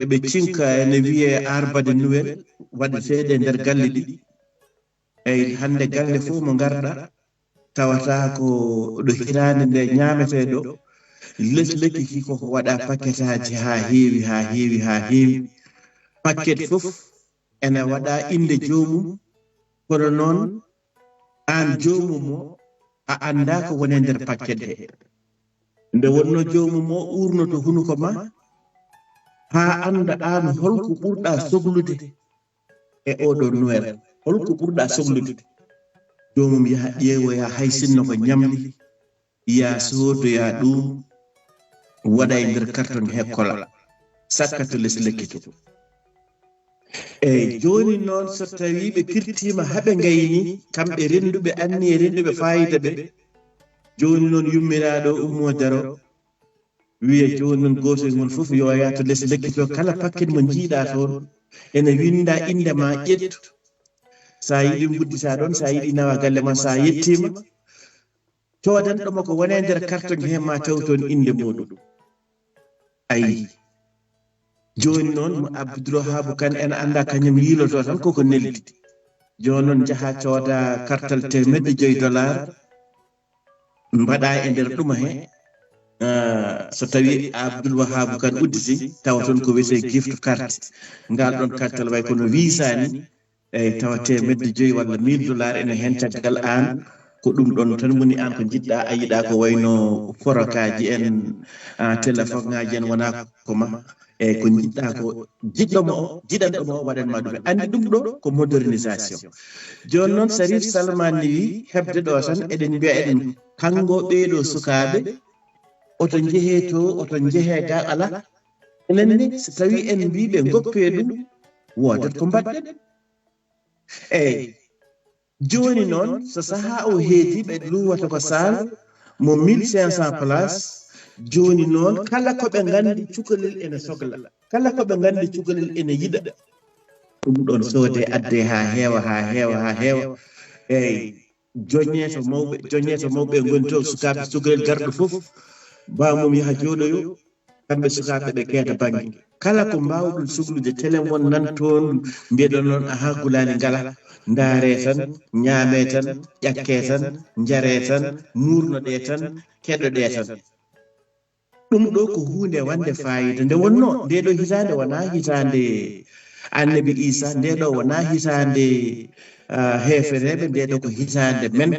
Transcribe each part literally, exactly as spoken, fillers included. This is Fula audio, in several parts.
eɓe cinka ene wiyee arbade Nuwel waɗeteeɗe e nder galle ɗi. Eyi, hannde galle fof mo ngarɗa, tawata ko ɗo hitaande nde ñaametee ɗo, les lekki ki koko waɗa pakketaaji haa heewi, haa heewi, haa heewi. Pakket fof ene waɗa innde joomum, kono noon aan joomum o, a anndaa ko woni e nder pakket he. Nde wonnoo joomum o uurnoto hunuko ma, haa annda aan holko ɓurɗa soglude e oɗo Noël. Holko ɓurɗa soglude? Joomum yaha ƴeewoya hay sinno ko ñamli, ya soodoya ɗum, waɗa e nder karton he kola, sakka to les lekki to. Eyi, jooni noon, so tawii ɓe pirtiima haa ɓe ngayni, kamɓe rennduɓe, anniye rennduɓe faayiida ɓe, jooni noon yummiraaɗo ummoo daro, wiya jooni noon gooto e mon fof yo yah to les lekki to, kala pakket mo njiiɗaa toon, ene winnda innde ma, ƴettu. So a yiɗi mbudditaa ɗoon, so a yiɗi nawa galle ma, so a yettiima, coodanɗo mo ko woni e nder karton he ma taw toon innde muuɗum. Ayi. Jooni noon, mo Abdoul Wahab Kane en annda kañum yiiloto tan koko neldi. Jooni noon njaha cooda kartal teemedde joyi dollar, mbaɗa e nder ɗuma he. Ah, so tawi Abdoul Wahab Kane udditi, tawa toon ko wiyetee gift card. Ngal ɗoon kartal way kono visa ni, eyi, tawa teemedde joyi walla mille dollar ene heen caggal aan. Ko ɗum ɗoon tan woni aan ko njiɗɗa, a yiɗa ko wayno forokaaji en, ah, téléphone ŋaaji en, wona ko ma. Eyi, ko njiɗɗa ko jiɗɗo mo o, jiɗanɗo mo o waɗan ma ɗum. Anndi ɗum ɗo ko modernisation. Jooni noon Sarif Salman ni wi heɓde ɗo tan eɗen mbiya eɗen kanngo ɓee ɗo sukaaɓe, oto njehee to, oto njehee ga, ala. Enen ni so tawi en mbii ɓe ngoppee ɗum, woodat ko mbaɗɗen. Eyi, jooni noon, so sahaa o heedi, ɓe luwata ko saal mo mille cinq cents places. Jooni noon, kala ko ɓe nganndi cukalel ene sogla, kala ko ɓe nganndi cukalel ene yiɗa, ɗum ɗoon soodee, addee haa heewa, haa heewa, haa heewa. Eyi, joñee to mawɓe, joñee to mawɓe ngoni to, sukaaɓe, cukalel garɗo fof, baamum yaha jooɗoyo. Kamɓe sukaaɓe ɓe keeda bannge. Kala ko mbaawɗon soglude, telen won nan toon, mbiyeɗon noon, "Ahaa, gulaali ngala." Ndaaree tan, ñaamee tan, ƴakkee tan, njaree tan, muurnoɗee tan, keɗoɗee tan. Ɗum ɗo ko huunde wande faayiida. Nde wonnoo, ndee ɗo hitaande wonaa hitaande Annabi Iisaa, ndee ɗo wonaa hitaande, ah, heefereeɓe, ndee ɗo ko hitaande men.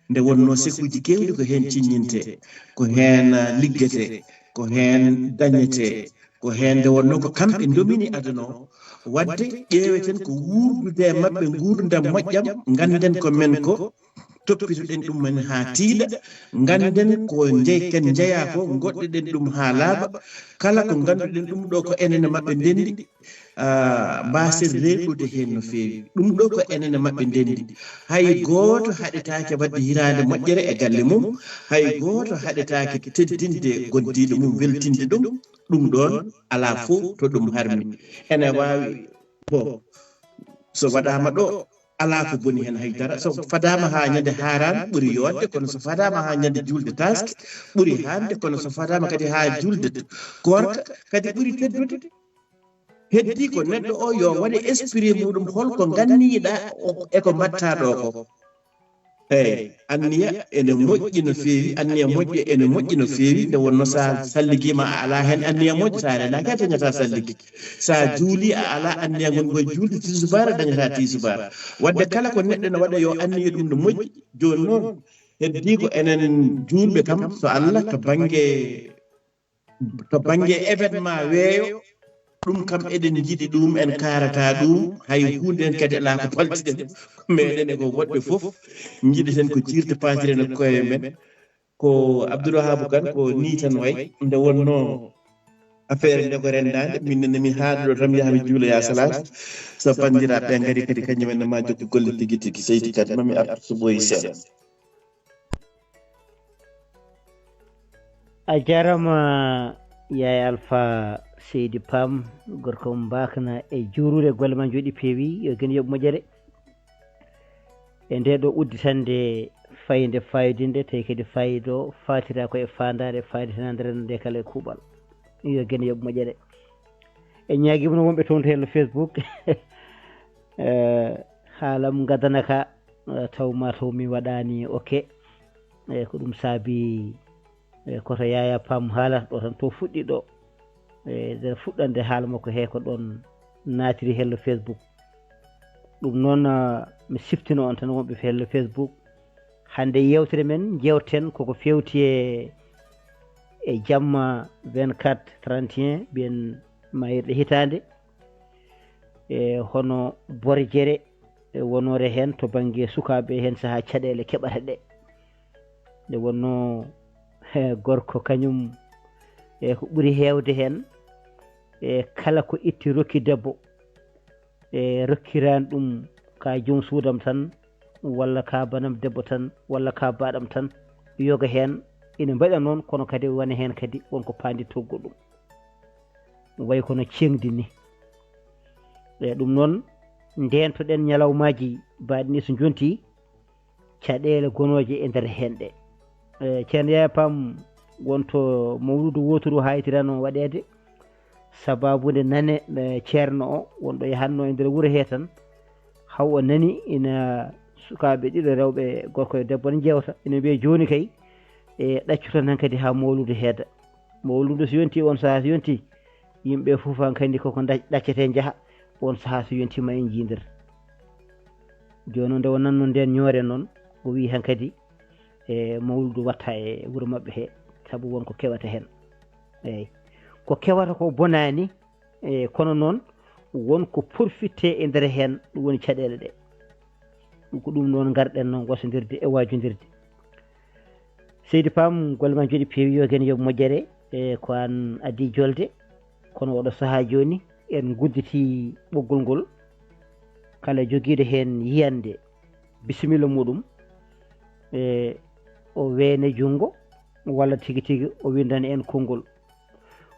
Nde wonnoo sekuuji keewɗi ko heen ciññintee, ko heen, ah, liggetee, ko heen dañetee, ko heen nde wonnoo ko kamɓe ndomini aduna o. Waɗde ƴeeweten ko wuurdude e maɓɓe nguurndam moƴƴam, ngannden ko men ko, toppitoɗen ɗum men haa tiiɗa, ngannden ko njey-, ken njeyaa ko, ngoɗɗoɗen ɗum haa laaɓa. Kala ko ngannduɗen ɗum ɗo ko enen e maɓɓe ndenndi, ah, mbaasen reeɗude heen no feewi. Ɗum ɗo ko enen e maɓɓe ndenndi. Hay gooto haɗetaake waɗde hiraande moƴƴere e galle mum, hay gooto haɗetaake teddinde gondiiɗo mum, weltinde ɗum. Ɗum ɗoon alaa fof to ɗum harmi. Ene waawi, bon, so waɗaama ɗo, alaa ko boni heen hay dara. So fadaama haa ñande haaraan ɓuri yooɗde, kono so fadaama haa ñande juulde taaske ɓuri haande, kono so fadaama kadi haa juulde koorka kadi ɓuri teddude. Heddii ko neɗɗo o yo waɗe esprit muɗum, holko nganniiɗa o-, e ko mbaɗtaa ɗo ko. Eyi, anniya ene moƴƴi no feewi, anniya moƴƴo ene moƴƴi no feewi, nde wonnoo so a salligiima a alaa heen anniya moƴƴo, so a renaaki a dañataa salligi. So a juulii a alaa anniya ngon koye juulde tisubaar a dañataa tisubaar. Waɗde kala ko neɗɗo ne waɗa yo anniya ɗum no moƴƴi. Jooni noon, heddii ko enen juulɓe kam, so Allah, to bannge, to bannge événement weeyo, ɗum kam eɗen njiɗi ɗum, en kaarata ɗum, hay huunde en kadi alaa ko paltiɗen, ko meɗen e ko woɗɓe fof, njiɗeten ko jiirde paatiren e koye men. Ko Abdoul Wahab Kane, ko nii tan wayi, nde wonnoo affaire nde ko renndaande, min ne mi haaɗi ɗo tan, mi yaha mi juuloya salaatu, so banndiraaɓe ɓe ngari kadi, kañum en ne ma jokki golle tigi tigi. Seydi Kane, ma mi artu so ɓooyi seeɗa. A jaaraama, Yaye Alfa Seydi Pam, gorko mo mbaakna e juurude, golle ma njooɗi peewi, yo geno yoɓ moƴƴere. E nde ɗo udditande fayde faayidinnde, tawi kadi faayiida o faatira ko e faandaare, faayiditanande renndo nde kala e kuuɓal. Yo geno yoɓ moƴƴere. E ñaagiima no wonɓe toon to hello Facebook. Eh, haalam gadana ka, eh, taw ma taw mi waɗaani oke. Eh, ko ɗum saabi, eh, koto Yaya Pam haalata ɗo tan to fuɗɗi ɗo. Eh, nder fuɗɗande haala makko he ko ɗoon naatiri hello Facebook. Ɗum noon, ah, mi siftino on tan wonɓe hello Facebook. Hannde yeewtere men, njeewten koko feewti e, e jamma vingt-quatre trente et un, mbiyen maayirɗe hitaande. E hono borjere, e wonoore heen to bannge sukaaɓe heen sahaa caɗeele keɓata ɗe. Nde wonnoo, he, gorko kañum, e ko ɓuri heewde heen, e kala ko itti rokki debbo, e rokkiraan ɗum ka joom suudam tan, walla ka banam debbo tan, walla ka baɗam tan, yoga heen ina mbaɗa noon, kono kadi wona heen kadi wonko paandittoo goɗɗum. Way kono ceeŋdi ni. E ɗum noon, ndeentoɗen ñalawmaaji baɗni so njonti, caɗeele gonooje e nder heen ɗe. E, Ceerno Yaya Pam, wonto mawludu wooturu haytirano waɗeede, sababu nde nane, e, ceerno o, wonɗo yahanno e nder wuro he tan, haw o nani ina sukaaɓe ɗiɗo rewɓe, gorko e debbo ne njeewta, ina mbiya jooni kay, e, ɗaccu tan hankadi haa mawludu heeda. Mawludu so yonti, on sahaa so yonti, yimɓe fof hankadi koko nda-, ɗaccete njaha, on sahaa so yonti ma en njiidir. Jooni nde o nanno nden ñoore noon, o wi hankadi, e, mawludu watta e wuro maɓɓe he, sabu won ko kewata heen. Eeyi. Ko kewata ko bonaani, e, kono noon won ko porfitte e nder heen, ɗum woni caɗeele ɗe. Ɗum ko ɗum noon ngarɗen noon wasodirde e waajodirde. Seydi Pam, golle ma njoɗi peewi, yo gen yoɓ moƴƴere, e, ko an addi jolde. Kono oɗo sahaa jooni, en gudditi ɓoggol ngol. Kala jogiiɗo heen yiyannde, bisimilla muɗum, e, o weene junngo, walla tigi tigi o winndana en konngol.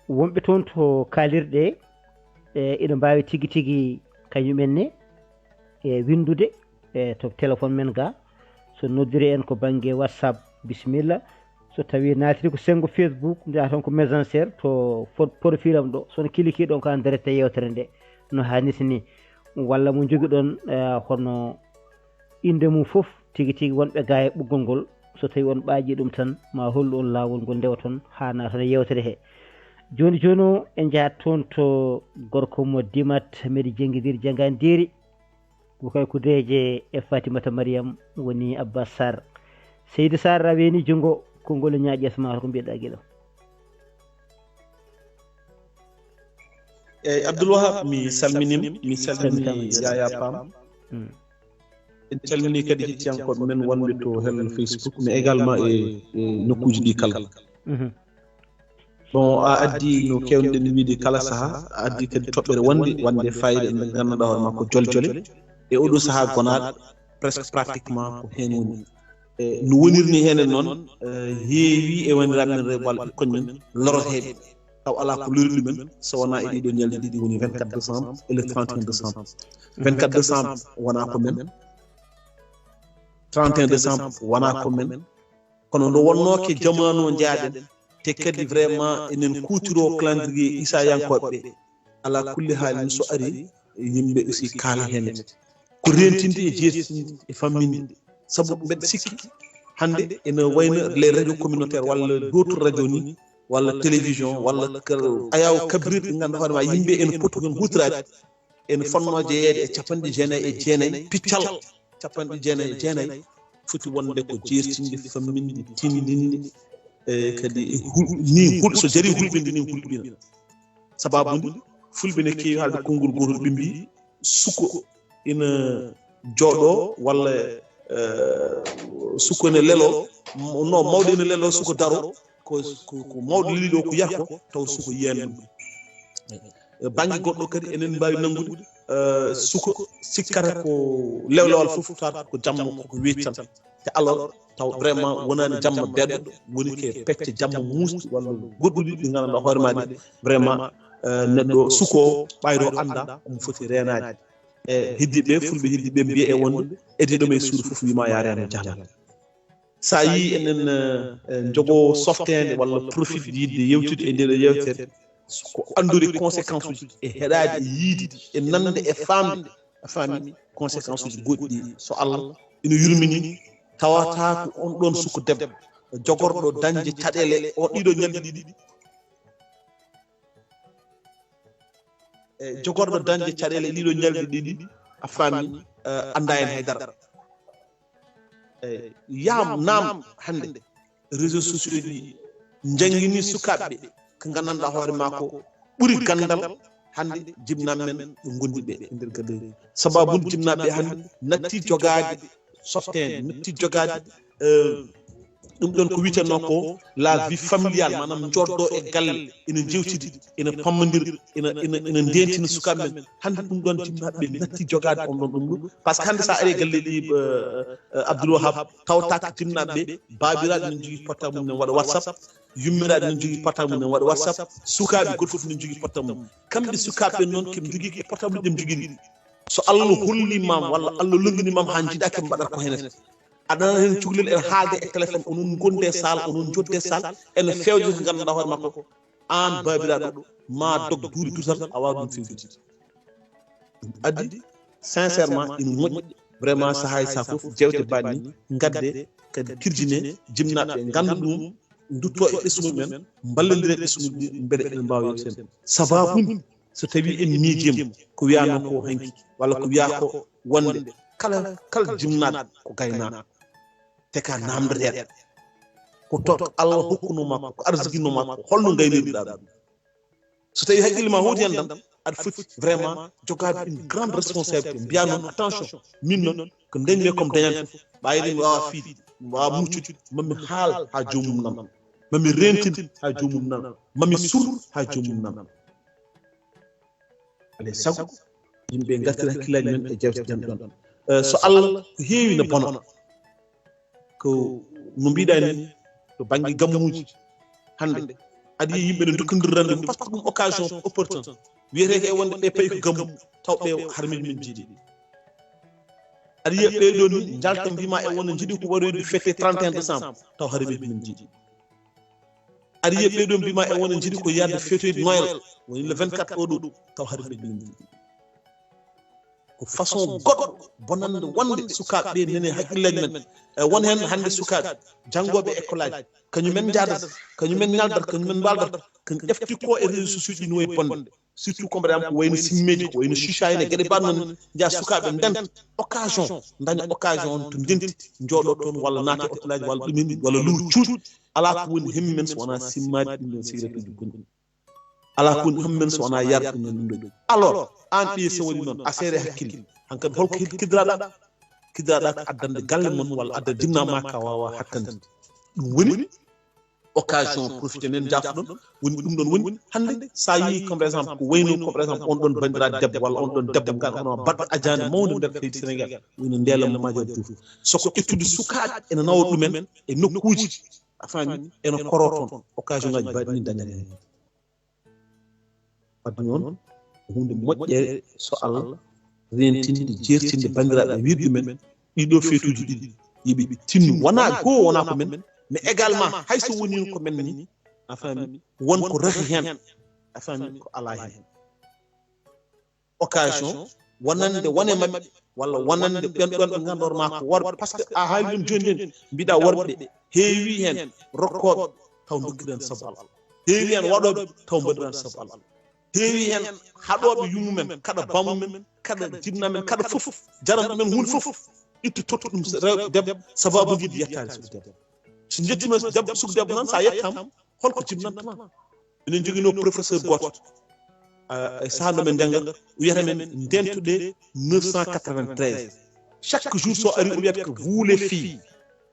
Wonɓe toon to kaalirɗe, e, ina mbaawi tigi tigi kañum en ne, e, winndude, e, to téléphone men ga. So noddiri en ko bannge WhatsApp, bisimilla. So tawi naatiri ko senngo Facebook, mbiya toon ko Messenger, to fo-, profil am ɗo. So on kiliki ɗon ko en direct e yeewtere nde, no haanirta ni. Walla mo njogiɗon, e, hono innde mum fof, tigi tigi wonɓe ga e ɓoggol ngol. So tawi on ɓaaƴi ɗum tan, ma hollu on laawol ngol ndewa toon, haa naatan e yeewtere he. Jooni jooni o, en njahat toon to gorko mo Dimat, mbeɗa jenngidir janngandeeri. Ko kay ko deeje e Fatimata Mariam woni Abbas Sarr. Seydi Sarr, a weeni junngo, konngol e ñaaƴi asmaa ko mbiɗa gila. Eeyi, Abdoul Wahab, mi salminiima, mi salmini Yaya Pam. Mm. En calmini kadi hettiyankooɓe men wonɓe to hel Facebook, mais également e, e nokkuuji ɗi kala. Mhm. Bon, a addi no keewnoɗen wiide kala saha, a addi kadi toɓɓere wonde, wonde fayida e nder ganduɗa hoore makko joljole. E oɗo saha gonaɗo presque pratiquement ko heen woni. E, no wonirni heen en noon, e, heewi e woniraɓe men rewɓe walla ɓikkon men loroteɓe. Taw ala ko lori ɗumen, so wona e ɗiɗo ñalɗi ɗiɗi woni vingt-quatre décembre et le trente et un décembre. Vingt-quatre décembre wona ko men, trente et un décembre wona ko men. Kono no wonno ke jamanu o jaaɗen, te kadi vraiment enen kuutiro calendrier isayankoɓe ɓe. Ala kulli haalin so ari, yimɓe aussi kaala heen. Ko rentinde e jeestinde e famminde. Sabu mbeɗa sikki hannde ene wayno les radios communautaires walla d'autres radios ni, walla télévision, walla kal-, ayaw kabirirɗe ɗe ngannduɗaa hoore ma yimɓe ene poti heen huutoraade. Ene fotnoo jeyeede e capanɗe jeenayi e jeenayi piccal, capanɗe jeenayi e jeenayi foti wonde ko jeestinde, famminde, tindinde, e kadi e hul-, ni hul-, so jarii hulɓinde ni hulɓina. Sababu nde fulɓe ne keewi haalde konngol gootol, ɓe mbii suko ina jooɗo walla, eh, suko ene lelo, no mawɗo ene lelo suko daro, ko, ko, ko mawɗo leli ɗo ko yarko, taw suko yiyaani ɗum. E bannge goɗɗo kadi enen mbaawi nanngude, eh, suko sikkata ko lewlewal fof, tawata ko jamma koko weeti tan. Te alors taw vraiment wonaani jamma beeɗɗo, woni ke pecce jamma muusɗi walla goɗɗuɗi ɗi ngannduɗaa hoore ma ɗi vraiment, eh, neɗɗo suko ɓayro annda omo foti reenaade. E heddiiɓe, fulɓe heddiiɓe mbiya e wonde ediiɗo ma e suudu fof wima ya reeno jahannama. Sa yii enen, eh, eh, njogo softeende walla profit yiɗde yewtude e ndeɗo yewtere, Ko andude conséquence uji e heɗaade e yiide e nande e faamde, a faami, conséquence uji goɗɗi ɗi, so Allah ina yurmini, tawata ko on ɗon suko debbo jogorɗo dañde caɗeele o ɗiɗo ñalɗi ɗiɗi, e jogorɗo dañde caɗeele ɗiɗo ñalɗi ɗiɗi, a faami, eh, annda heen haydara. Eyi, yaam naam hannde réseaux sociaux ɗi njanngini sukaaɓe ɓe, ko nganndanɗaa hoore maa ko ɓuri ganndal hannde jibnaaɓe men ɓe ngondi ɓe e nder gallerie. Sababu nde jibnaaɓe ɓe hannde natti jogaade softeende, natti jogaade, eh, ɗum ɗon ko wiyeteno ko la vie familiale, maanaam njooɗdo e galle, ina njewtidi, ina pammondira, ina, ina, ina ndentina sukaaɓe men. Hannde ɗum ɗon jibnaaɓe ɓe natti jogaade on ɗon ɗum ɗum. Par ce que hannde so a ari e galleeji, eh, eh, Abdoul Wahab, tawta ko jibnaaɓe ɓe, baabiraaɓe ene njogii portable mum ene waɗa WhatsApp, yummiraaɓe ene njogii portable mum ene waɗa WhatsApp, sukaaɓe goto fof ene njogii portable mum. Kamɓe sukaaɓe ɓe noon, keɓe njogii ko e portable ɗi ɓe njogiri. So Allah holli ma walla Allah longini ma haa njiɗa keɓe mbaɗata ko heen. Aɗa nana heen cukalel ene haalda e téléphone, onon ngonde saal, onon njodde saal, ene fewja ko ngannduɗaa hoore makko. Aan baabiraaɗo, ma dog duuɗi dutal, a waawa ɗum fewjude. Ɗum addi, sincèrement, ina moƴƴi. Vraiment, sahaa e sahaa fof, jeewte mbaɗni, ngadde, kadi kirjine, jibnaaɓe ɓe ngannda ɗum, ndutto e ɓesngu men, mballondire e ɓesngu ɗi, mbele ene mbaawa yewteten. Sababu, so tawii en miijiima ko wiyanoo ko hanki, walla ko wiyaa ko wonde kala, kala jibnaaɗo ko gaynaako, te ka naamndeteeɗo. Ko to, ko Allah hokkunoo ma ko, ko arsiginoo ma ko, holno ngaynirɗaa ɗum? So tawii hakkille ma hooti heen tan, aɗa foti vraiment jogaade une grande responsabilité. Mbiyaa noon, attention, min noon, ko ndañmi e ko mi dañaani fof, ɓaawo eɗen waawa fiide, mi waawa muccude, mami haal haa joomum nana, mami reentin haa joomum nana, mami sur haa joomum nana. Alay sago, yimɓe ngartira hakkillaaji men e jeewte ɗen ɗon. Eh, so Allah, ko heewi no bona. Ko no mbiɗa ni, to bannge gammuuji hannde, aɗa yiya yimɓe ne ndokkondira rendez-vous, par ce que ɗum occasion opportune. Wiyetee ko e wonde ɓe payi ko gammu, taw ɓe harmiiɓe men njiiɗi. Aɗa yiya ɓee ɗoo ni njalta mbiima e wonde njiɗi ko waɗoyde fête trente et un décembre, taw harmiiɓe men njiiɗi. Aɗa yiya ɓee ɗoo mbiima e wonde njiɗi ko yahde fête Noël, woni le vingt-quatre o ɗo, taw harmiiɓe men njiiɗi. Ko façon goɗɗo bonande wonde sukaaɓe ɓe nene hakkillaaji men. E won heen hannde sukaaɓe janngooɓe école aji, kañumen njaadata, kañumen ñaldata, kañumen mbaaldata, kañum efti ko e réseaux sociaux ɗi no wayi bonde. Surtout comme par exemple ko wayno simmeeji, ko wayno chicha en e geɗe mbaɗ noon, njiya sukaaɓe ndenta occasion, daña occasion on to ndenti, njooɗo toon walla naata e hôtel aji walla ɗumen, walla luur cuuɗi. Alaa ko woni hemmi men so wonaa simmaaji ɗum ɗon sigaratuuji bonɗi. Alaa ko woni hemmi men so wonaa yarde ɗum ɗon ɗum ɗon. Alors, aan ɓiye so waɗi noon, a seere hakkille. Hankadi holko kidiraɗa? Kidiraɗa ko addande galle mon walla addande jibnaa ma ka waawa hattande. Ɗum woni occasion, profité nen jaafoɗon, woni ɗum ɗon woni hannde, so a yii, comme par exemple, ko wayno, comme par exemple, on ɗon banndiraaɗo debbo walla on ɗon debbo, ngal hono baɗɗo ajaande mawnde nder leydi Sénégal, woni Ndella Madior Diouf. So ko ƴettude sukaaɓe ene nawa ɗumen e nokkuuji, a faami, ene koroo toon, occasion ngaji mbaɗi ni dañat heen. Wadde noon, ko huunde moƴƴere so Allah rentinde, jeertinde banndiraaɓe, wiide ɗumen, ɗiɗo feetuuji ɗiɗi, yo ɓe tinno. Wonaa goo, wonaa ko men, mais également, hay so wonii ko men ni, a faami, won ko rahi heen, a faami, ko alaa heen. Occasion, wonande wone maɓɓe, walla wonande ɓen ɗon ɓe ngannduɗaa ma ko worɓe, par ce que a haali ɗum jooni jooni, mbiɗa worɓe ɓe, heewi heen rokkooɓe, taw ndokkiran sabu Allah. Heewi heen waɗooɓe, taw mbaɗiran sabu Allah. Heewi heen haɗooɓe yummumen, kaɗa bammumen, kaɗa jibnamen, kaɗa fof, jaran ɗumen huunde fof, itta totta ɗum rewɓe, debbo, sababu yiɗde yettaade suka debbo. So njettiima debbo, suka debbo noon, so a yettaama, holko jibnanta ma? Minen njoginoo professeur gooto, ah, e sahaa nde min njannga, wiyata men ndentuɗe neuf cent quatre-vingt-treize. Chaque jour, so ari, o wiyata que vous les filles,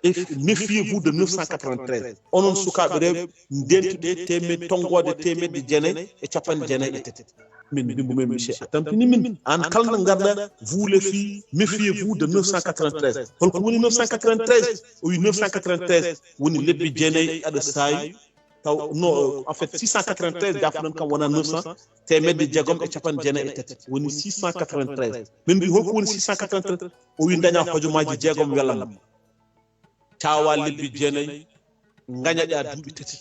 et méfiez-vous de neuf cent quatre-vingt-treize. Onon sukaaɓe rewɓe, ndentuɗe teemed-, tonngoode teemedde jeenayi e capanɗe jeenayi e tati. Min mbimbo men, monsieur, a tampini min. Aan kala nde ngarɗa, vous les filles, méfiez-vous de neuf cent quatre-vingt-treize. Holko woni neuf cent quatre-vingt-treize? O wi neuf cent quatre-vingt-treize woni lebbi jeenayi aɗa saayi, taw, no, en fait, six cent quatre-vingt-treize, jaafoɗon kam wona neuf cent, teemedde jeegom e capanɗe jeenayi e tati, woni six cent quatre-vingt-treize. Min mbi, holko woni six cent quatre-vingt-treize? O wi, daña hojomaaji jeegom welamma, caawa lebbi jeenayi, ngañaɗa duuɓi tati.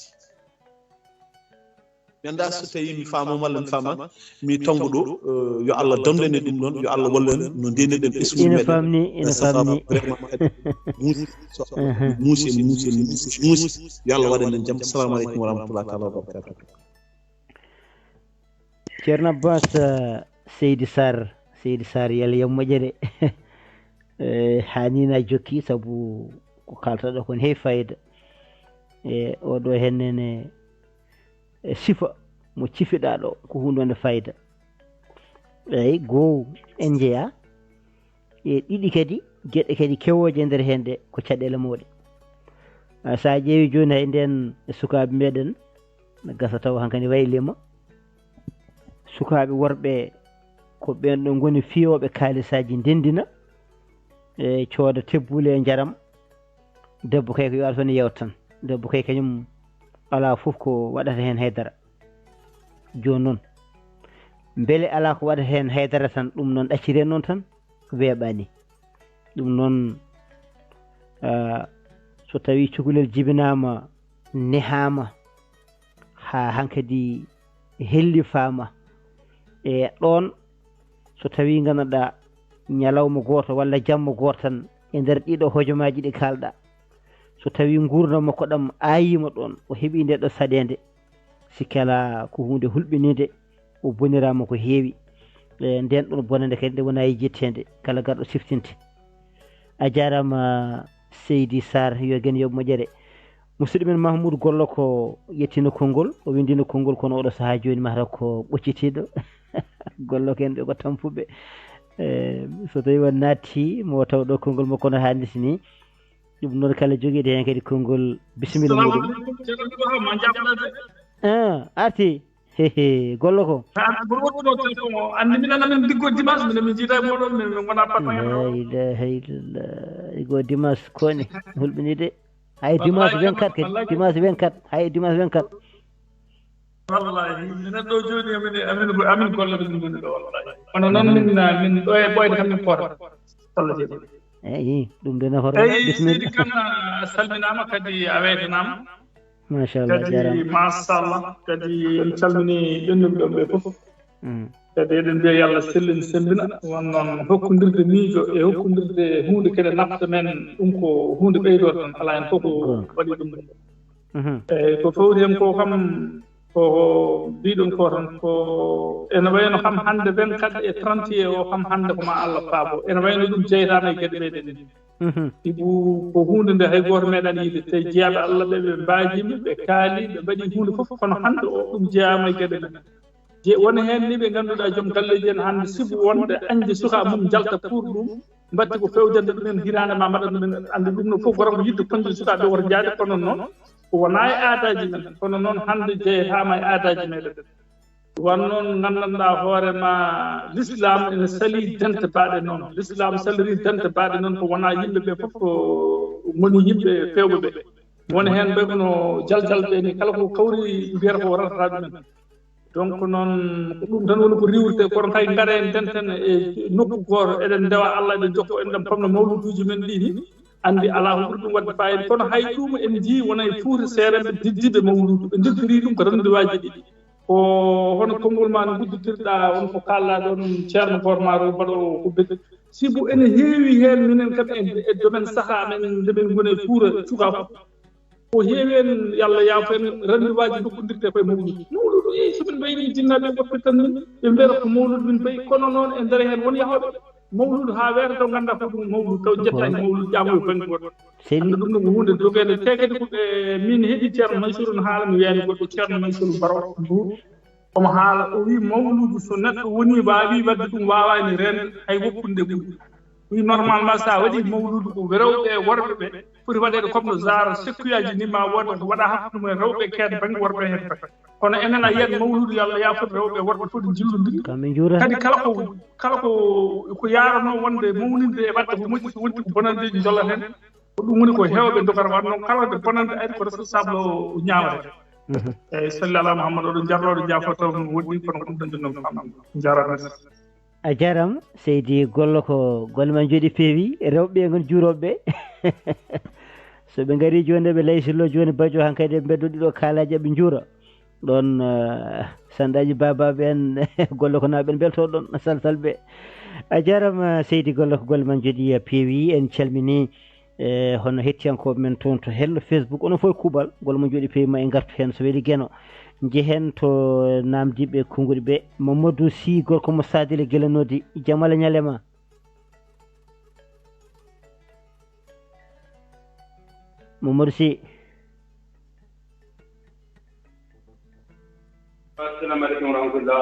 Mi anndaa so tawii mi faamaama walla mi faamaama, mi tonngo ɗo, eh, yo Allah donndane ɗum ɗoon, yo Allah wallu en no ndeenirɗen ɓesnguuji meeɗen. Ina famni, ina famni. Vraiment kadi muusi, so muusi, muusi, muusi, muusi, yo Allah waɗan en jam. Assalamu aleykum wa rahmatullahi taala wa barakatuh. Ceerno Abbas, eh, Seydi Sarr, Seydi Sarr, yo Allah yoɓ moƴƴere. Eh, haa nii na jokki, sabu ko kaaltaɗo kon heewi fayida. E oɗo hennene e sifa mo cifiɗaa ɗo, ko huunde wonde fayida. Eyi, goo en njeyaa e ɗiɗi kadi, geɗe kadi kewooje e nder heen ɗe, ko caɗeele mawɗe. Ah, so a ƴeewi jooni hay ndeen e sukaaɓe meɗen, ne gasa taw hankadi waylima. Sukaaɓe worɓe ko ɓeen ɗo ngoni fiyooɓe kaalisaaji ndenndina, e cooda tebbule e njaram. Debbo kay ko yo ar toon yewta tan. Debbo kay kañum alaa fof ko waɗata heen haydara. Jooni noon, mbele alaa ko waɗata heen haydara tan, ɗum noon ɗacciree noon tan, weeɓaani. Ɗum noon, ah, so tawii cukalel jibinaama, nehaama, haa hankadi hellifaama e ɗoon, so tawii nganndanɗaa ñalawma gooto walla jamma gooto tan e nder ɗiɗo hojomaaji ɗi kaalɗaa, so tawii nguurndam makko ɗam aayiima ɗoon, o heɓii nde ɗo saɗeende, sikke alaa ko huunde hulɓiniinde, o boniraama ko heewi. E ndeen ɗoon bonande kadi nde wonaa e yejjitteende, kala garɗo siftinte. A jaaraama, Seydi Sarr, yo gen yoɓ moƴƴere. Musidɗo men Mahmoud Gollo ko yettiino konngol, o winndiino konngol, kono oɗo sahaa jooni mataw ko ɓoccitiiɗo. Gollo ko en ɓe ko tampuɓe. Eh, so tawii on naatti, mo taw ɗo konngol makko no haannirta ni. Ɗum noon kala jogiiɗo heen kadi konngol, bisimilla muɗum. Salamu aleykum, ceerno Ibrahima, a jaaraama de. Ah, arti. He, he, gollo ko. An, ko woɗɗuno téléphone o. Anndi minen, amin ndiggo dimanche, minen min njiida e mooɗon, min, min ngonaa patron en o. La ilaha illallah. Igo dimanche koni, hulɓini de. Hay dimanche vingt-quatre kadi, dimanche vingt-quatre, hay dimanche vingt-quatre. Wallahi, minen ɗo jooni, amin, amin, amin golle ɗum ngoni ɗo, wallahi. Kono noon min, min ɗo e ɓooyde kam min koota. Allah jeeɗi. Eyi, ɗum de nafoore. Eyi, bisimilla. Seydi Kan, a salminaama kadi a weytanaama. Machallah, kadi jaaraama. Machallah, kadi en calminii ɓennduɓe ɗon ɓe fof. Mm. Kadi eɗen mbiya yo Allah sellin semmbina. Won noon hokkondirde miijo e hokkondirde huunde kadi nafta men, ɗum ko huunde ɓeydoore tan, alaa heen fof ko waɗi ɗum. Mhm. Eyi, ko fawri heen ko kam, ko mbiɗon ko tan, ko ene wayno kam hannde vingt-quatre e trente et un o kam hannde ko ma Allah faabo. Ene wayno ɗum jeytaama e geɗe meɗen ɗe. Mhm. Sibu ko huunde nde hay gooto meeɗaani yiide, te jeyaaɓe Allah ɓe, ɓe mbaajii mo, ɓe kaali, ɓe mbaɗii huunde fof, kono hannde o ɗum jeyaama e geɗe men. Je-, woni heen ni ɓe ngannduɗaa joom galleeji en hannde, sibu wonde añde suka mum njalta pour ɗum, mbatti ko fewjande ɗumen hitaande ma mbaɗa ɗumen, anndi ɗum no fof ko ranko yiɗde koñde sukaaɓe woto njaade, kono noon ko wonaa e aadaaji men, kono noon hannde jeyataama e aadaaji meɗen. Wan noon nganndanɗaa hoore ma, l'islam ene salii dente baaɗe noon. L'islam saliri dente baaɗe noon ko wonaa yimɓe ɓe fof ko ngoni yimɓe feewɓe ɓe. Woni heen ɓe kono jaljal ɓe ni, kala ko kawri mbiyata ko rarata ɗumen. Donc noon ko ɗum tan woni ko riwrite, kono kay ngaren denten e nokku gooto, eɗen ndewa Allah, eɗen jokko, eɗen pamna mawluduuji men ɗi ni. Anndi alaa ko ɓuri ɗum waɗde fayida, kono hay ɗum en njii wona e Fuuta Seereer ɓe diddiiɓe mawluudu, ɓe ndirtiri ɗum ko ranndiwaaji ɗiɗi. Ko hono konngol ma no ngudditirɗa on ko kaalɗa ɗon, Ceerno Goor Maaro mbaɗoowo ko bed. Sibu ene heewi heen minen kam e, e domaine saha amen nde min ngoni e Fuuta cuka fof. Ko heewi heen, yo Allah yaafo en, ranndiwaaji ndokkondirte koye mawluudu. Mawluudu, eyi, so min mbayri jinnaaɓe woɓɓe tan min, ɓe mbiyata ko mawluudu min mbayi, kono noon e nder heen won yahooɓe mawluudu haa weeta taw ngannda ko ɗum mawluudu, taw njettaani mawluudu ƴaamoyo bannge goɗɗo. Seydi. Annda ɗum no ko huunde dogeende. Te kadi ko ɓe, min heɗi Ceerno Maysuru no haala, mi wiyani goɗɗo, Ceerno Maysuru Baro Mbuur. Omo haala, o wi mawluudu so neɗɗo woni waawi waɗde ɗum, waawaani reende hay woppunde ɓuri. Wi normalement so a waɗi mawluudu ko rewɓe e worɓe ɓe foti waɗeede comme no genre sekkuyaaji ni ma wooda ko waɗa hakkunde mum e rewɓe e keede bannge worɓe heen bannge. Kono enen a yiyat mawluudu yo Allah yaafo rewɓe e worɓe foti njillondiri. Kam min njuura. Kadi kala ko, kala ko, ko yaarano wonde mawninde e waɗde ko moƴƴi so wonti ko bonanndeeji njolla heen. Ko ɗum woni ko heewɓe ndogata waɗ noon kala nde bonannde ari ko responsable o ñaawata. Mhm. Eyi, salli ala Muhammad, oɗon njarno, oɗon njaafo taw no woɗɗi, kono ko ɗum tan jinnomi faamde. Njaaraama. A jaaraama, seydi Gollo, ko golle ma njooɗi peewi, rewɓe ɓe ngon juurooɓe ɓe. So ɓe ngarii jooni, ɓe laysillo jooni, bajjo hankadi ɓe mbeddo ɗiɗo kaalaaji, ɓe njuura. ɗon, eh, sandaaji baabaaɓe en, golle ko naa ɓen mbeltoo ɗon, salsalɓe. A jaaraama, seydi, golle ko golle man njoɗi, eh, peewi. En calminii, eh, hono hettiyankooɓe men toon to hello Facebook. Onon fof e kuuɓal, golle mon njoɗi peewi, ma en ngartu heen so weli Geno. Njehen to naamndiiɓe konnguɗi ɓe. Mamadou Sy, gorko mo Sadel e Gelanoodi, jam Allah ñalle ma. Mamadou Sy. Assalamu aleykum wa rahmatullah.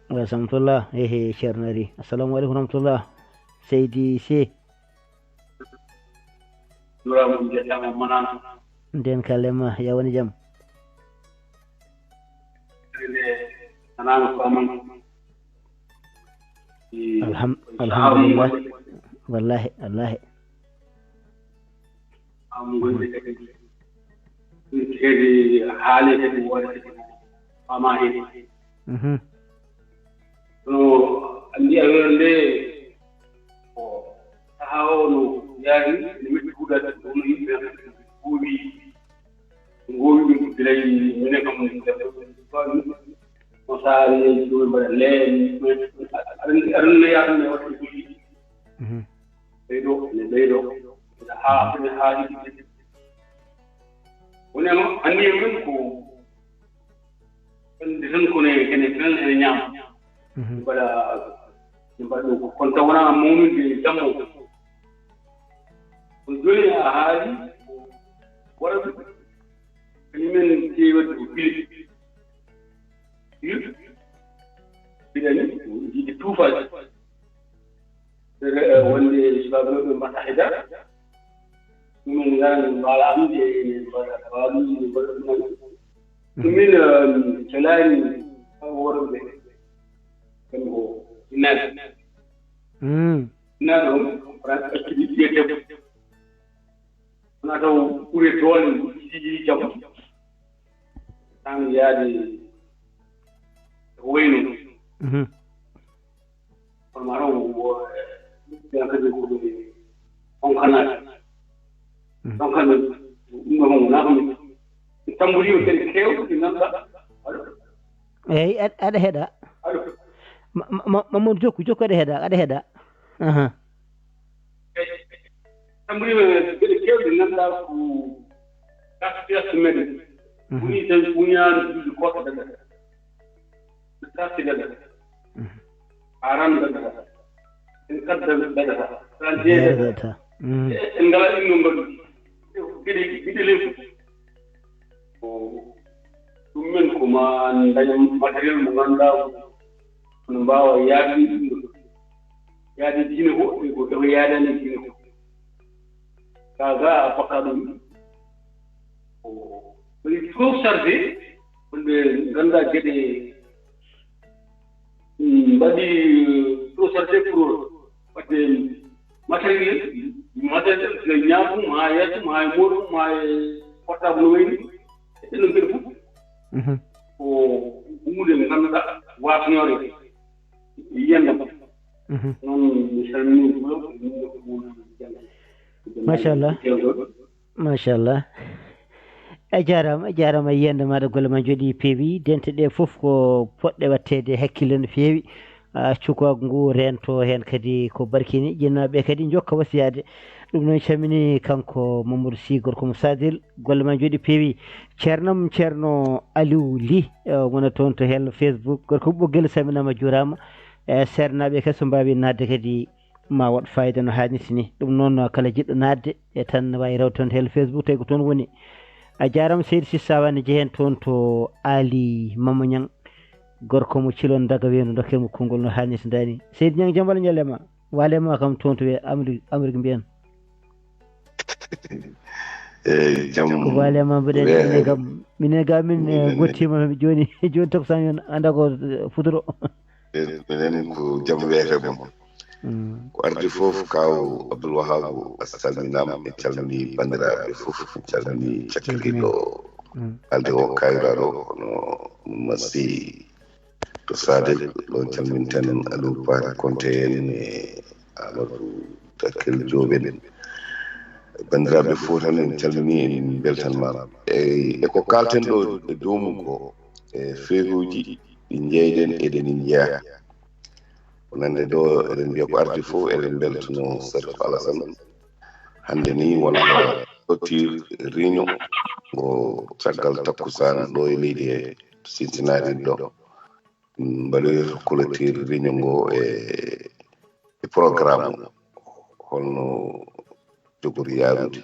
Wa rahmatullah. Ehe, Ceerno ari. Assalamu aleykum wa rahmatullah. Seydi Sy. Juuraama, on njettaama, on manaama. Nden kalle ma, yaa woni jam. Nde nanaama ko amen. Alham-, alhamdulillah. Wallahi, wallahi. Am ngonde kadi. Ɗum kadi haali kadi wooda kadi fama heen. Mhm. Kono anndi Allah nde ko sahaa o no yaari, no metti huudaade, ɗum no yimɓe ɓe kadi ngoowi, ngoowi ɗum gila e minen kam, no saari ɗum mbaɗa leen, aɗa, aɗa, aɗa yaata ne waɗi ko yiɗi. Mhm. Ɓeydo, ene ɓeydo. Ene haa, ene haa yiɗi. Woni ano, anniya men ko ɓen de tan kono ene, ene, ene ñaama. Mhm. Ɓe mbaɗa, ɓe mbaɗa ɗum ko, kono taw wonaa mawnude jamma o. Kono jooni a haali ko waɗa ɗum. Kañum en keewi waɗde ko pile. Pile. Pile ni, yiɗi tuufaaji. Wonde subaaɓe maɓɓe mbaɗa heda. Ɗumen ngara min mbaala amde, min mbaɗa baaluuji, min mbaɗa ɗum. Mhm. Ɗumen, eh, celaani worɓe. Ɓen ko innaade. Mm. Innaade on, wona activité debbo. Wona taw ɓure doole sigi jam. Tan yaade ko wayno. Mhm. Kono ma taw, eh, ɓen kadi ko ɓe onkanaade. Mhm. Ɗon kam ɗum ɗo kon wonaa ko min. Tambuliiɓe kadi keewɗi ɗi ngannduɗaa. Allo? Eeyi, aɗa, aɗa heɗa. Allo? Ma, ma, ma, Mamadou, jokku, jokku, aɗa heɗa, aɗa heɗa. Aha. Eeyi. Tambuliiɓe geɗe keewɗe ɗi ngannduɗaa ko gaspillage meɗen. Mhm. Woni tan, woni an duuji goɗɗo daga. Gaspillage daga. Mhm. Aran daga. En kadda daga. Tan jeeɗa. Jeeɗa. Mm. En ngala ɗum no mbaɗi. Geɗe, geɗe leydi. Ko ɗum men ko ma daña matériel mo ngannduɗaa ko no mbaawa yaade ɗum ɗo. Yaade diine ko, e ko, e ko yaadani diine ko. Kaga a pakka ɗum. Ko, ko trop chargé, wonde ngannduɗaa geɗe, mm, mbaɗi, euh, trop chargé pour waɗde matériel, matériel, le ñaagum, haa yeesum, haa e moɗum, haa e portable no wayni, e ɗum geɗe fof. Mhm. Ko huunde nde ngannduɗaa waasnoore yiyannde. Mhm. Noon mi salminii ɗum ɗo, ko ɗum ɗo ko ɗum yiyannde. Machallah. Machallah. A jaaraama, a jaaraama e yiyannde maaɗa, golle ma njoɗi peewi. Dente ɗe fof ko poɗɗe waɗteede hakkille no feewi. Ah, cukaagu ngu reento heen kadi ko barkini. Jinnaaɓe kadi njokka wasiyaade. Ɗum noon calmini kanko Mamadou Sy, gorko mo Sadel. Golle ma njoɗi peewi. Ceernam Ceerno Aliou Ly, eh, wona toon to hello Facebook. Gorko Ɓoggel salminaama, juuraama. Eh, seernaaɓe kadi so mbaawi naatde kadi ma waɗ fayida no haanirta ni. Ɗum noon, kala jiɗɗo naatde e tan waawi rewde toon to hello Facebook, tawi ko toon woni. A jaaraama seydi Sissawani, jehen toon to Ali Mama Ñang, gorko mo Cilon Daga Weendu, dokken mo konngol no haanirta ni. Seydi Ñang, jam Allah ñalle ma. Waale ma kam toon to wiyee Amérique, Amérique mbiyen. Eeyi, jam. Ko waale ma mbiɗen, weere. Minen kam, minen ga min, eh, minen ngottiima jooni, jooni takkusaan yon annda ko, eh, futuro. Minen ko jam weere mon. Mm. Ko ardi fof, kaw Abdoul Wahab, a salminaama, en calminii banndiraaɓe fof, en calminii cakkitiiɗo, mm, haalde o kayra ɗo, hono Masi to Sadel, ɗo calminten Aliou Paate Konte en e Amadou Takkel Joob en. Banndiraaɓe fof tan en calminii, en mbeltaniima. E, e ko kaalten ɗo e dow mum ko, e feeruuji ɗi njeyɗen eɗen njiya. Wonande ɗo eɗen mbiya ko ardi fof, eɗen mbeltano Serif Alassane. Hannde ni wonano clôture réunion ngo caggal takkusaan ɗo e leydi he Cincinnati ɗo. Mbaɗoyta clôture réunion ngo e, e programme o, holno jogori yaarude.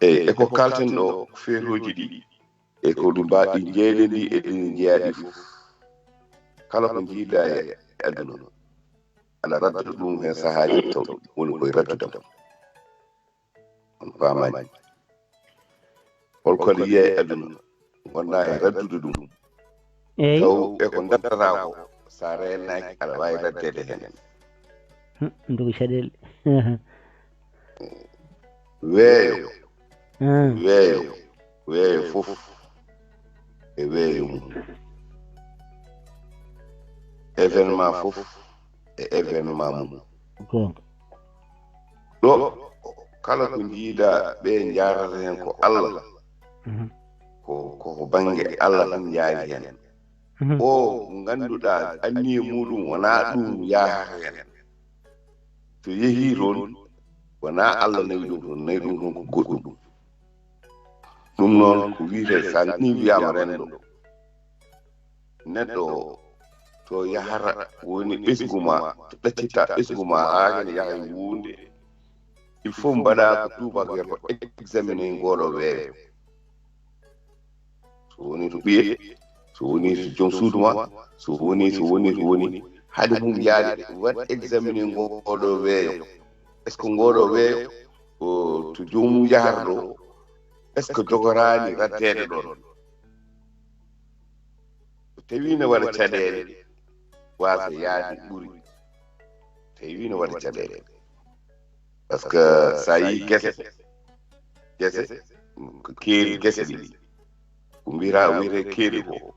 Eyi, e ko kalten ɗo, feeruuji ɗi, e ko ɗi mba-, ɗi njeyɗen ɗi, e ɗi njeyaaɗi fof. Kala ko njiiɗa e aduna, aɗa radda ɗum heen sahaaji taw woni koye raddude mo. On paamaani. Holko aɗa yiya e aduna, ngonɗa e raddude ɗum. Eyi. Taw e ko ndattata ko, sa reenaaki, aɗa waawi raddeede heen. Hmm, ɗum ko caɗeele. Weeyo. Hmm. Weeyo. Weeyo fof e weeyo mum. Événement fof e événement mum. Goonga. Ɗo, kala ko njiiɗa ɓe njaarata heen ko Allah. Mhm. Ko, ko, ko bannge Allah tan njaari heen. Mhm. O ngannduɗaa anniye muɗum wonaa ɗum yahata heen. So yehii toon, wonaa Allah nawi ɗum toon, nawi ɗum toon ko goɗɗum. Ɗum noon ko wiyetee, so a nanii wiyaama renndo, neɗɗo o to yahata woni ɓesngu ma, to ɗaccitta ɓesngu ma haa ene yaha e wuunde, il faut mbaɗa ko tuubakoo ko examiner ngooɗo weeyo. So woni to ɓiye, so woni to joom suudu ma, so woni, so woni, so woni, haade mum yaade waɗ examiner ngooɗo weeyo. Est-ce que ngooɗo weeyo, o, to joomum yahata ɗo, est-ce que jogoraani raddeede ɗoon? So tawii ne waɗa caɗeele, waasa yaade ɓuri. Tawii ne waɗa caɗeele. Parce que so a yii gese, gese, ko keeri gese ɗi. Ko mbiyata, wiyetee keeri ko,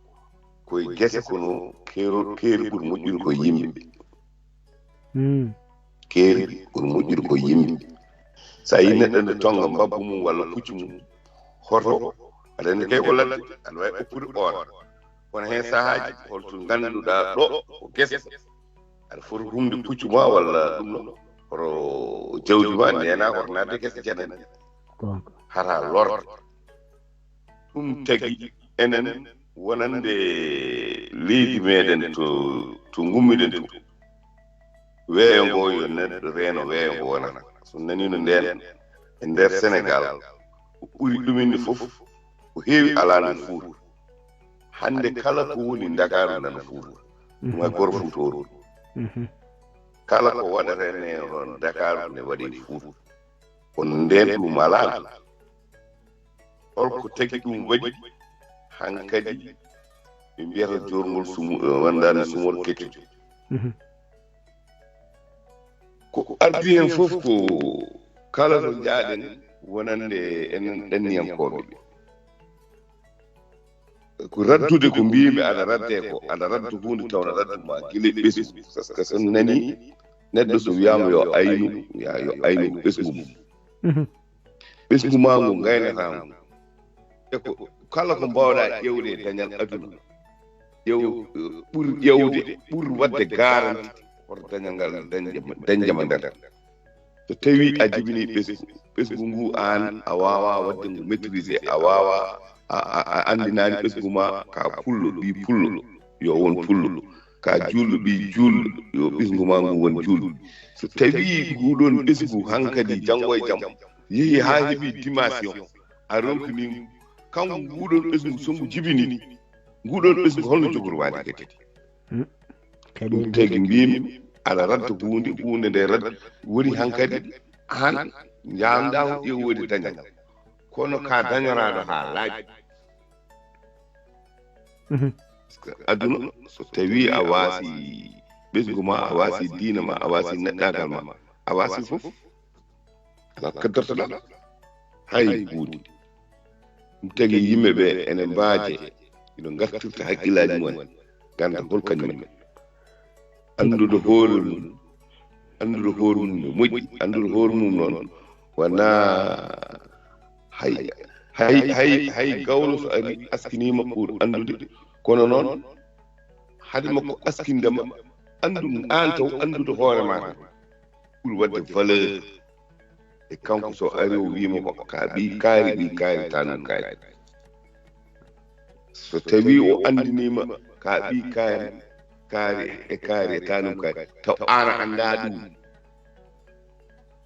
ko e gese kono keero-, keeri ɓuri moƴƴude ko e yimɓe. Hmm. Keeri ɓuri moƴƴude ko e yimɓe. So a yii neɗɗo ne tonnga mbabbu mum walla puccu mum, hoto, aɗa anndi kay ko ladde, aɗa waawi oppude oon. Kono heen sahaaji, holto ngannduɗaa ɗo ko gese, aɗa foti humde puccu ma walla ɗum ɗo, hoto jawdi ma ndeena, hoto naatde gese janani. Goonga. Hara lorta. Ɗum tagi enen wonande leydi meɗen to, to ngummiɗen to. Weeyo ngo yo neɗɗo reeno weeyo ngo wonata. So nanino ndeen e nder Senegal, ko ɓuri ɗuminde fof, ko heewi alano e Fuuta. Hannde kala ko woni Ndakaaru nana Fuuta. Mhm. Ɗum hay goro Fuutooru. Mhm. Kala ko waɗata ne ɗon Ndakaaru ne waɗi Fuuta. Kono ndeen ɗum alano. Holko tagi ɗum waɗi? Hankadi ɓe mbiyata joorngol sumu-, eh, wondaani sumor ketti. Mhm. Ko ardi heen fof ko kala to njaaɗen wonande enen ɗanniyankooɓe. Ko raddude ko mbiymi aɗa radde ko, aɗa raddu huunde tawna raddu ma gila e ɓesngu. Par ce que so nani neɗɗo so wiyaama yo aynu, wiya yo aynu ko ɓesngu mum. Mhm. Ɓesngu ma ngu ngaynata ngu. E ko kala ko mbaawɗa ƴeewde e dañal aduna, ƴeew, ɓur ƴeewde, ɓur waɗde garanti hoto dañal ngal dañde, dañde ma nder. So tawi a jibini ɓesngu, ɓesngu ngu aan a waawa waɗde ngu maîtriser, a waawa, a, a, a anndinaani ɓesngu ma ka pullo, ɓii pullo, yo won pullo. Ka juulɗo, ɓii juulɗo, yo ɓesngu ma ngu won juulɗo. So tawi nguɗon ɓesngu hankadi janngo e jam yehi haa heɓi dimension, a ronkini ngu, kanko nguɗon ɓesngu so ngu jibini, nguɗon ɓesngu holno jogori waade kadi? Hmm. Kadi ɗum tagi mbimi aɗa radda huunde, huunde nde radda woni hankadi aan njaamɗa ko ƴeew woni dañal. Kono ka dañoraɗo ha laaɓi. Mhm. Par ce que aduna, so tawi a waasi ɓesngu ma, a waasi diina ma, a waasi neɗɗagal ma, a waasi fof, ala ko dartoɗa hay huunde. Ɗum tagi yimɓe ɓe ene mbaaje, ino ngartirta hakkillaaji mumen, ganda hol kañum en. Anndude hoore mum, anndude hoore mum no moƴƴi, anndude hoore mum noon wona hay, hay, hay, hay gawlo so ari askiniima pour anndude Kono noon, hade makko askinde ma, anndu aan taw anndude hoore maa, ɓuri waɗde valeur. E kanko, so ari o wiima ko ka ɓii kaari, ɓii kaari, tanum kaari. So tawi o anndiniima ka ɓii kaari, kaari e kaari e tanum kaari, taw aan a anndaa ɗum.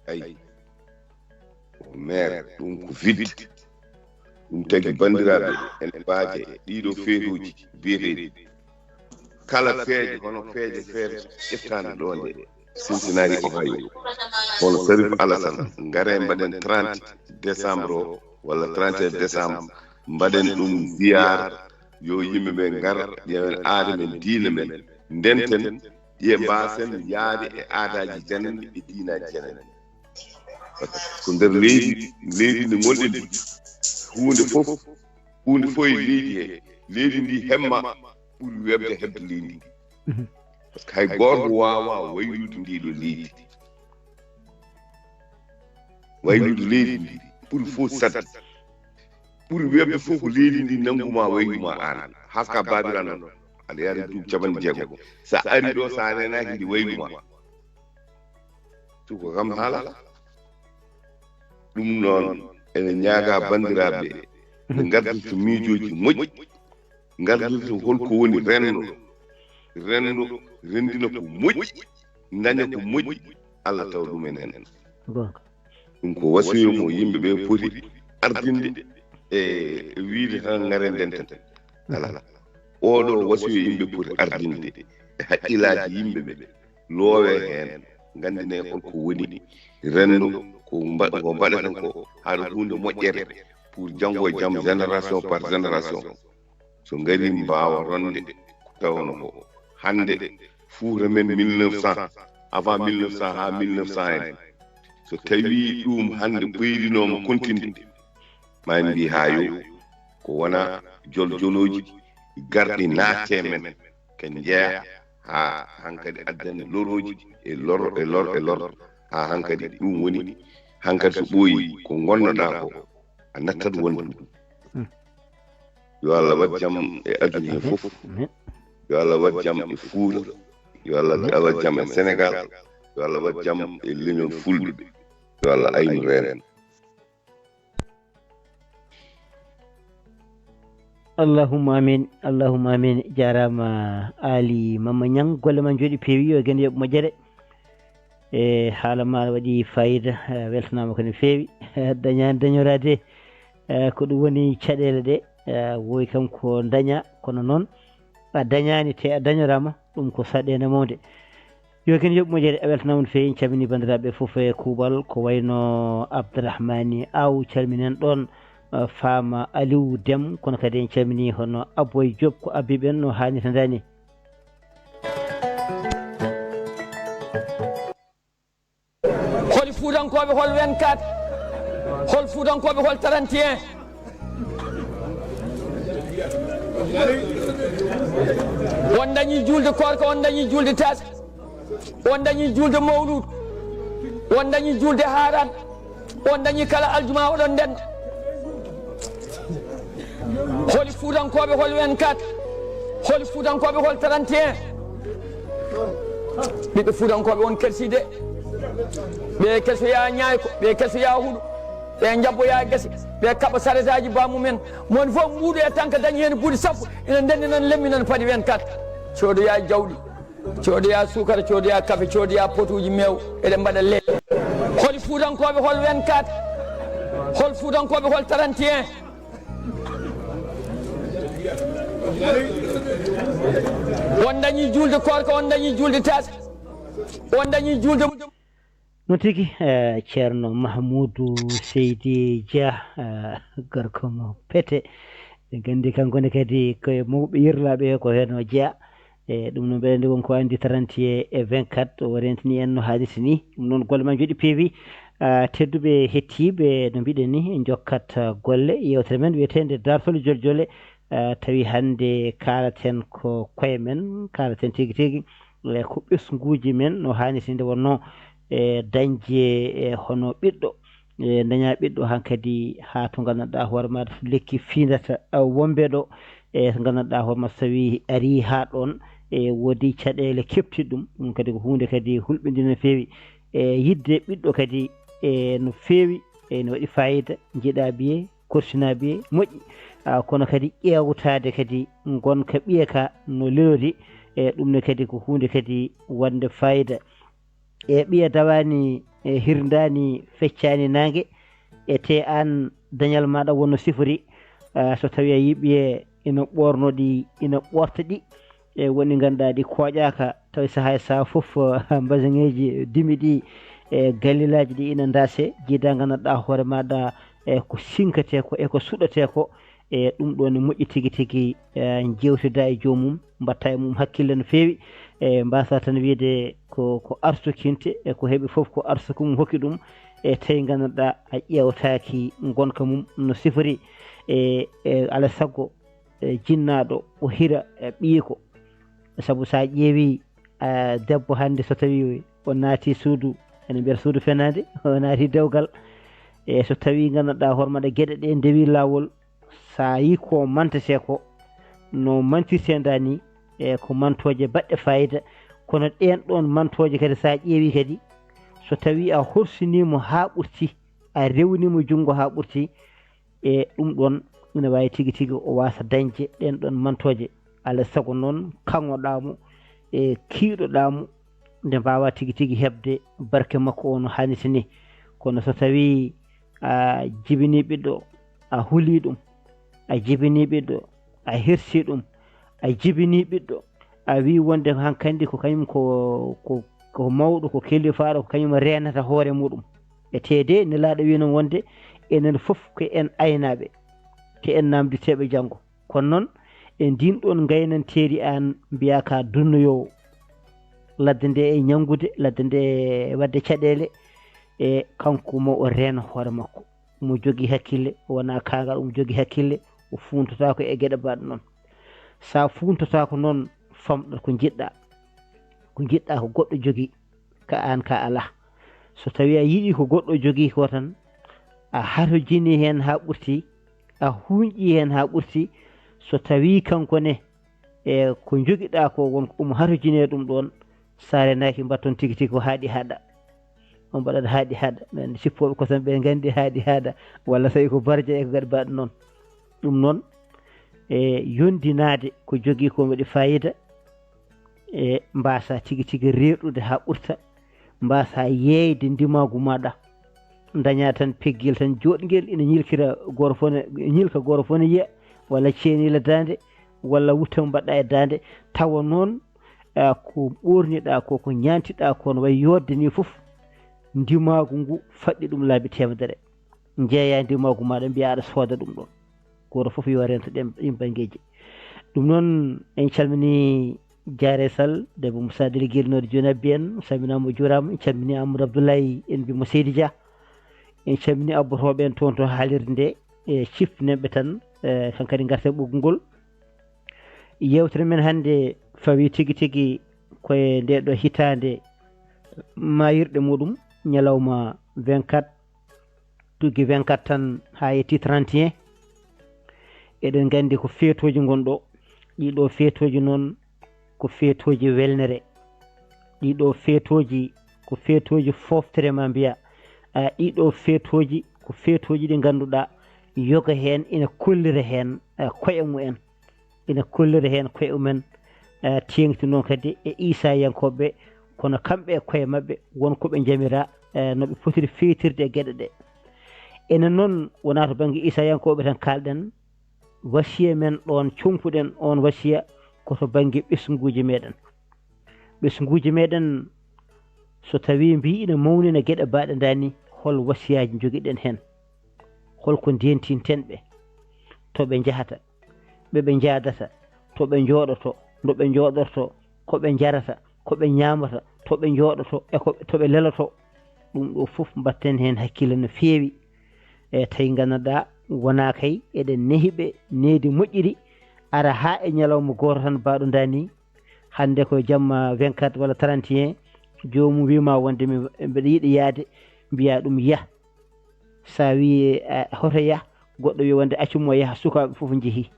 Ayi, o meer, ɗum ko vide. Ɗum tagi, banndiraaɓe, en mbaaje ɗiɗo feeruuji biyeteeɗi. Kala peeje, hono peeje feere ƴettaande ɗo nde Cincinnati, Ohio, hono Sarif Alassane, ngare mbaɗen trente décembre o, walla trente et un décembre, mbaɗen ɗum ziyaar, yo yimɓe ɓe ngar, ƴeewen aada men, diine men, ndenten, ƴe mbaasen yaade e aadaaji jananɗi e diinaaji jananɗi. Ko nder leydi, leydi ndi ngonɗen ndi, huunde fof, huunde fof e leydi he, leydi ndi hemma ɓuri weɓde heɓde leydi ndi. Mhm. Par ce que hay gooto waawaa waylude ndi ɗo leydi. Waylude leydi ndi ɓuri fof saɗde. Ɓuri weɓde fof ko leydi ndi nannguma wayluma aan. Haska baabira noon. Aɗa yahra duuɓi capanɗe jeegom. So a ari ɗo, so a reenaaki ndi wayluma. Suko kam haala. Ɗum noon, ene ñaaga banndiraaɓe ɓe, ɓe ngardirta miijooji moƴƴi, ngardirta holko woni renndo. Renndo renndina ko moƴƴi, daña ko moƴƴi, Allah tawa ɗum en heen. Goonga. Ɗum ko wasiyo mo yimɓe ɓe poti ardinde e, e wiyde tan ngare ndenten. Alaa. Oɗo wasiyo yimɓe poti ardinde e haqqillaaji yimɓe ɓe, loowe heen, nganndine holko woni renndo, ko mba-, ko mbaɗaten ko haɗa huunde moƴƴere pour janngo e jam, génération par génération. So ngari mbaawa ronde ko tawno ko hannde Fuuta men mille neuf cent, avant mille neuf cent haa mille neuf cent en. So tawi ɗum hannde ɓeydinooma kontinde, ma en mbi haa yo ko wona joljolooji garɗi naatte men, ken njeya haa hankadi addani lorooji e lor, e lor, e lor, haa hankadi ɗum woni hankadi so ɓooyi ko ngonnoɗaa ko a nattat wonde ɗum. Hmm. Yo Allah waɗ jam e aduna he fof. Amin. Yo Allah waɗ jam e Fuuta. Yo Allah waɗ jam e Senegal. Yo Allah waɗ jam e leñol Fulɓe. Yo Allah aynu reen. Allahumma amin, Allahumma amin. Jaaraama Ali Mama Ñang, golle ma njooɗi peewi, yo geno yoɓ moƴƴere. E haala ma waɗi fayida, eh, weltanaama ko no feewi. Dañaani dañoraade, eh, ko ɗum woni caɗeele ɗe, eh, wowi kam ko daña, kono noon a dañaani te a dañoraama, ɗum ko saɗeende mawde. Yo geno yoɓ moƴƴere, a weltanaama no feewi. En calminii banndiraaɓe fof e kuuɓal, ko wayno Abdourahmani Aw, calminen ɗoon, eh, Faama Aliou Dem, kono kadi en calminii hono Aboy Diop, ko Abib en no haanirta ni. Holi Fuutankooɓe, hol vingt-quatre? Hol Fuutankooɓe, hol trente et un? On dañi juulde koorka, on dañi juulde taas, on dañi juulde mawluud, on dañi juulde haaran, on dañi kala aljuma oɗon ndenna. Holi Fuutankooɓe, hol vingt-quatre? Holi Fuutankooɓe, hol trente et un? Ɓiɓɓe Fuutankooɓe, on kersi de. Ɓe kesoya ñaayko, ɓe kesoya huɗo, ɓe njabboya gese, ɓe kaɓa saretaaji baamumen. Mon fof mbuuɗu e tanka dañi heen buuɗi sappo, ina ndenni nan lemmi nan padi vingt-quatre. Coodoya jawɗi, coodoya suukara, coodoya kafe, coodoya potuuji meew, eɗen mbaɗa leɗɗe. Holi Fuutankooɓe, hol vingt-quatre? Hol Fuutankooɓe, hol trente et un? On dañi juulde koorka, on dañi juulde taas, on dañi juulde. Noon tigi, eh, Ceerno Mahmoudou Seydi Dia, eh, gorko mo pete. Ɓe nganndi kanko ne kadi ko e mawɓe yerlaaɓe ko heen o jeyaa. E ɗum noon, mbeɗa anndi won ko anndi trente et un e vingt-quatre, o rentini en no haanirta ni. Ɗum noon, golle ma njooɗi peewi. Ah, tedduɓe hettiiɓe, no mbiɗen ni, en njokkat, ah, golle yeewtere men wiyeteende Daartol Joljole. Ah, tawi hannde kaalaten ko koye men, kaalaten tigi tigi, eh, ko ɓesnguuji men no haanirta nde wonnoo, e dañde, e hono ɓiɗɗo, e daña ɓiɗɗo hankadi haa to nganndanɗaa hoore maaɗa lekki fiindata, ah, wonɓe ɗo. E so nganndanɗaa hoore ma so tawii arii haa ɗoon, e woodi caɗeele keɓti ɗum. Ɗum kadi ko huunde kadi hulɓinde no feewi. E yiɗde ɓiɗɗo kadi e no feewi, e no waɗi faayiida, njiɗaa ɓiye, korsinaa ɓiye, moƴƴi. Ah, kono kadi ƴeewtaade kadi ngonka ɓiye ka no lelori, e ɗum ne kadi ko huunde kadi wonde faayiida. E ɓiye dawaani, e hirndaani, feccaani naange, e te aan dañal maaɗa wonno sifori. Ah, so tawii a yii ɓiye ina ɓoorno ɗi, ina ɓoorta ɗi, e woni ngannduɗaa ɗi kooƴaaka, tawi sahaa e sahaa fof, mbasaŋeeji dimi ɗi, e gallilaaji ɗi ina ndaase, jiidaa nganndanɗaa hoore maaɗa, e ko sinkatee ko, e ko suɗatee ko, e ɗum ɗoon ne moƴƴi tigi tigi, e njeewtidaa e joomum, mbaɗtaa e mum hakkille no feewi, e mbaasa tan wiyde ko, ko arsukinta, e ko heɓi fof ko arsuku mum hokki ɗum, e tawi nganndanɗaa a ƴeewtaaki ngonka mum no sifori, e, e alaa e sago, e jinnaaɗo o hira e ɓiyiiko. Sabu so a ƴeewii, a, debbo hannde so tawii o naati suudu, ene mbiyata suudu fenaande, o naati dewgal, e so tawii nganndanɗaa hoore maaɗa geɗe ɗe ndewii laawol, so a yii ko mantetee ko, no mantirtee ndaa nii, e ko mantooje baɗɗe faayiida, kono ɗeen ɗoon mantooje kadi so a ƴeewii kadi, so tawii a horsinii mo haa ɓurti, a rewnii mo junngo haa ɓurti, e ɗum ɗoon ina waawi tigi tigi o waasa dañde ɗeen ɗoon mantooje. Alaa e sago noon kaŋoɗaa mo, e kiiɗoɗaa mo, nde mbaawaa tigi tigi heɓde barke makko o no haanirta nii. Kono so tawii a jibinii ɓiɗɗo, a hulii ɗum, a jibinii ɓiɗɗo, a hirsii ɗum, a jibinii ɓiɗɗo, a wii wonde hankandi ko kañum ko, ko, ko mawɗo, ko kelifaaɗo, ko kañum reenata hoore muɗum. E tee de, Nelaaɗo wii noon wonde enen fof ko en aynaaɓe, ko en naamndeteeɓe janngo. Kono noon, e ndiin ɗoon ngaynanteeri aan mbiyaa ka dunnoyoowo, ladde nde e ñanngude, ladde nde e waɗde caɗeele, e kanko mo o reena hoore makko. Mo jogii hakkille, wonaa kaangal, omo jogii hakkille, o fuuntotaako e geɗe mbaɗɗe noon. So a fuuntotaako noon, famɗa ko njiɗɗaa. Ko njiɗɗaa ko goɗɗo jogii, ka aan ka alaa. So tawii a yiɗii ko goɗɗo jogii ko tan, a harojinii heen haa ɓurti, a huuñƴii heen haa ɓurti. So tawii kanko ne, e ko njogiɗaa ko, won ko omo harojinee ɗum ɗoon, so a reenaaki mbatton tigi tigi ko haaɗi haaɗa. On mbaɗat haaɗi haaɗa. Men sippooɓe kosam ɓe nganndi haaɗi haaɗa, walla so tawii ko barja e ko gaɗi mbaɗa noon. Ɗum noon, e yondinaade ko jogii ko waɗi faayiida, e mbaasa tigi tigi reerɗude haa ɓurta, mbaasa yeeyde ndimaagu maaɗa. Ndañaa tan peggel tan jooɗngel ina ñilkira gooto fof ne, ñilka gooto fof ne yiya, walla ceeniila daande, walla wuttam mbaɗɗaa e daande, tawa noon, a, ko ɓoorniɗaa ko, ko ñaantiɗaa ko, no wayi yooɗde nii fof, ndimaagu ngu faɗɗi ɗum laabi teemedere. Njeeyaa ndimaagu maaɗa, mbiyaa aɗa sooda ɗum ɗoon. Gooto fof yo reento ɗeen, ɗiin banngeeji. Ɗum noon, en calminii Jaare Sall, debbo Moussa Deli Gelnooɗo Jooni Abbi en, salminaama, o juuraama. En calminii Amadou Abdoulaye, en mbii mo Seydi Dia. En calminii abbotooɓe en toon to haalirde nde, e ciftinenɓe tan, e, kan kadi ngarta e ɓoggol ngol. Yeewtere men hannde fawii tigi tigi ko e ndee ɗoo hitaande maayirɗe muɗum, ñalawma vingt-quatre, tuggi vingt-quatre tan haa yettii trente et un. Eɗen nganndi ko feetooji ngon ɗoo. Ɗii ɗoo feetooji noon ko feetooji welnere. Ɗii ɗoo feetooji ko feetooji fooftere, maa mbiyaa. A, ɗii ɗoo feetooji ko feetooji ɗi ngannduɗaa yoga heen ina kollira heen, a, koye mumen. Ina kollira heen koye mumen, a, teeŋti noon kadi e Iisayankooɓe, kono kamɓe e koye maɓɓe won ko ɓe njamiraa, e, no ɓe potiri feewtirde e geɗe ɗe. Enen noon, wonaa to bannge Iisayankooɓe tan kaalɗen, wasiya men ɗoon compuɗen oon wasiya ko to bannge ɓesnguuji meɗen. Ɓesnguuji meɗen, so tawii mbii ina mawnina geɗe mbaɗe ndaa nii, hol wasiyaaji njogiɗen heen? Hol ko ndeentinten ɓe? To ɓe njahata, ɓe ɓe njaadata, to ɓe njooɗoto, no ɓe njooɗorto, ko ɓe njarata, ko ɓe ñaamata, to ɓe njooɗoto, e ko, to ɓe leloto. Ɗum ɗoo fof mbaɗten heen hakkille no feewi. E tawi nganndanɗaa wonaa kay eɗen nehi ɓe nehdi moƴƴiri, ara haa e ñalawma gooto tan mbaɗo ndaa nii. Hannde ko jamma vingt-quatre walla trente et un, joomum wii ma wonde mi, mbeɗa yiɗi yahde, mbiyaa ɗum yah. So a wii, a, hoto yah, goɗɗo wii wonde accu mo yaha, sukaaɓe fof njehii.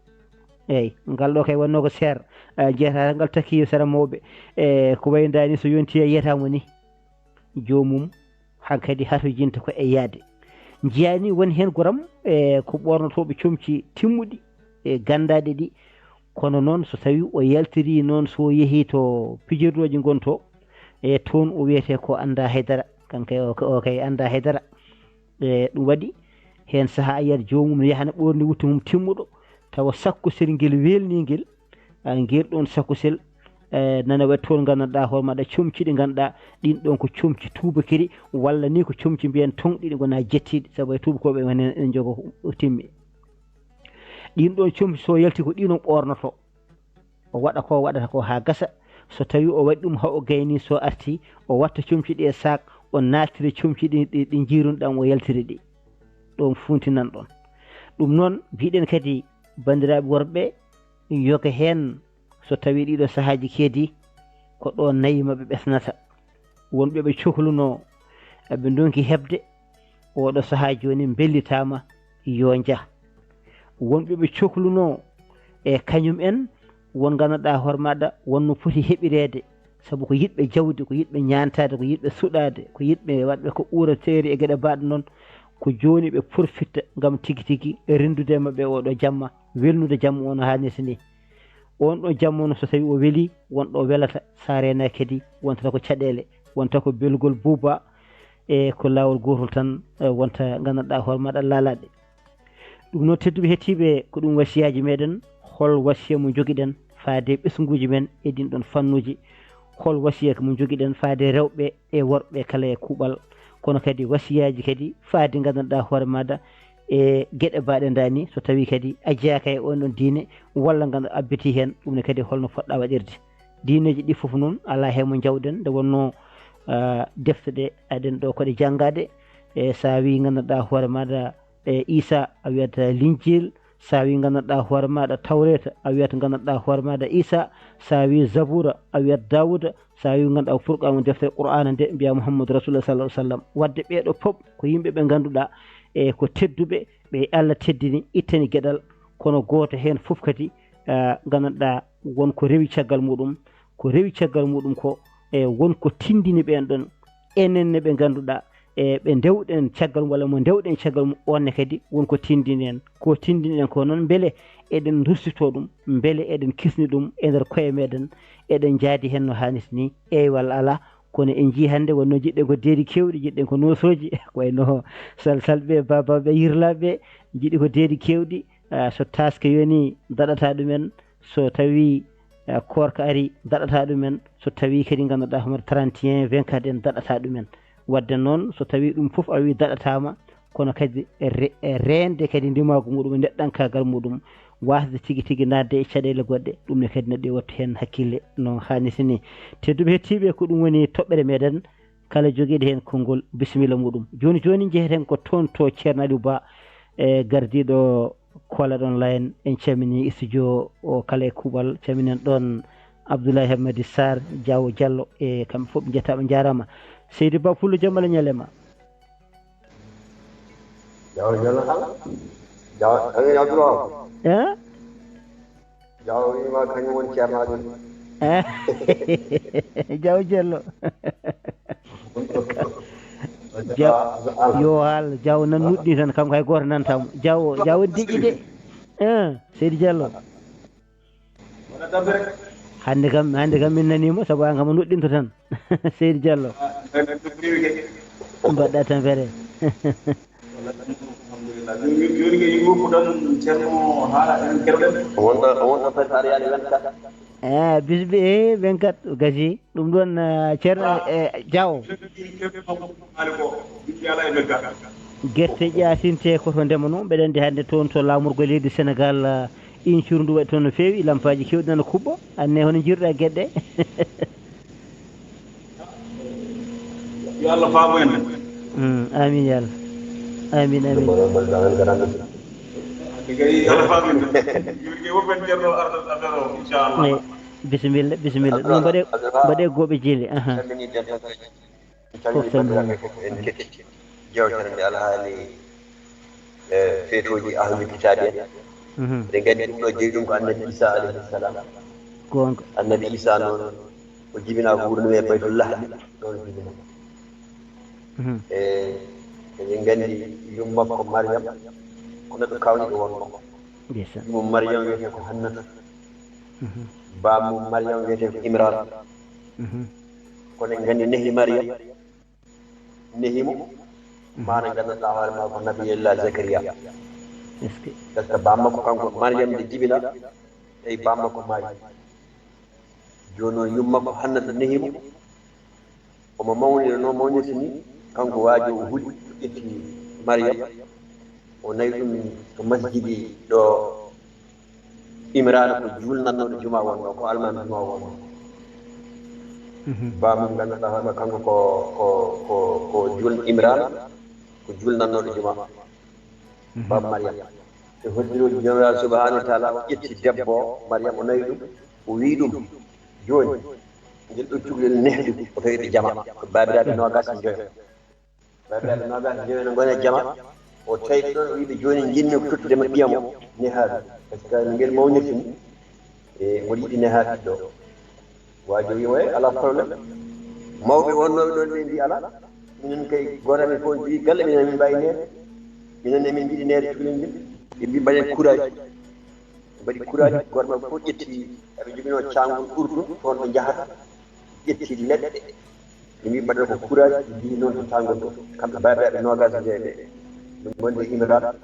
Eeyi, ngal ɗo kay wonnoo ko seer, eh, jeetataa ngal takki sera mawɓe. E ko wayi ndaa ni, so yontii e yeetaama ni, joomum hankadi hatojinta ko e yahde. Njiyaa ni won heen goram, e ko ɓoornotooɓe comci timmuɗi e ganndaaɗe ɗi, kono noon so tawii o yaltirii noon, so o yehii to pijirlooji ngon to, e toon o wiyetee ko anndaa haydara, kanko o, o kay anndaa haydara. E ɗum waɗi heen sahaa a yiyat joomum ne yahana ɓoorni wuttu mum timmuɗo, tawa sakkosel ngel weelnii ngel, a, ngel ɗoon sakkosel, e, nana waɗi toon nganndanɗaa hoore maaɗa comci ɗi ngannduɗaa ɗin ɗoon ko comci tuubakiri, walla ni ko comci mbiyen toon ɗiɗi ngonaa jettiiɗi, sabu e tuubakooɓe woni en jogo o timmi. Ɗin ɗoon comci so yalti ko ɗiin o ɓoornotoo. O waɗa ko waɗata ko haa gasa. So tawii o waɗi ɗum haa o gayni, so arti, o watta comci ɗi e saak, o naatira comci ɗi, ɗi, ɗi njiiruno ɗam, o yaltira ɗi. Ɗum funtinan ɗon. Ɗum noon, mbiɗen kadi, banndiraaɓe worɓe, yoga heen so tawii ɗiɗo sahaaji keedi, ko ɗo nayi maɓɓe ɓesnata. Wonɓe ɓe cohlunoo, eɓe ndonki heɓde, oɗo sahaa jooni mbellitaama, yo njah. Wonɓe ɓe cohlunoo e kañum en, won nganndanɗaa hoore maaɗa, won no poti heɓireede, sabu ko yiɗɓe jawdi, ko yiɗɓe ñaantaade, ko yiɗɓe suɗaade, ko yiɗɓe waɗɓe ko ɓuura teeri e geɗe baaɗe noon, ko jooni ɓe porfitta ngam tigi tigi renndude e maɓɓe oɗo jamma, welnude jamma o no haanirta ni. On ɗo jamma no so tawii o welii, won ɗo welata, so a reenaaki kadi, wontata ko caɗeele, wonta ko belgol buuba, e ko laawol gootol tan, e, wonta nganndanɗaa hoore maaɗa laalaade. Ɗum noon, tedduɓe hettiiɓe, ko ɗum wasiyaaji meɗen, hol wasiya mo njogiɗen faade ɓesnguuji men e ɗin ɗon fannuuji, hol wasiya mo njogiɗen faade rewɓe e worɓe kala e kuuɓal, kono kadi wasiyaaji kadi faade nganndanɗaa hoore maaɗa e geɗe baaɗe ndaani, so tawii kadi a jeyaaka e on ɗon diine, walla nganndu abbiti heen, ɗum ne kadi holno fotɗa waɗirde. Diineeji ɗi fof noon, alaa heen mo njawɗen, nde wonnoo, ah, defte ɗe aɗen ɗo ko ɗe janngaade, e so a wii nganndanɗaa hoore maaɗa, e Iisaa, a wiyat Linjiil, so a wii nganndanɗaa hoore maaɗa Tawreeta, a wiyat nganndanɗaa hoore maaɗa Iisaa, so a wii Zabuura, a wiyat Daawuuda, so a wii nganndanɗaa Furqaanu, deftere Qur'aana nde, mbiyaa Muhammadu Rasuulullaahi sallallaahu alayhi wa sallam. Waɗde ɓee ɗo fof ko yimɓe ɓe ngannduɗaa e ko tedduɓe, ɓe Allah teddini, ittani geɗal, kono gooto heen fof kadi, ah, nganndanɗaa won ko rewi caggal muɗum, ko rewi caggal muɗum ko, e won ko tindini ɓeen ɗon, enen ne ɓe ngannduɗaa, e ɓe ndewɗen caggal mum walla mo ndewɗen caggal mum, on ne kadi won ko tindini en. Ko tindini en ko noon, mbele eɗen ndursitoo ɗum, mbele eɗen kisni ɗum e nder koye meɗen, eɗen njaadi heen no haanirta ni. Eey walla alaa, kono en njii hannde wonno njiɗɗen ko deedi keewɗi, njiɗɗen ko noosooji, ko wayno sal salɓe, baabaaɓe, yirlaaɓe, njiɗi ko deedi keewɗi, ah, so taaske yoni daɗata ɗumen, so tawii, eh, koorka ari daɗata ɗumen, so tawii kadi ngannduɗaa hoore trente et un, vingt-quatre en daɗata ɗumen. Waɗde noon, so tawii ɗum fof a wii daɗataama, kono kadi re-, e reende kadi ndimaagu muɗum e neɗɗankaagal muɗum, waasde tigi tigi naatde e caɗeele goɗɗe, ɗum ne kadi neɗɗo yo wattu heen hakkille no haanirta ni. Tedduɓe hettiiɓe, ko ɗum woni toɓɓere meɗen, kala jogiiɗo heen konngol, bisimilla muɗum. Jooni jooni njeheten ko toon to Ceerno Aliou Ba, e gardiiɗo Kola ɗon Layen. En calminii studio o kala e kuuɓal, calminen ɗoon Abdoulaye Hamadi Sarr, Diawo Diallo, e kamɓe fof ɓe njettaama, njaaraama. Seydi Ba Pullo, jam Allah ñalle ma. Diawo Diallo kala. Diawo, Abdoulaye. Eh? Diawo wiima kañum woni ceernaajo. Eh? Diawo Diallo. Diaw, yo haal, Diaw nan nuɗɗi tan, kam kay gooto nantam. Diaw, Diaw deƴƴi de. Eh, Seydi Diallo. Hannde kam, hannde kam min naniima, sabu aan kam a nuɗɗinto tan. Seydi Diallo. Mbaɗɗa tampere. Alhamdulillah. Jooni, jooni kay, yiɗi woppu tan, ceerno, haala en kerɗen. Wonɗo, wonɗo préparé yaade vingt-quatre. Eh, bisbi, eh, vingt-quatre, o gasi. Ɗum ɗoon, eh, ceerno, eh, Diaw. Gerte ƴaatinte ko to ndema no, mbeɗa anndi hannde toon to laamorgo leydi Senegaal, eh, incuru ndu waɗi toon no feewi, lampaaji keewɗi nana kuɓɓa. Aan ne, hono njiiruɗaa geɗe ɗe? Yo Allah faabu en. Mm, amiin, yo Allah. Amiin, amiin. Yo Allah faabu en. Yurge woppen ceerno arɗo affaire o, inchallah. Eh, bisimilla, bisimilla. Ɗum mbaɗe, mbaɗe gooɓe jeeli. Aha. Fof tan ɗum. Fof en ketti jewtere nde alhaali, eh, feetooji ahlul kitaabi en. Mhm. Eɗen nganndi ɗum ɗo jeyi ɗum ko annabi Isa alayhi salam. Goonga. Annabi Isa noon o jibinaa ko wuurnoo e Baytullah ɗon jibinaa. Mhm. E eɗen nganndi yumma makko Maryam ko neɗɗo kawniɗo wonno. Ndeysaan. Yumma Maryam wiyetee ko Hannata. Mhm. Baaba mum Maryam wiyetee ko Imran. Mhm. Kono en nganndi nehi Maryam. Nehi mo, maana nganndanɗaa hoore maa ko Nabiyullah Zakariya. Est-ce que? Parce que baaba makko kanko Maryam nde jibina, tawi baaba makko maayi. Jooni noon yumma makko Hannata nehi mo. Omo mawnina no mawnirta ni, kanko waajo o huli, o ƴetti Maryam, o nawi ɗum to masjidi ɗo Imrana ko juulnannooɗo juma wonno, ko almaami juma wonno. Mhm. Baaba mum nganndanɗaa hoore maa kanko ko, ko, ko, ko juul Imrana, ko juulnannooɗo juma. Mhm. Baaba Maryam. E hoddirooji Joomiraaɗo subhanahu wa taala, o ƴetti debbo Maryam, o nawi ɗum, o wii ɗum, jooni, ngel ɗo cukalel nehdi, o tawi ɓe jama, ko baabiraaɓe noogas e njoyo. Baabiraaɓe noogas e njoyo no ngoni e jama, o tawi ɓe ɗon, o wii ɓe, jooni njiɗmi ko tottude ma ɓiyam o, nehaa ɗum. Parce que no ngel mawnirta ni, e, mboɗo yiɗi nehaa ɓiɗɗo o. Waajo wii mo, e, alaa problème. Mawɓe wonnooɓe ɗon ɓe mbii alaa. Minen kay, gooto amin fof jogii galle, minen min mbaawi neede. Minen emin njiɗi neede cukalel ngel. Ɓe mbii mbaɗen kuraaji. Ɓe mbaɗi kuraaji, gooto maɓɓe fof ƴetti, eɓe njoginoo caangol urdu, toon ɓe njahata. Ƴetti leɗɗe. Ɓe mbii mbaɗen ko kuraaji, ɓe mbii noon to caangol to. Kamɓe baabiraaɓe noogas e njoyo ɓe. Ɓe ngondi e Imraan.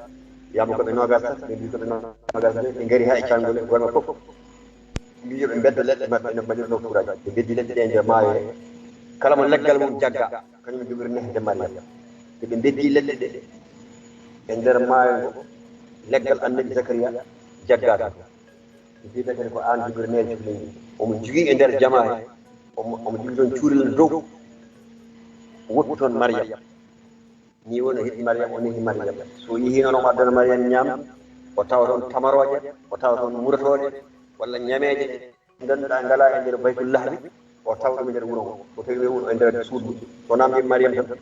Wiyaama ko ɓe noogas tati, ɓe mbii ko ɓe noogas e njoyo, ɓe ngari haa e caangol e gooto maɓɓe fof. Mbii yo ɓe mbedda leɗɗe maɓɓe no mbaɗirnoo kuraaji. Ɓe mbeddi leɗɗe ɗe e nder maayo he. Kala mo leggal mum jagga, kañum jogori nehde Maryam. Nde ɓe mbeddi leɗɗe ɗe e nder maayo ngo, leggal annabi Zakariya jaggaaka. Ɓe mbii Zakariya ko aan jogori nehde cukalel ngel. Omo jogii e nder jamaa he, omo, omo jogii toon cuurel no dow. Woppi toon Maryam. Nii woni o heɓi Maryam, o nehi Maryam. So o yehii noon, omo addana Maryam ñaam, o tawa toon tamarooje, o tawa toon murotooje, walla ñameeje ɗe ngannduɗaa ngalaa e nder Baytul Lahmi, o tawa ɗum e nder wuro ngo. O tawi ɗum e wuro, e nder suudu. So naamndiima Maryam tan,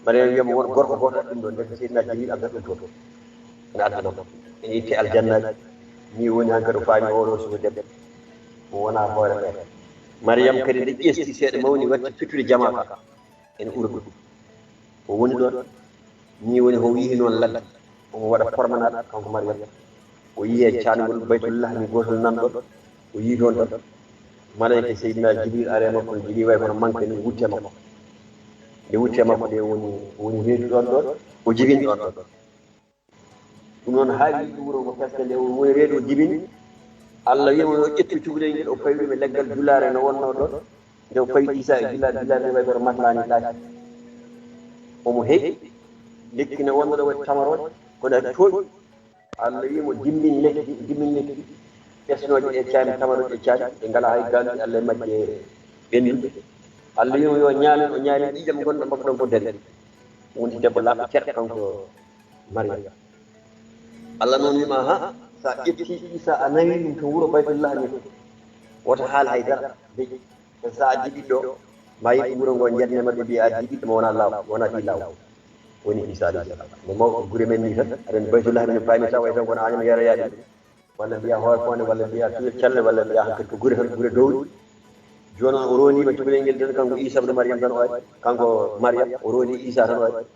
Maryam wiya mo won gorko gooto addi ɗum ɗo, nden Seydina Jibril adda ɗum toon. Ene adda ɗum. Ene itte aljannaaji. Nii woni hankadi o faami oo ɗoo suka debbo. O wonaa hoore meere. Maryam kadi nde ƴeesti seeɗa mawni, watti fittude jamaa ka. Ene ura ɗum. O woni ɗoon, nii woni o yehi noon ladde, omo waɗa promenade, kanko Maryam. O yii e caangol Baytul Lahmi gootol nan ɗoon, o yii toon tan. Malayka Seydina Jibril ari e makko, no jogii way kono manque ni, wutte makko. Nde wutte makko nde woni, woni reedu ɗoon ɗoon, o jibini ɗoon ɗoon. Ɗum noon haawi yiɗi wuro ngo, parce que nde o woni reedu o jibini, Allah wiima yo ƴettu cukalel ngel, o fawi ɗum e leggal julaare no wonnoo ɗoon. Nde o fawi Isa e julaare, julaare nde way kono maslaani ɗaaki. Omo heƴi lekki ne wonnoo ɗo waɗi tamarooje, kono adi tooƴi. Allah wiima dimbin lekki, dimbin lekki. Ɓesnooje ɗe caami, tamarooje ɗe caami, ɗe ngalaa hay gaaluuji Allah e majje ɓennduɓe. Allah wiima yo ñaamen, o ñaami, ƴiiƴam gonɗo makko ɗon fof dari. Woni debbo laaɓɗo cer kanko Maryam. Allah noon wiima, ha, so a ƴetti Isa a nawi ɗum to wuro Baytul Lahmi to, wota haal hay dara. Beƴi. So a addi ɓiɗɗo, ma yiɗi wuro ngo njenne maɓɓe mbiya a addi ɓiɗɗo mo wona law, wona ɓi law. Woni Isa alayhi salam. No mawɓe gure men ni tan, aɗa anndi Baytul Lahmi no paami tawa e tan kono aanema yara yaade. Walla mbiya hoore fonde, walla mbiya tuyo calle, walla mbiya hankadi ko gure tan, gure dowɗe. Jooni noon o rondiima cukalel ngel tan, kanko Isa ibn Maryam tan o ari, kanko Maryam, o rondi Isa tan o ari.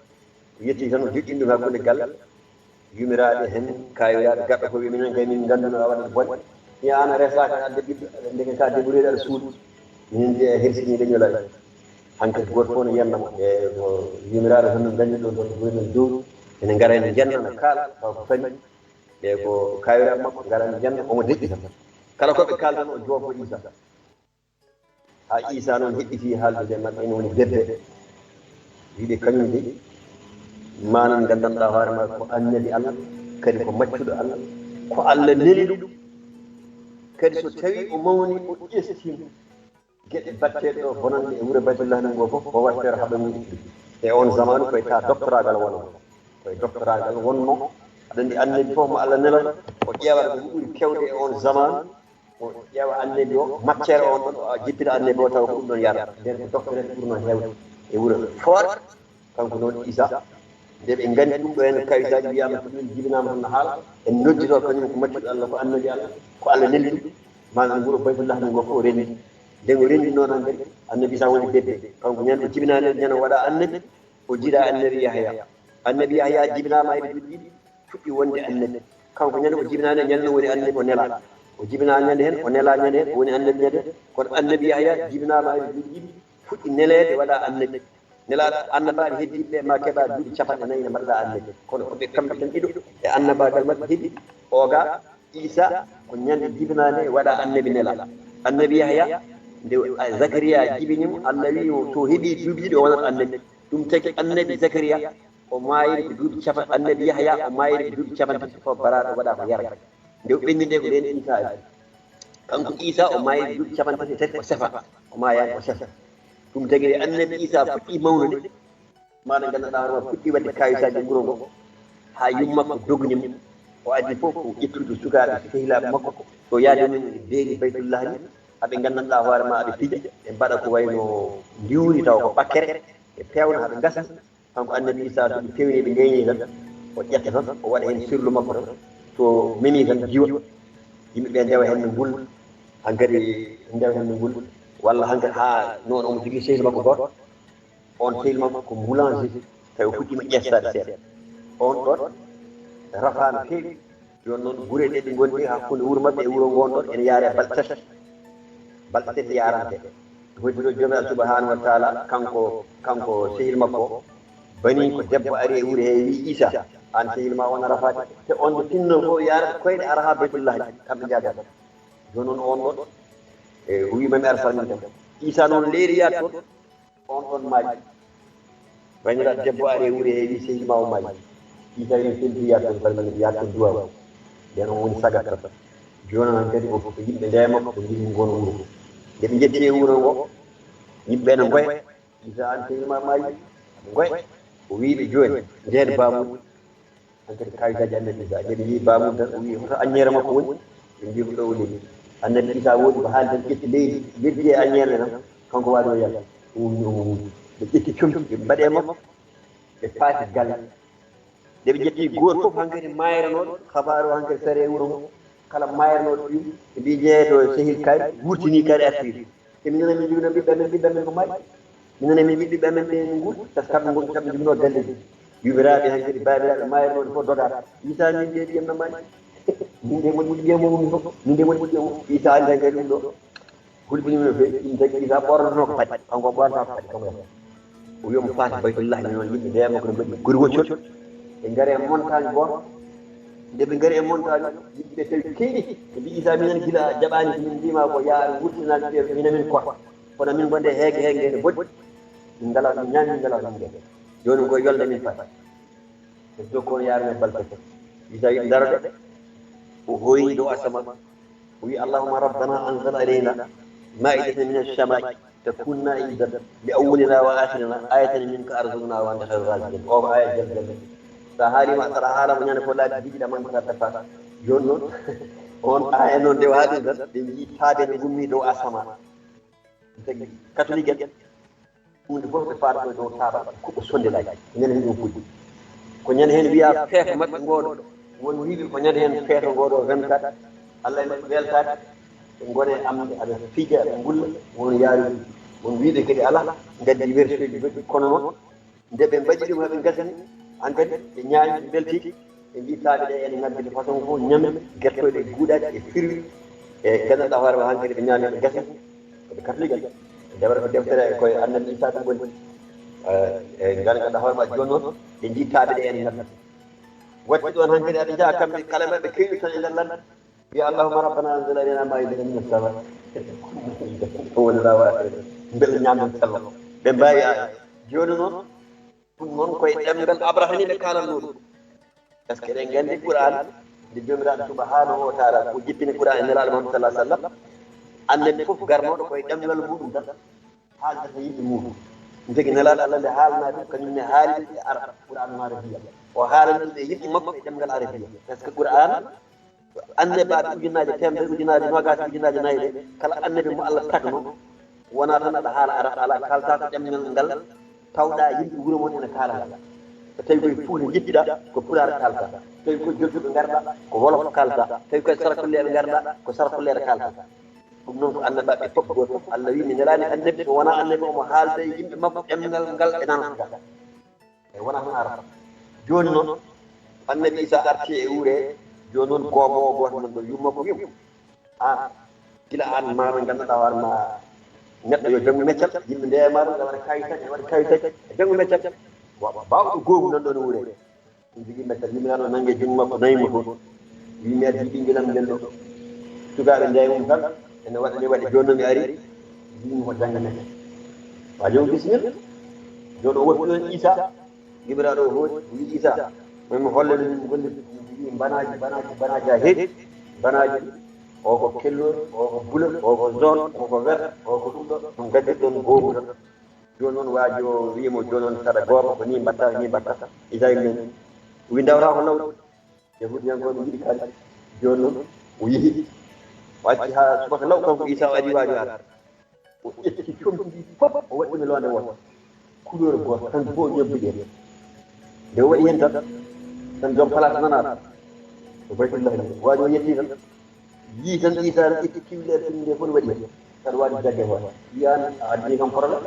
O yetti tan o joƴƴini ɗum hakkunde galle. Yumiraaɓe heen, kaayiraaɓe, gaɗɗo ko wi minen kay min ngannduno a waɗat bone. Ni aan a resaaka adde ɓiɗɗo, ndeke ka débrouillé aɗa suuɗi. Minen de a hersini leñol aɗa. Hankadi gooto fof no yiyanna mo. E ko yumiraaɓe tan no nganndu ɗon ɗon gure men dow. Ene ngara ene njenna no kaala, taw ko fami. Ɓe ko kaayiraaɓe makko ngara ene njenna, omo deƴƴi tan. Kala ko ɓe kaal tan o joobo Isa. Haa Iisaa noon heɓɓitii haaldude e maɓɓe, ene woni bebbe. Wiide kañum de, maanan nganndanɗaa hoore maa ko annabi Allah, kadi ko maccuɗo Allah, ko Allah neli ɗum. Kadi so tawii o mawni, o ƴestii geɗe batteeɗe ɗo bonande e wuro Baytullahi ngoo fof, o waɗa feere haɓa ɗum ittude. E oon zamaanu, ko e taa doktoraagal wonoo. Ko e doktoraagal wonnoo. Aɗa anndi annabi fof mo Allah nelata, o ƴeewata ko ɓuri kewde e oon zamaanu, o ƴeewa annabi o, matière on ɗon, o jippita annabi o, tawa ko ɗum ɗon yara. Nden ko doctorate ɓurno heewde e wuro fooɗa. Kanko noon Isa, Nde ɓe nganndi ɗum ɗo heen kayitaaji wiyaama ko ɗum jibinaama ɗum no haala, en nodditoo kañum ko maccuɗo Allah, ko annabi Allah, ko Allah neldi ɗum, maanaam wuro Baytullah min ngoo fof renndi. Nde ngo renndi noon hankadi, annabi Isa woni bebbe. Kanko ñande o jibinaani, ñande o waɗa annabi, o jiidaa annabi Yahya. Annabi Yahya jibinaama e ɓe duuɓi ɗiɗi, fuɗɗi wonde annabi. Kanko ñande o jibinaani, ñande o woni annabi, o nelaa. O jibinaa ñande heen, o nelaa ñande heen, o woni annabi ñande heen. Kono annabi Yahya jibinaama e ɓe duuɓi ɗiɗi, fuɗɗi neleede, waɗa annabi. Nelaaɗo annabaaɓe heddiiɓe ɓe ma keɓa duuɓi capanɗe nayi ne mbaɗa annabi. Kono ko ɓe kamɓe tan ɗiɗo e annabaagal maɓɓe heɓi. Oga Isa ko ñande jibinaande waɗa annabi nela. Annabi Yahya nde Zakariya jibini mo, Allah wi mo to heɓi duuɓi ɗiɗi o wonat annabi. Ɗum tagi annabi Zakariya o maayiri ko duuɓi capan, annabi Yahya o maayiri ko duuɓi capanɗe tati fof baraaɗo waɗa ko yarga. Nde o ɓenni nde ko ɓen Isa ari. Kanko Isa o maayiri duuɓi capanɗe tati e tati o sefa. O maayaani o sefa. Ɗum tagi nde annabi Isa fuɗɗi mawnude, maanaam nganndanɗaa hoore ma fuɗɗi waɗde kayitaaji e wuro ngo, haa yumma ko dogni mo. O addi fof ko ƴettude sukaaɓe sehilaaɓe makko, ɗo yaade mum e beeri Baytullah ni, aɓe nganndanɗaa hoore ma aɓe pija, ɓe mbaɗa ko wayno ndiwri tawa ko ɓakkere, ɓe peewna haa ɓe ngasna. Kanko annabi Isa so ɓe pewni ɓe ñeeñi tan, o ƴetta tan, o waɗa heen sirlu makko tan, so memi tan jiwa. Yimɓe ɓe ndewa heen no ngul, hankadi ndewa heen no ngul, walla hankadi haa noon omo jogii sehil makko gooto. On sehil makko ko boulanger, tawi o fuɗɗiima ƴeestaade seeɗa. On ɗon rafaa no feewi. Jooni noon gure ɗe ɓe ngoni ɗe, hakkunde wuro maɓɓe e wuro ngoon ɗon ene yaare balɗe tati. Balɗe tati yaarante. Hoddiro Joomiraaɗo subhanahu wa taala, kanko, kanko sehil makko, bani ko debbo ari e wuro he wi Isa, aan sehil ma on a rafaade. Te on nde tinno fof yaarata koyɗe ara haa Baytullahi, kamɓe njaadata. Jooni noon on ɗon, e o wi mami ara salminde. Isa noon leeri yaade toon, on ɗon maayi. Banndiraaɗo debbo ari e wuro he wi sehil ma o maayi. Isa wi sehil wi yaade toon salminde, yaade toon duwaawu. Nden on woni sagatata. Jooni noon kadi o ko yimɓe ndeema ko ɓe njiɗi ngono wuro. Nde ɓe njetti e wuro ngo, yimɓe ɓe no ngoya. Isa aan sehil ma maayi, ngoya. O wi ɓe jooni, njehen baamuuji. Hankadi kayitaaji annabi Isa, nde ɓe njii baamuuji tan, o wi hoto aññeere makko woni? Ɓe mbii ko ɗo o leli. Annabi Isa woodi ko haali tan, ƴetti leydi, weddi e aññeere nde tan, kanko waɗi o yalla. O wumni omo wuuri. Ɓe ƴetti comci, ɓe mbaɗi e makko, ɓe paati galle. Nde ɓe ƴetti gooto fof hankadi maayiranooɗo, kabaaru o hankadi sare e wuro ngo, kala maayiranooɗo ɗum, ɓe mbii jeeyee to sehil kay, wurtinii kadi artii. Te minen min njogino ɓiɓɓe amen, ɓiɓɓe amen ko maayi. Minen min njiɗi ɓiɓɓe amen ɓe nguur, par ce que kamɓe ngon kamɓe njoginoo galleeji. Yuɓiraaɓe hankadi, baabiraaɓe maayiranooɓe fof dogaaka. Isa min ɓe ɓiyam no maayi. Min de woni ɓiɓɓe mum fof. Min de woni ɓiɓɓe mum. Isa anndi hankadi ɗum ɗo. Hulɓinii no feewi, ɗum tagi Isa ɓornotonoo ko paɗi. Kanko o ɓornotaako paɗi, kanko yahata. O wiya mo faati Baytullahi, noon yimɓe ndeema ko no mbaɗi gori woccol. Ɓe ngari e montagne gooto. Nde ɓe ngari e montagne, yimɓe tawi keeɗi. Ɓe mbii Isa minen gila a jaɓaani ko min mbiima ko yaa wurtinaani ɓe, minen min kota. Kono min ngonde heege heege nde boni. Min ngalaa min ñaami, min ngalaa min nde. Jooni ko yolde min paati. Ɓe jokkoon yaarne balɗe tati. Isa wi darde. O hooyi dow asama. O wi, "Allahumma rabbana anzil alayna ma'idatan min as-sama'i takunu lana idan li awwalina wa akhirina ayatan minka warzuqna wa anta khayrur raziqin." O ko aya jal jal. Sa haalima, sa haalama ñande ko laabi jiɗi ɗam an ka dafa. Jooni noon, on aya noon nde waɗi tan, ɓe njii taaɓe ne gummi dow asama. Tagi catholique en, huunde fof ɓe paata koye dow taabal, kuɓɓa sondelaji. Ñande heen ɗum fuɗɗi. Ko ñande heen wiya feeto maɓɓe ngooɗo. Won wiiɓe ko ñande heen feeto ngooɗo vingt-quatre. Allah e maɓɓe weltaade. Ɓe ngone am, aɓe fija, ɓe ngulla. Won yaari, won wiiɓe kadi alaa. Ngaddi werseeji goɗɗi. Kono noon, nde ɓe mbaɗi ɗum, haɓe ngasani. Hankadi, ɓe ñaami, ɓe mbelti. Ɓe mbii taaɓe ɗe ene ngaddiri façon fof, ñame, gertooɗe guuɗaaɗe e firwi. E gandanɗaa hoore ma hankadi ɓe ñaami ɓe gasi. Ko ɓe katoligal. Ndewata ko deftere koye annabi Isa ɗum woni. E gandanɗaa hoore ma jooni noon, ɓe njii taaɓe ɗe ene ngaddiri. Watti ɗoon hankadi aɓe njaha kamɓe kala maɓɓe keewi tan e nder ladde. Wiya, "Allahumma rabbana anzil alayna ma'idatan min as-sama." Ɗum woni laawol akhirati. Mbele ñaamen sello. Ɓe mbaawi aaya. Jooni noon, ɗum noon koye ɗemngal Abrahani ɓe kaalatnoo ɗum. Par ce que eɗen nganndi Qur'an, nde Joomiraaɗo subhanahu wa taala ko jippini Qur'an e Nelaaɗo Muhammad sallallahu alaihi wasallam, annabi fof garnooɗo koye ɗemngal muɗum tan haaldata yimɓe muɗum. Ɗum tagi Nelaaɗo Allah nde haalna ɗum, kañum ne haali ɗum e Arab, Qur'an Arabiya. O haalani ɗum e yimɓe makko e ɗemngal Arabiya. Par ce que Qur'an, annabaaɓe ujunnaaje teemedere, ujunnaaje noogaas, ujunnaaje nayi ɓe, kala annabi mo Allah tagno, wonaa tan aɗa haala Arab, alaa, kaaltaa ko ɗemngal ngal tawɗaa yimɓe wuro mon ene kaala ngal. So tawi koye Fuuta njettiɗa, ko pulaar kalta. So tawi koye Jolfuɓe ngarɗa, ko wolof kalta. So tawi koye Sarakulleeɓe ngarɗa, ko Sarakulleere kalta. Ɗum noon ko annabaaɓe fof gooto fof. Allah wii mi nelaani annabi so wonaa annabi omo haalda e yimɓe makko ɗemngal ngal ɓe nanata. E wonaa tan arata. Jooni noon, annabi Isa arti e wuure, jooni noon gooboowo gooto nan ɗo yumma ko wiw. Aan, gila aan maama ngannduɗaa hoore ma neɗɗo yo janngu meccal, yimɓe ndeya ma ɗum, waɗa kayitaji, waɗa kayitaji, janngu meccal. Wa-, baawɗo goomu nan ɗo no wuure. Ɗum jogii meccal, yimɓe nan ɗo nannge junngo makko, nayi mo toon. Wi mi addi ɓinngel am ngel ɗo. Sukaaɓe ndeya mum tan, ene waɗa ni waɗi, jooni noon mi ari, yimɓe ko jannga meccal. Wa joom bisimilla. Jooni o woppi ɗon Isa, Gibiraaɗo o hooti, o wi'i Isa, "Min mi holle no min golli, min njogii mbanaaji, mbanaaji, mbanaaji haa heewi, mbanaaji, o ko kelloori, o ko bula, o ko zone, o ko vert, o ko ɗum ɗo, ɗum gaddirɗon goomu ɗon." Jooni noon waaji o wi'i mo, "Jooni noon saɗa goopa, ko nii mbaɗta, nii mbaɗta." Isa wi'i men, o wi'i, "Ndawata ko law." Yahuudiyankooɓe njiɗi kadi. Jooni noon o yehi. O acci haa subaka law, kanko Isa o ari, waaji o ari. O ƴetti comci ɗi fof, o waɗi ɗum e loonde woote. Couleur gooto tan, fof o ñobbi ɗen. Nde o waɗi heen tan, tan joom place nanaɗo. Ko Baytullahi nde. Waaji o yetti tan. Yii tan Isa tan ƴetti kiwlere tun nde fof waɗi heen. Tan waaji jagge hoore. Wiyaani a addani kam problème.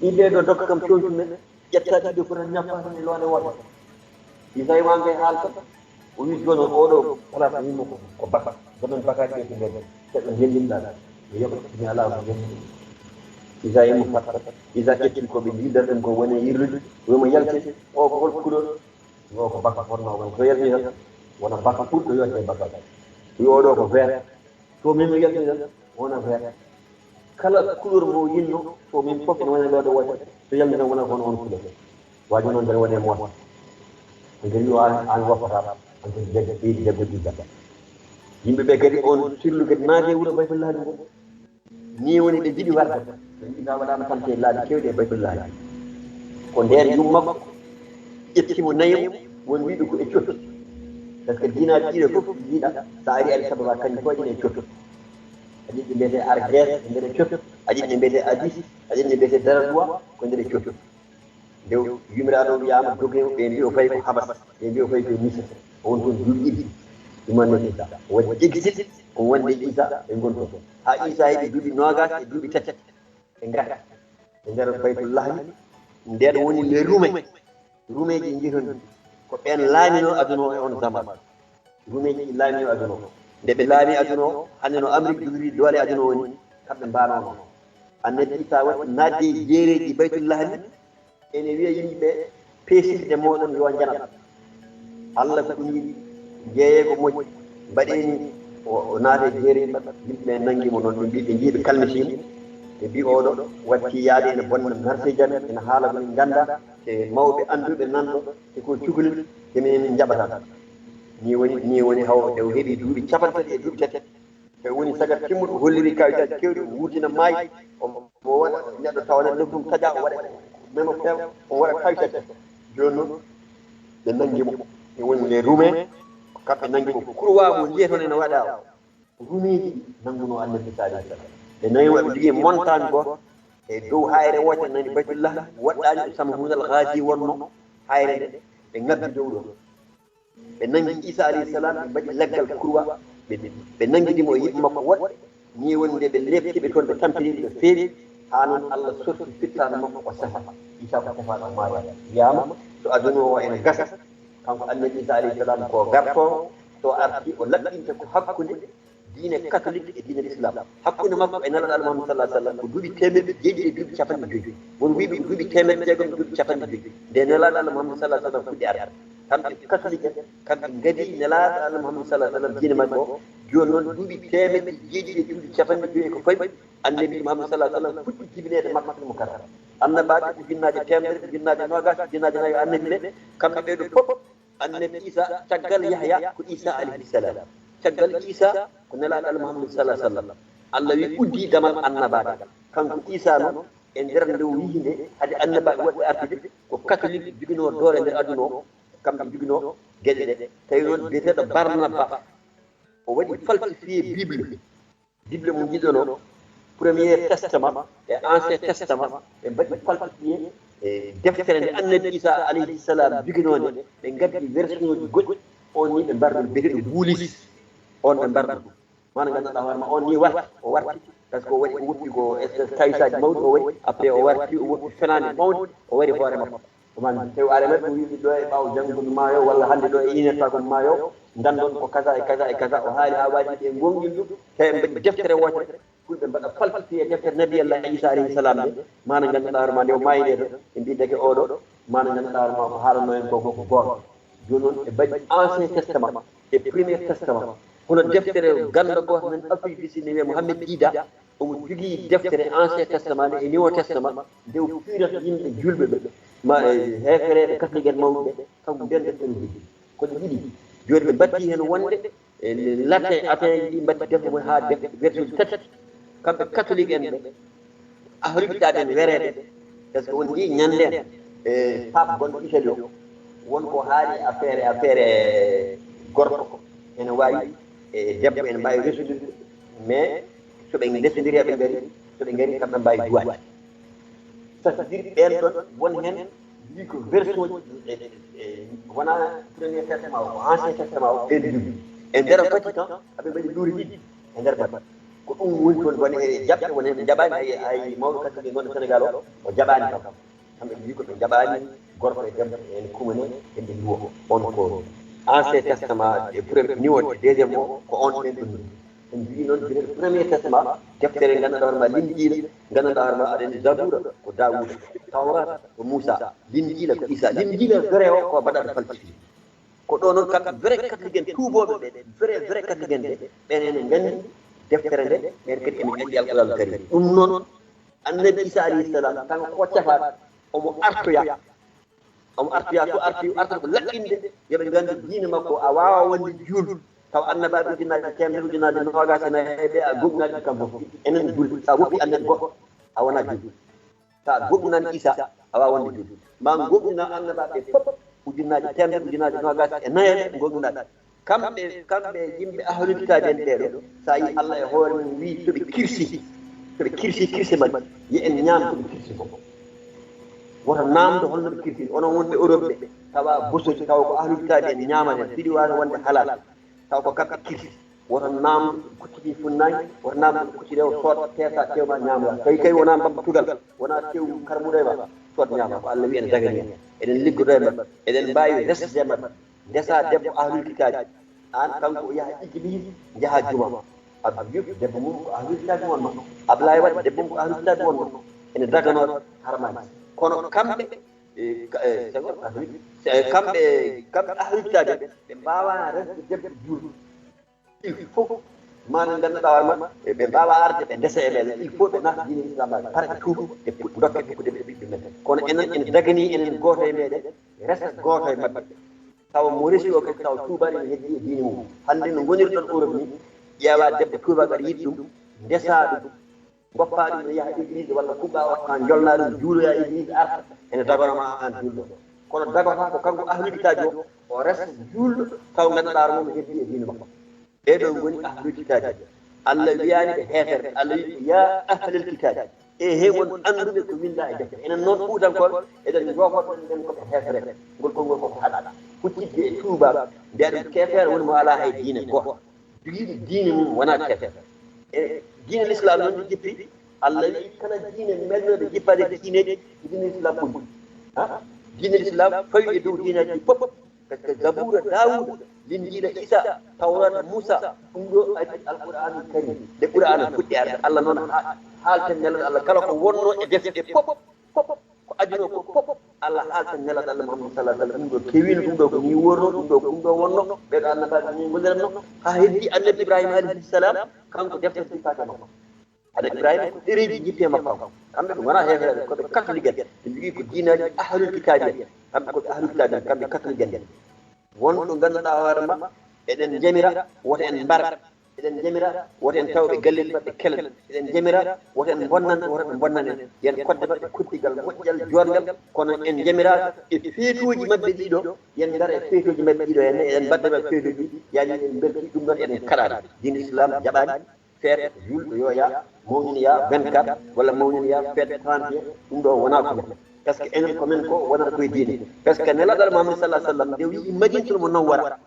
Ɗin ɓee ɗo dokka kam comci men. Ƴetta ɗiɗo fof tan ñappa tan e loonde woote. Isa e wan kay haalta. O wi jooni o ɗo place yimmo ko, ko baka. Domaine bakaji ɓe ko nder. Seɗɗo ndenndinɗa. Mi yoɓa mi alaa ko ndenndin. Isa yimmo fatta. Isa ƴetti ko ɓe jillata ɗum ko woni e irlude. Wimo yalte. O ko hol couleur? Yo ko baka fotnoo won. So yalti tan wona baka ɓurɗo yodde baka. Yo ɗo ko vert. So min mi yalti tan wona vert. Kala couleur mo yinno, so min fof ene wona ɗo ɗo woote. So yalti tan wona kono on couleur. Waaji noon tan woni e moota. Nder yo an, an woppata, an tan debbo, ɓeydi debbo ɗi debbo. Yimɓe ɓe kadi on sirlu kadi naati e wuro Baytullahi ngo. Nii woni ɓe njiɗi warde. Ɓe njiɗa waɗaama tante laabi keewɗi e Baytullahi. Ko nder yum makko, ƴetti mo nayi mo, won wiɗo ko e coffi. Par ce que diinaaji ɗiɗo fof njiɗa, so a ari Addis Ababa, kañum fof ene e coffi. A ɗiɗi mbiyetee Argees, nder e coffi. A ɗiɗi mbiyetee Adis, a ɗiɗi mbiyetee Daraduwa, ko nder e coffi. Nde yumiraaɗo wiyaama doge, ɓe mbi o fayi ko Habas, ɓe mbi o fayi ko Misir. O won toon duuɓi ɗiɗi. Ɗum wonde Isa. O waɗi exil, o wonde Isa, ɓe ngon toon. Haa Isa heɓi duuɓi noogaas e duuɓi tati. Ɓe ngara. Ɓe ngara Baytul Lahmi. Nden woni les Roumains. Roumains ji njiton ko ɓeen laaminoo aduna o e on zaman. Ruumeeji ɗi laamiiɗo aduna o. Nde ɓe laami aduna o, hannde no Amrik jogori doole aduna o ni, kamɓe mbaanoono. Annabi Isa waɗi naatde e jeereeji Baytul Lahmi, ene wiya yimɓe, "Peesirɗe mooɗon yo njanat." Allah ko ɗum yiɗi, jeeyee ko moƴƴi. Mbaɗee ni, o, o naati e jeereeji maɓɓe, yimɓe ɓe nanngi mo noon, ɓe mbii, ɓe njii ɓe kalmisii mo. Ɓe mbii, "Oɗo watti yaade ene bonna marseeji amen, ene haala ko min nganndaa, te mawɓe annduɓe nanɗo, te ko cukalel, te minen min njaɓataa." Ni woni, ni woni haw nde o heɓi duuɓi capanɗe tati e duuɓi tati. Ɓe woni sagat timmuɗo, o holliri kawitaji kewɗi, o wurtina maayi, o, o waɗa neɗɗo tawa neɗɗo ɗum taƴa, o waɗa memo feewa, o waɗa kawitaji. Jooni noon, ɓe nanngi mo. Ɓe woni les Roumains, kamɓe nanngi mo. Kurwa mo njiye toon ene waɗa o. Ruumiiji ɗi nanngunoo Annabi Isa alayhi salam. Ɓe nawi mo, ɓe njogii montagne gooto. E dow hayre wootere nani Baytullah, woɗɗaani ɗo Samhun al Ghazi wonnoo, hayre nde, ɓe ngabbi dow ɗo. Ɓe nanngi Isa alayhi salam, ɓe mbaɗi leggal kurwa, ɓe, ɓe nanngidi mo e yimɓe makko woɗɓe. Nii woni nde ɓe leefti ɓe toon, ɓe tampini ɓe, ɓe feewi, haa noon Allah softi fittaandu makko, o sefa. Isa ko sefaaɗo, o maayaama. Wiyaama, so aduna o ene gasa, kanko Annabi Isa alayhi salam ko gartoowo, so arti o laɓɓinta ko hakkunde diine katolik e diine l'islam. Hakkunde makko e Nelaaɗo Allah Muhammad sallallahu alaihi wasallam ko duuɓi teemeɗɗe jeeɗiɗi e duuɓi capanɗe joyi. Won wiiɓe ko duuɓi teemeɗɗe jeegom e duuɓi capanɗe joyi. Nde Nelaaɗo Allah Muhammad sallallahu alaihi wasallam fuɗɗi arde. Kamɓe katolik en, kamɓe ngadi Nelaaɗo Allah Muhammad sallallahu alaihi wasallam diine makko o. Jooni noon duuɓi teemeɗɗe jeeɗiɗi e duuɓi capanɗe joyi e ko fawi, Annabi Muhammad sallallahu alaihi wasallam fuɗɗi jibineede Makkatul Mukarrama. Annabaaɓe ujunnaaje teemedere, ujunnaaje noogaas, ujunnaaje nayo Annabi ɓe, kamɓe ɓe ɗo fof, Annabi Isa, caggal Yahya ko Isa alayhi salam. Caggal Isa ko Nelaaɗo Allah Muhammad sallallahu alaihi wasallam. Allah wi uddi damal annabaagal. Kanko Isa noon, e nder nde o wiyi nde, hade annabaaɓe woɗɓe artude, ko katolik joginoo doole nder aduna o, kamɓe joginoo geɗe ɗe. Tawi noon biyeteeɗo Barnabas, o waɗi falsifié Bible. Bible mo njiɗono, Premier Testament e Ancien Testament, ɓe mbaɗi falsifié, E deftere nde annabi Isa alayhi salam joginoo nde, ɓe ngaddi version ji goɗɗi, on ni ɓe mbar ɗum, biyeteeɗo Buulis, on ɓe mbar ɗum. Maana ngannduɗaa hoore ma, on ni warti, o warti, par ce que o waɗi, o woppi ko espèce kayisaaji mawɗi, o waɗi, après o warti, o woppi fenaande mawnde, o wari hoore makko. Ko maana tawi are men ɗum yimɓe ɗo e ɓaawo janngo mi maayo, walla hannde ɗo e inetta ko mi maayo, ndanndon ko kaza e kaza e kaza, o haali haa waaji ɓe ngonɗin ɗum, tawi ɓe mbaɗi deftere wootere, fulɓe mbaɗa falsifié deftere Nabi Allah Isa alayhi salam nde, maana ngannduɗaa hoore ma nde o maayi nde ɗo, ɓe mbi deke oɗo, maana ngannduɗaa hoore ma ko haalanno en ko, ko, ko goonga. Jooni noon ɓe mbaɗi Ancien Testament e Premier Testament. Hono deftere gannda gooto men Afrique du Sud ne wiyee Mohamed Dida, omo jogii deftere Ancien Testament nde e Nouveau Testament, nde o piirata yimɓe julɓe ɓe, ma, e, heefereeɓe katolik en mawɓe ɓe, kanko nden deftere o jogii. Ko ɗe ɗiɗi. Jooni ɓe mbattii heen wonde, e, latin, atin ɗi mbatti defte mum haa defte version tati. Kamɓe katolik en ɓe, ahlu kitaab en wereede. Par ce que on njii ñande en, e, pape gonɗo Italie o, won ko haali affaire, affaire gorko. Ene waawi, e, debbo ene mbaawi resondirde, mais so ɓe ndesondiri, ɓe ngari, so ɓe ngari, kamɓe mbaawi duwaade. C'est-à-dire ɓeen ɗon won heen mbi ko version ji, e, e, wona Premier Testament o, ko Ancien Testament o, ɓeen jogi. E nder Vatican, aɓe mbaɗi luure ɗiɗi e nder Vatican. Ko ɗum woni toon, woni e jaɓɓe, woni ɓe jaɓaani, hay, hay mawɗo katolik gonɗo Sénégal o, o jaɓaani kam. Kamɓe mbi ko ɓe jaɓaani gorko e debbo en kumane e ɓe nduwo. On ko Ancien Testament e premier, Nouveau e deuxième o, ko on ɓeen ɗum. En mbi noon, premier Testament, deftere ngannduɗaa hoore ma Linjiila, ngannduɗaa hoore ma aɗa anndi Zabuura ko Daawuda, Tawraata ko Muusa, Linjiila ko Isa. Linjiila vrai o ko baɗaɗo falsifié. Ko ɗo noon kam vrai katolik en tuubooɓe ɓe, vrai, vrai katolik en ɓe, ɓen ene nganndi deftere nde, ɓen kadi ene nganndi Alquraan Karim. Ɗum noon, annabi Isa alayhi salam, tan ko cafaɗo, omo artoya. Omo artoya, so arti, arta ko laɓɓinde, yo ɓe nganndu diine makko, a waawaa wonde juulɗo, taw annabaaɓe ujunnaaje teemedere, ujunnaaje noogaas e nayi ɓe, a goɗɗinaade ɗum kam fof. Enen juulɓe, so a woppi annabi gooto, a wonaa juulɗo. So a goɗɗinaani Isa, a waawaa wonde juulɗo. Ma ngoɗɗina annabaaɓe fof, ujunnaaje teemedere, ujunnaaje noogaas e nayi ɓe, ngoɗɗinaaɓe. Kamɓe, kamɓe yimɓe ahlul kitaabi en ɓee ɗoo, so a yii Allah e hoore mum wii, so ɓe kirsi, so ɓe kirsi kirse maɓɓe, yo en ñaam ko ɓe kirsi ko. Woto naamdo holno ɓe kirsi. Onon wonɓe Europe ɓe, tawa bosol, tawa ko ahlul kitaabi en ñaamata, piɗi waawi wonde halal, tawa ko kamɓe kirsi. Woto naamdo kucciti funnaange, woto naamdo kucciti rewo, sood, teesa, tew ma ñaama. Tawi kay wonaa mbabba tugal, wonaa tew karmuɗo e ma, sood ñaama. Ko Allah wii ene dagani en. Eɗen liggodo e maɓɓe, eɗen mbaawi resde maɓɓe. Ndesa debbo ahlul kitaabi, aan kanko o yaha église, njaha juma. Abdou Diouf debbo mum ko ahlul kitaabi wonno. Ablaye Wade debbo mum ko ahlul kitaabi wonno. Ene daganoo harmaani. Kono kamɓe, e, ka-, e, sengo ahlul, e, kamɓe, kamɓe ahlul kitaabi ɓe mbaawaa resde debbo juulɗo. Il faut, maana ngannduɗaa hoore ma, e, ɓe mbaawaa arde ɓe ndesa e meɗen. Il faut ɓe naata diine Islam, ɓe para ɓe tuuba, ɓe pu-, dokke ɓe ɓiɓɓe men. Kono enen, ene daganii enen gooto e meɗen resa gooto e maɓɓe. Tawa mo resi o kadi tawa tuubaani, ene heddi e diine mum. Hannde no ngonirɗon Europe ni, ƴeewa debbo tuubaako aɗa yiɗi ɗum, ndesaa ɗum, ngoppaa ɗum, no yaha église walla kuɓɓa o, haa njolnaa ɗum, juuloya église, arta, ene daganoo ma aan juulɗo. Kono dagotaa ko kanko ahlul kitaabi o, o resa juulɗo, taw ngannduɗaa hoore mum heddi e diine makko. Ɓee ɗoo ngoni ahlul kitaabi. Allah wiyaani ɓe heeferɓe, Allah wii, "Ya ahlal kitaabi." E he won annduɓe ko winndaa e defte. Enen noon Fuutankooɓe, eɗen njoofoo ɗon nden ko ɓe heeferɓe. Ngol konngol koko haɗaa. Huccitde e tuubaako, mbiyaa ɗum keefeero woni mo alaa hay diine gooto. Jogiiɗo diine mum wonaa keefeero. E diine l'islam noon ɗi jippi, Allah wii kala diine melnooɗo jippaade diineeji, ko diine l'islam ɓuri. Ha? Diine l'islam fawi e dow diineeji ɗi fof. Par ce que Zabuura Daawuda, Linjiila Isa, Tawraata Muusa, ɗum ɗo ari Alqur'aanul Karim. Nde Qur'aana fuɗɗi arde, Allah noon ha-, haalten nelal Allah kala ko wonnoo e defte fof, fof, ko adunoo ko fof, Allah haalten nelal Allah Muhammad sallallahu alaihi wasallam. Ɗum ɗo kewiino, ɗum ɗo ko nii wonnoo, ɗum ɗo ko ɗum ɗo wonnoo, ɓee ɗo annabaaɓe nii ngoniranno, haa heddi annabi Ibrahima alayhi salam, kanko defte jippaaka e makko. Annabi Ibrahima ko ɗereeji jippi e makko. Kamɓe ɓe ngonaa heefereɓe, ko ɓe katolik en. Ɓe njogii ko diinaaji ahlul kitaabi en. Kamɓe ko ɓe ahlul kitaabi en, kamɓe katolik en. Won ɗo ngannduɗaa hoore ma, eɗen njamira, woto en mbar. Eɗen njamira, woto en taw ɓe galleeji maɓɓe kelen. Eɗen njamira, woto en mbonnan, woto ɓe mbonnan en. Yen kodde maɓɓe koddigal moƴƴal, joorngal, kono en njamira e feetooji maɓɓe ɗiɗo, yen ngar e feetooji maɓɓe ɗiɗo, en eɗen mbadda maɓɓe feetooji, yaani en mbeltii ɗum ɗon, eɗen kaɗaani. Diine Islam jaɓaani. Feet juulɗo yo yaa, mawninoyaa vingt-quatre walla mawninoyaa feet trente et un, ɗum ɗo wonaa ko men. Parce que enen ko men ko wonata koye diine. Parce que Nelaaɗo Muhammad sallallahu alaihi wasallam nde o yi'i Madinatul Munawwara,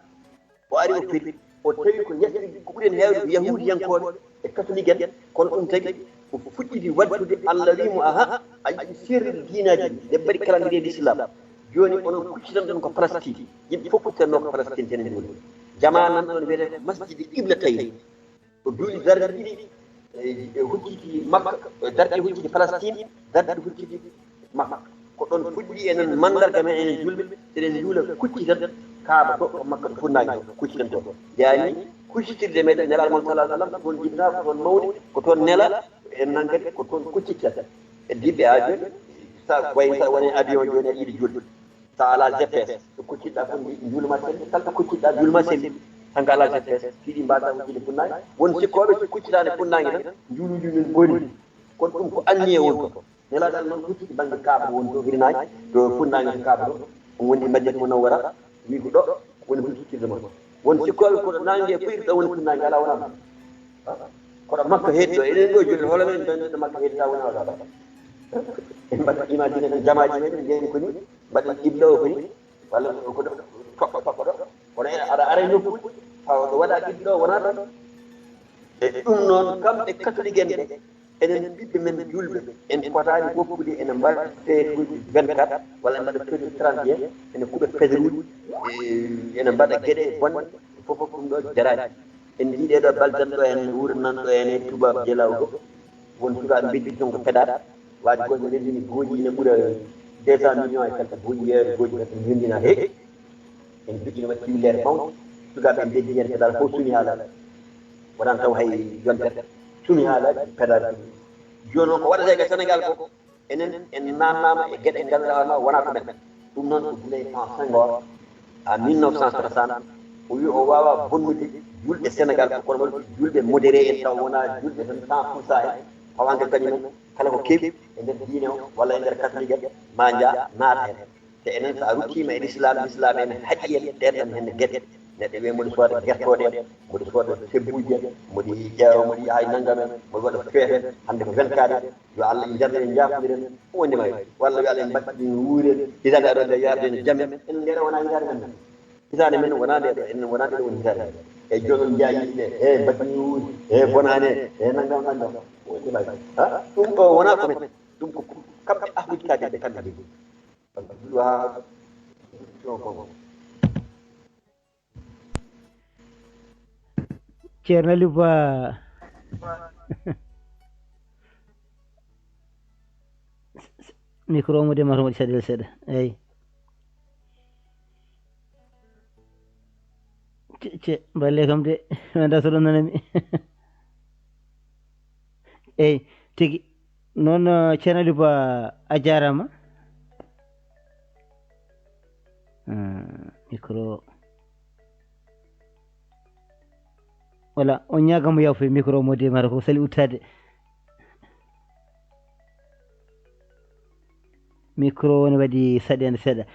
o ari o firi, o tawi ko yasi ko ɓuri en heewde ko yahuudiyankooɓe e katolik en. Kono ɗum tagi o fuɗɗiti waɗtude, Allah wi mo, aha, a yiɗi seertude diinaaji ɗi, ɓe mbaɗi calendrier l'islam. Jooni onon kuccitan ɗum ko Palestine. Yimɓe fof kuccitanno ko Palestine, tenen jooni. Jamaa nan ɗon wiyetee ko Masjidi Qiblatayni. Ko duuɓi darɗe ɗiɗi, e, e hucciti Makka, e darɗe hucciti Palestine, darɗe hucciti Makka. Ko ɗon fuɗɗi enen manndarga men enen juulɓe, seɗen juula kucci tan Kaaba to, ko Makka to fuɗnaange to, kucci tan toon. Yani kuccitirde meɗen Nelaaɗo mon sallallahu alaihi wasallam, ko toon jippinaa, ko toon mawni, ko toon nela, en nan kadi ko toon kuccitata. E diɓɓe haa jooni, sa wayi sa woni avion jooni aɗa yiɗi juulde. Sa alaa G P S, ɗo kuccitɗa fof ndi juulma selli, kala ɗo kuccitɗa juulma selli. Tan ko alaa G P S, siɗi mbaɗa wujjude funnaange. Won sikkooɓe so kuccitaani funnaange tan, juuluuji men boni. Kono ɗum ko anniye woni ko. Nelaaɗo Allah noon hucciti bannge Kaaba woni to hirnaange, to funnaange to Kaaba to. Ɗum woni Madina Munawwara, wi ko ɗo woni huccittirde mon. Won sikkooɓe ko ɗo naange foyri ɗo woni funnaange, alaa wonaa ɗum. Koɗo Makka heedi ɗo, eɗen ɗo juulde, hoolo men ɗon ɗo Makka heedi, taw wonaa ɗo. En mbaɗa imagine tan jamaaji men, mbiyen ko ni, mbaɗen qibla o ko ni, walla ko ɗo, toɓɓo, toɓɓo ɗo. Kono aɗa ara e nokkuuji, tawa ɗo waɗa qibla o wonaa ɗon. E ɗum noon, kamɓe katolik en ɓe, enen ɓiɓɓe men juulɓe, en potaani woppude ene mbaɗa feetuuji vingt-quatre walla ene mbaɗa feetuuji trente et un, ene kuɓa federuuji, e, ene mbaɗa geɗe bonɗe, fof fof ɗum ɗo jaraani. En njii ɗee ɗo baldan ɗo en, wuurnan ɗo en e tubaab jelawɗo. Won sukaaɓe mbeddi toon ko pedaat. Waade gooƴe renndini gooƴi ina ɓura deux cents millions e quelque gooƴi yeeru gooƴi kadi renndina he. En joƴƴino waɗi ciwilleere mawɗo. Sukaaɓe mbeddi heen pedaat fof suni haalaaji. Wonaan taw hay yontere. Suni haalaaji pedaat. Jooni noon ko waɗata e Sénégal ko enen en naamnaama e geɗe ngannduɗaa hoore maa wonaa ko men. Ɗum noon ko gila e temps Senghor, en mille neuf cent soixante, o wi o waawaa bonnude juulɓe Sénégal, ko kono waɗi juulɓe modéré en, taw wonaa juulɓe tan cent pour cent en, fawaande kañum en, kala ko kewi e nder diine o walla e nder katolik en, maa njaa naata heen. Te enen so a ruttiima e l'islam, l'islam ene haɗi en ɗeen ɗon heen geɗe. Neɗɗo wiya mboɗo sooda gertooɗe en, mboɗo sooda sebbuuji en, mboɗo ƴeewa, mboɗo yaha e nanngam en, mboɗo waɗa feere en, hannde ko vingt-quatre en, yo Allah en njarɗen en njaafondiren, o wonde ma walla yo Allah en mbaɗɗin wuuren, hitaande aroore nde yaarde en jam en, enen nde ɗo wonaa hitaande men. Hitaande men wonaa nde ɗo, enen wonaa nde ɗo woni hitaande men. E jooni on njiyaa yimɓe ɓe, e mbaɗɗin wuuri, e bonaani, e nanngam nanngam, o wonde ma. Ha? Ɗum ɗo wonaa ko men, ɗum ko kamɓe ahluji kaadirɓe kamɓe njeyi. Abdulwahab. Ceerno Aliou Ba. Micro mo de mata moƴƴi saɗel seeɗa. Eyyi. Ce, ce, balle kam de, mi anndaa so ɗon nanami. Eyyi, tigi. Noon, eh, Ceerno Aliou Ba, a jaaraama. Eh, micro. Voilà, on ñaagamo yaafo micro mo de mata ko sali uttaade. Micro o ne waɗi saɗeende seeɗa.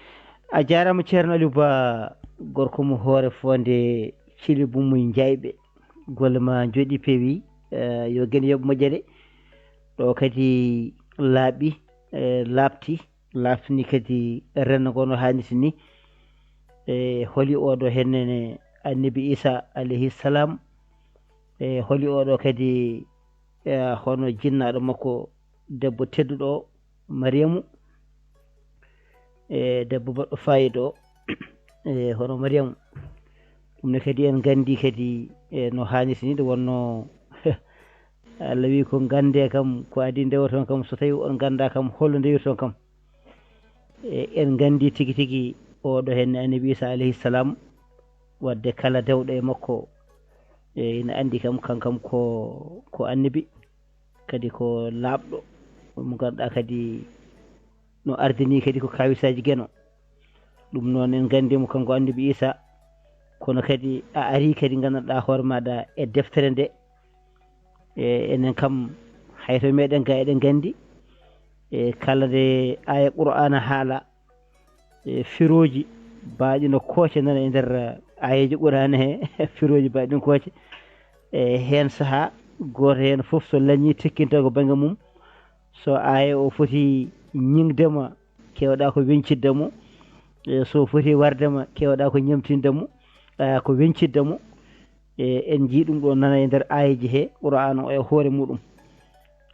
A jaaraama Ceerno Aliou Ba, gorko mo Hoore Fonde, Cili Bummuy Njaayɓe. Golle ma njooɗi peewi, eh, yo geno yoɓ moƴƴere. Ɗo kadi laaɓi, eh, laaɓti, laaɓtini kadi renndo ngo no haanirta ni. E holi oɗo hennene Annabi Isa alayhi salam? E holi oɗo kadi, e, hono jinnaaɗo makko debbo tedduɗo o, Mariyamu, e debbo baɗɗo faayiida o, e hono Mariyamu? Ɗum ne kadi en nganndi kadi, e, no haanirta ni, nde wonno Allah wi ko nganndee kam, ko adii ndewton kam, so tawii on nganndaa kam, hol no ndewirton kam? E, en nganndi tigi tigi oɗo henne Annabi Isa alayhi salam, wadde kala dewɗo e makko, e, ina anndi kam, kankam ko, ko annabi, kadi ko laaɓɗo, mo ngannduɗaa kadi no ardini kadi ko kaawisaaji geno. Ɗum noon en nganndi mo kanko Annabi Isa, kono kadi a arii kadi nganndanɗaa hoore maaɗa e deftere nde, e enen kam hay to meɗen ga eɗen nganndi, e kala nde aaya Qur'aana haala, e firooji baaɗi no kooce nana e nder aayeeji Qur'aana he, firooji baaɗi no kooce. E heen sahaa, gooto heen fof so lañii tekkinta ko bannge mum, so aaya o foti ñiŋde ma, keewɗaa ko weñcitde mo. E so foti warde ma, keewɗaa ko ñemtinde mo, eh, ko weñcitde mo. E en njii ɗum ɗo nana e nder aayeeji he Qur'aana o e hoore muɗum.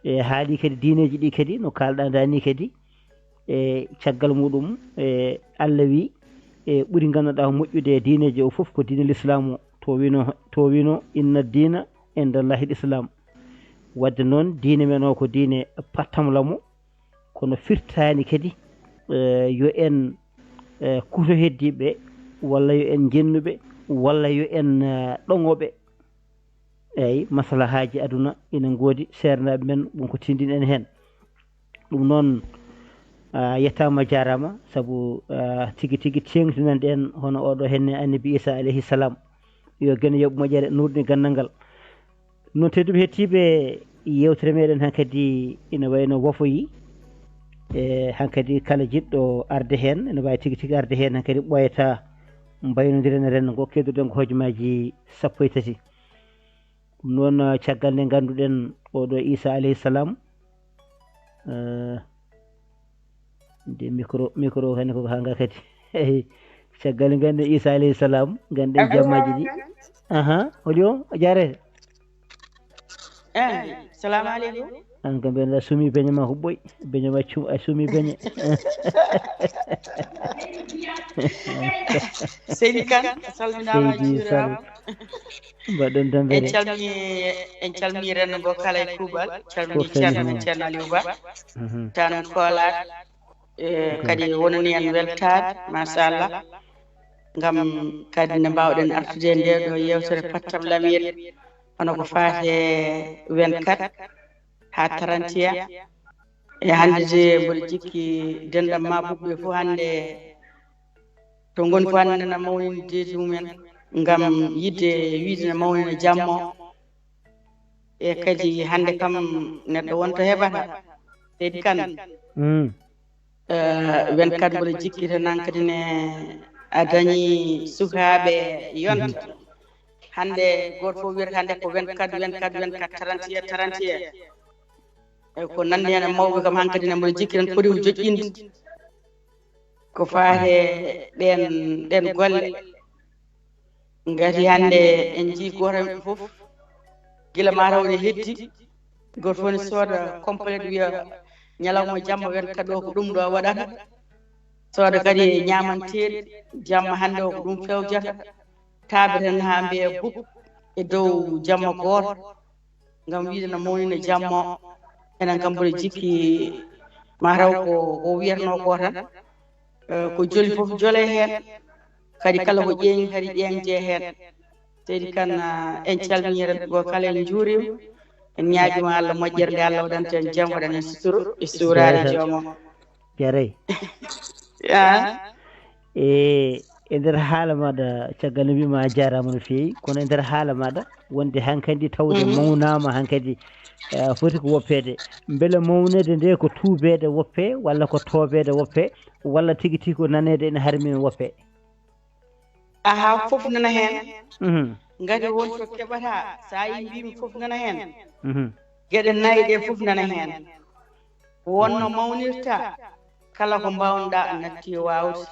E haali kadi diineeji ɗi kadi no kaalɗaa ndaa ni kadi, e caggal muɗum, e Allah wi, e ɓuri ngannduɗaa moƴƴude e diineeji o fof ko diine l'islam o. To wino, to wino inna diina inda Allahi l'islam. Wadde noon diine men o ko diine pattam lamo, kono firtaani kadi, eh, yo en, eh, kuto heddiiɓe, walla yo en njennuɓe, walla yo en, eh, ɗoŋoɓe. Eyi, maslahaaji aduna ina ngoodi, seernaaɓe men, ɗum ko tindin en heen. Ɗum noon, ah, yettaama, jaaraama, sabu, ah, tigi tigi teeŋtinan ɗen hono oɗo henne Annabi Isa alayhi salam. Yo geno yoɓ moƴƴere, nuurni ganndal ngal. Noon, tedduɓe hettiiɓe, yeewtere meɗen hankadi ina wayno wofoyi. E hankadi kala jiɗɗo arde heen, ene waawi tigi tigi arde heen, hankadi ɓooyata mbaynondiren e renndo ngo, keddoɗen ko hojomaaji sappo e tati. Ɗum noon, caggal nde ngannduɗen oɗo Isa alayhi salam, eh, nde micro, micro hannde koko hanga kadi. Eyi, caggal nde ngannduɗen Isa alayhi salam, ngannduɗen jammaji ɗi. Aha, holi o, o jaarete. Eh, salamu aleykum. An kam mbiɗa sumi beñe ma ko ɓoy. Beñe ma cum, a sumi beñe. Seydi Kane, a salminaama, a juuraama. Mbaɗɗon tampere. En calmini, en calmini renndo ngo kala e kuuɓal. Calmini Ceerno men, Ceerno Aliou Ba. Mhm. Tan Koolaat. E kadi wonani en weltaade, machallah. Ngam kadi nde mbaawɗen artude e ndee ɗoo yeewtere pattam lamiiɗe, hono ko faati e vingt-quatre haa trente et un. E hannde de mboɗo jikki denndam maa ɓuɓɓe fof hannde to ngoni fof hannde na mawnini deedi mumen ngam yiɗde wiide na mawnina jamma o. E kadi hannde kam neɗɗo wonto heɓata. Seydi Kane. Mm. Eh, vingt-quatre mboɗo jikki tan hankadi ne a dañi sukaaɓe yonta. Mhm. Hannde gooto fof wiyata hannde ko vingt-quatre, vingt-quatre, vingt-quatre, trente et un, trente et un. E ko nanndi heen e mawɓe kam hankadi ne mboɗo jikki tan foti ko joƴƴinde. Ko faati e ɗeen, ɗeen golle. Ngati hannde en njii gooto heen fof, gila maa taw ene heddi, gooto fof ne sooda complet wiya ñalawma jamma vingt-quatre o ko ɗum ɗo waɗata. Sooda kadi e ñaamanteeri jamma hannde o ko ɗum fewjata. Taaɓe tan haa mbiya buk e dow jamma gooto. Ngam wiide no mawnina jamma o. Enen kam mboɗo jikki ma taw ko, ko wiyatnoo ko tan, eh, ko joli fof jole heen. Kadi kala ko ƴeeŋi kadi ƴeeŋje heen. Seydi Kane, ah, en calmini renndo ngo kala, en njuuriima. En ñaagiima Allah moƴƴere nde Allah waɗanta en jam, waɗana en suturu e suuraare joom o. Jaray. Ah. E, e nder haala maaɗa, caggal nde mbiimi a jaaraama no feewi, kono e nder haala maaɗa wonde hankadi tawde, mhm, mawnaama hankadi, eh, foti ko woppeede. Mbele mawneede nde ko tuubeede woppe walla ko toobeede woppe, walla tigi tigi ko naneede ene harmi woppe? Aha, fof nana heen. Mhm. Ngati won to keɓata, so a yii mbiimi fof nana heen. Mhm. Geɗe nayi ɗe fof nana heen. Wonno mawnirta, kala ko mbaawnoɗaa a natti e waawde.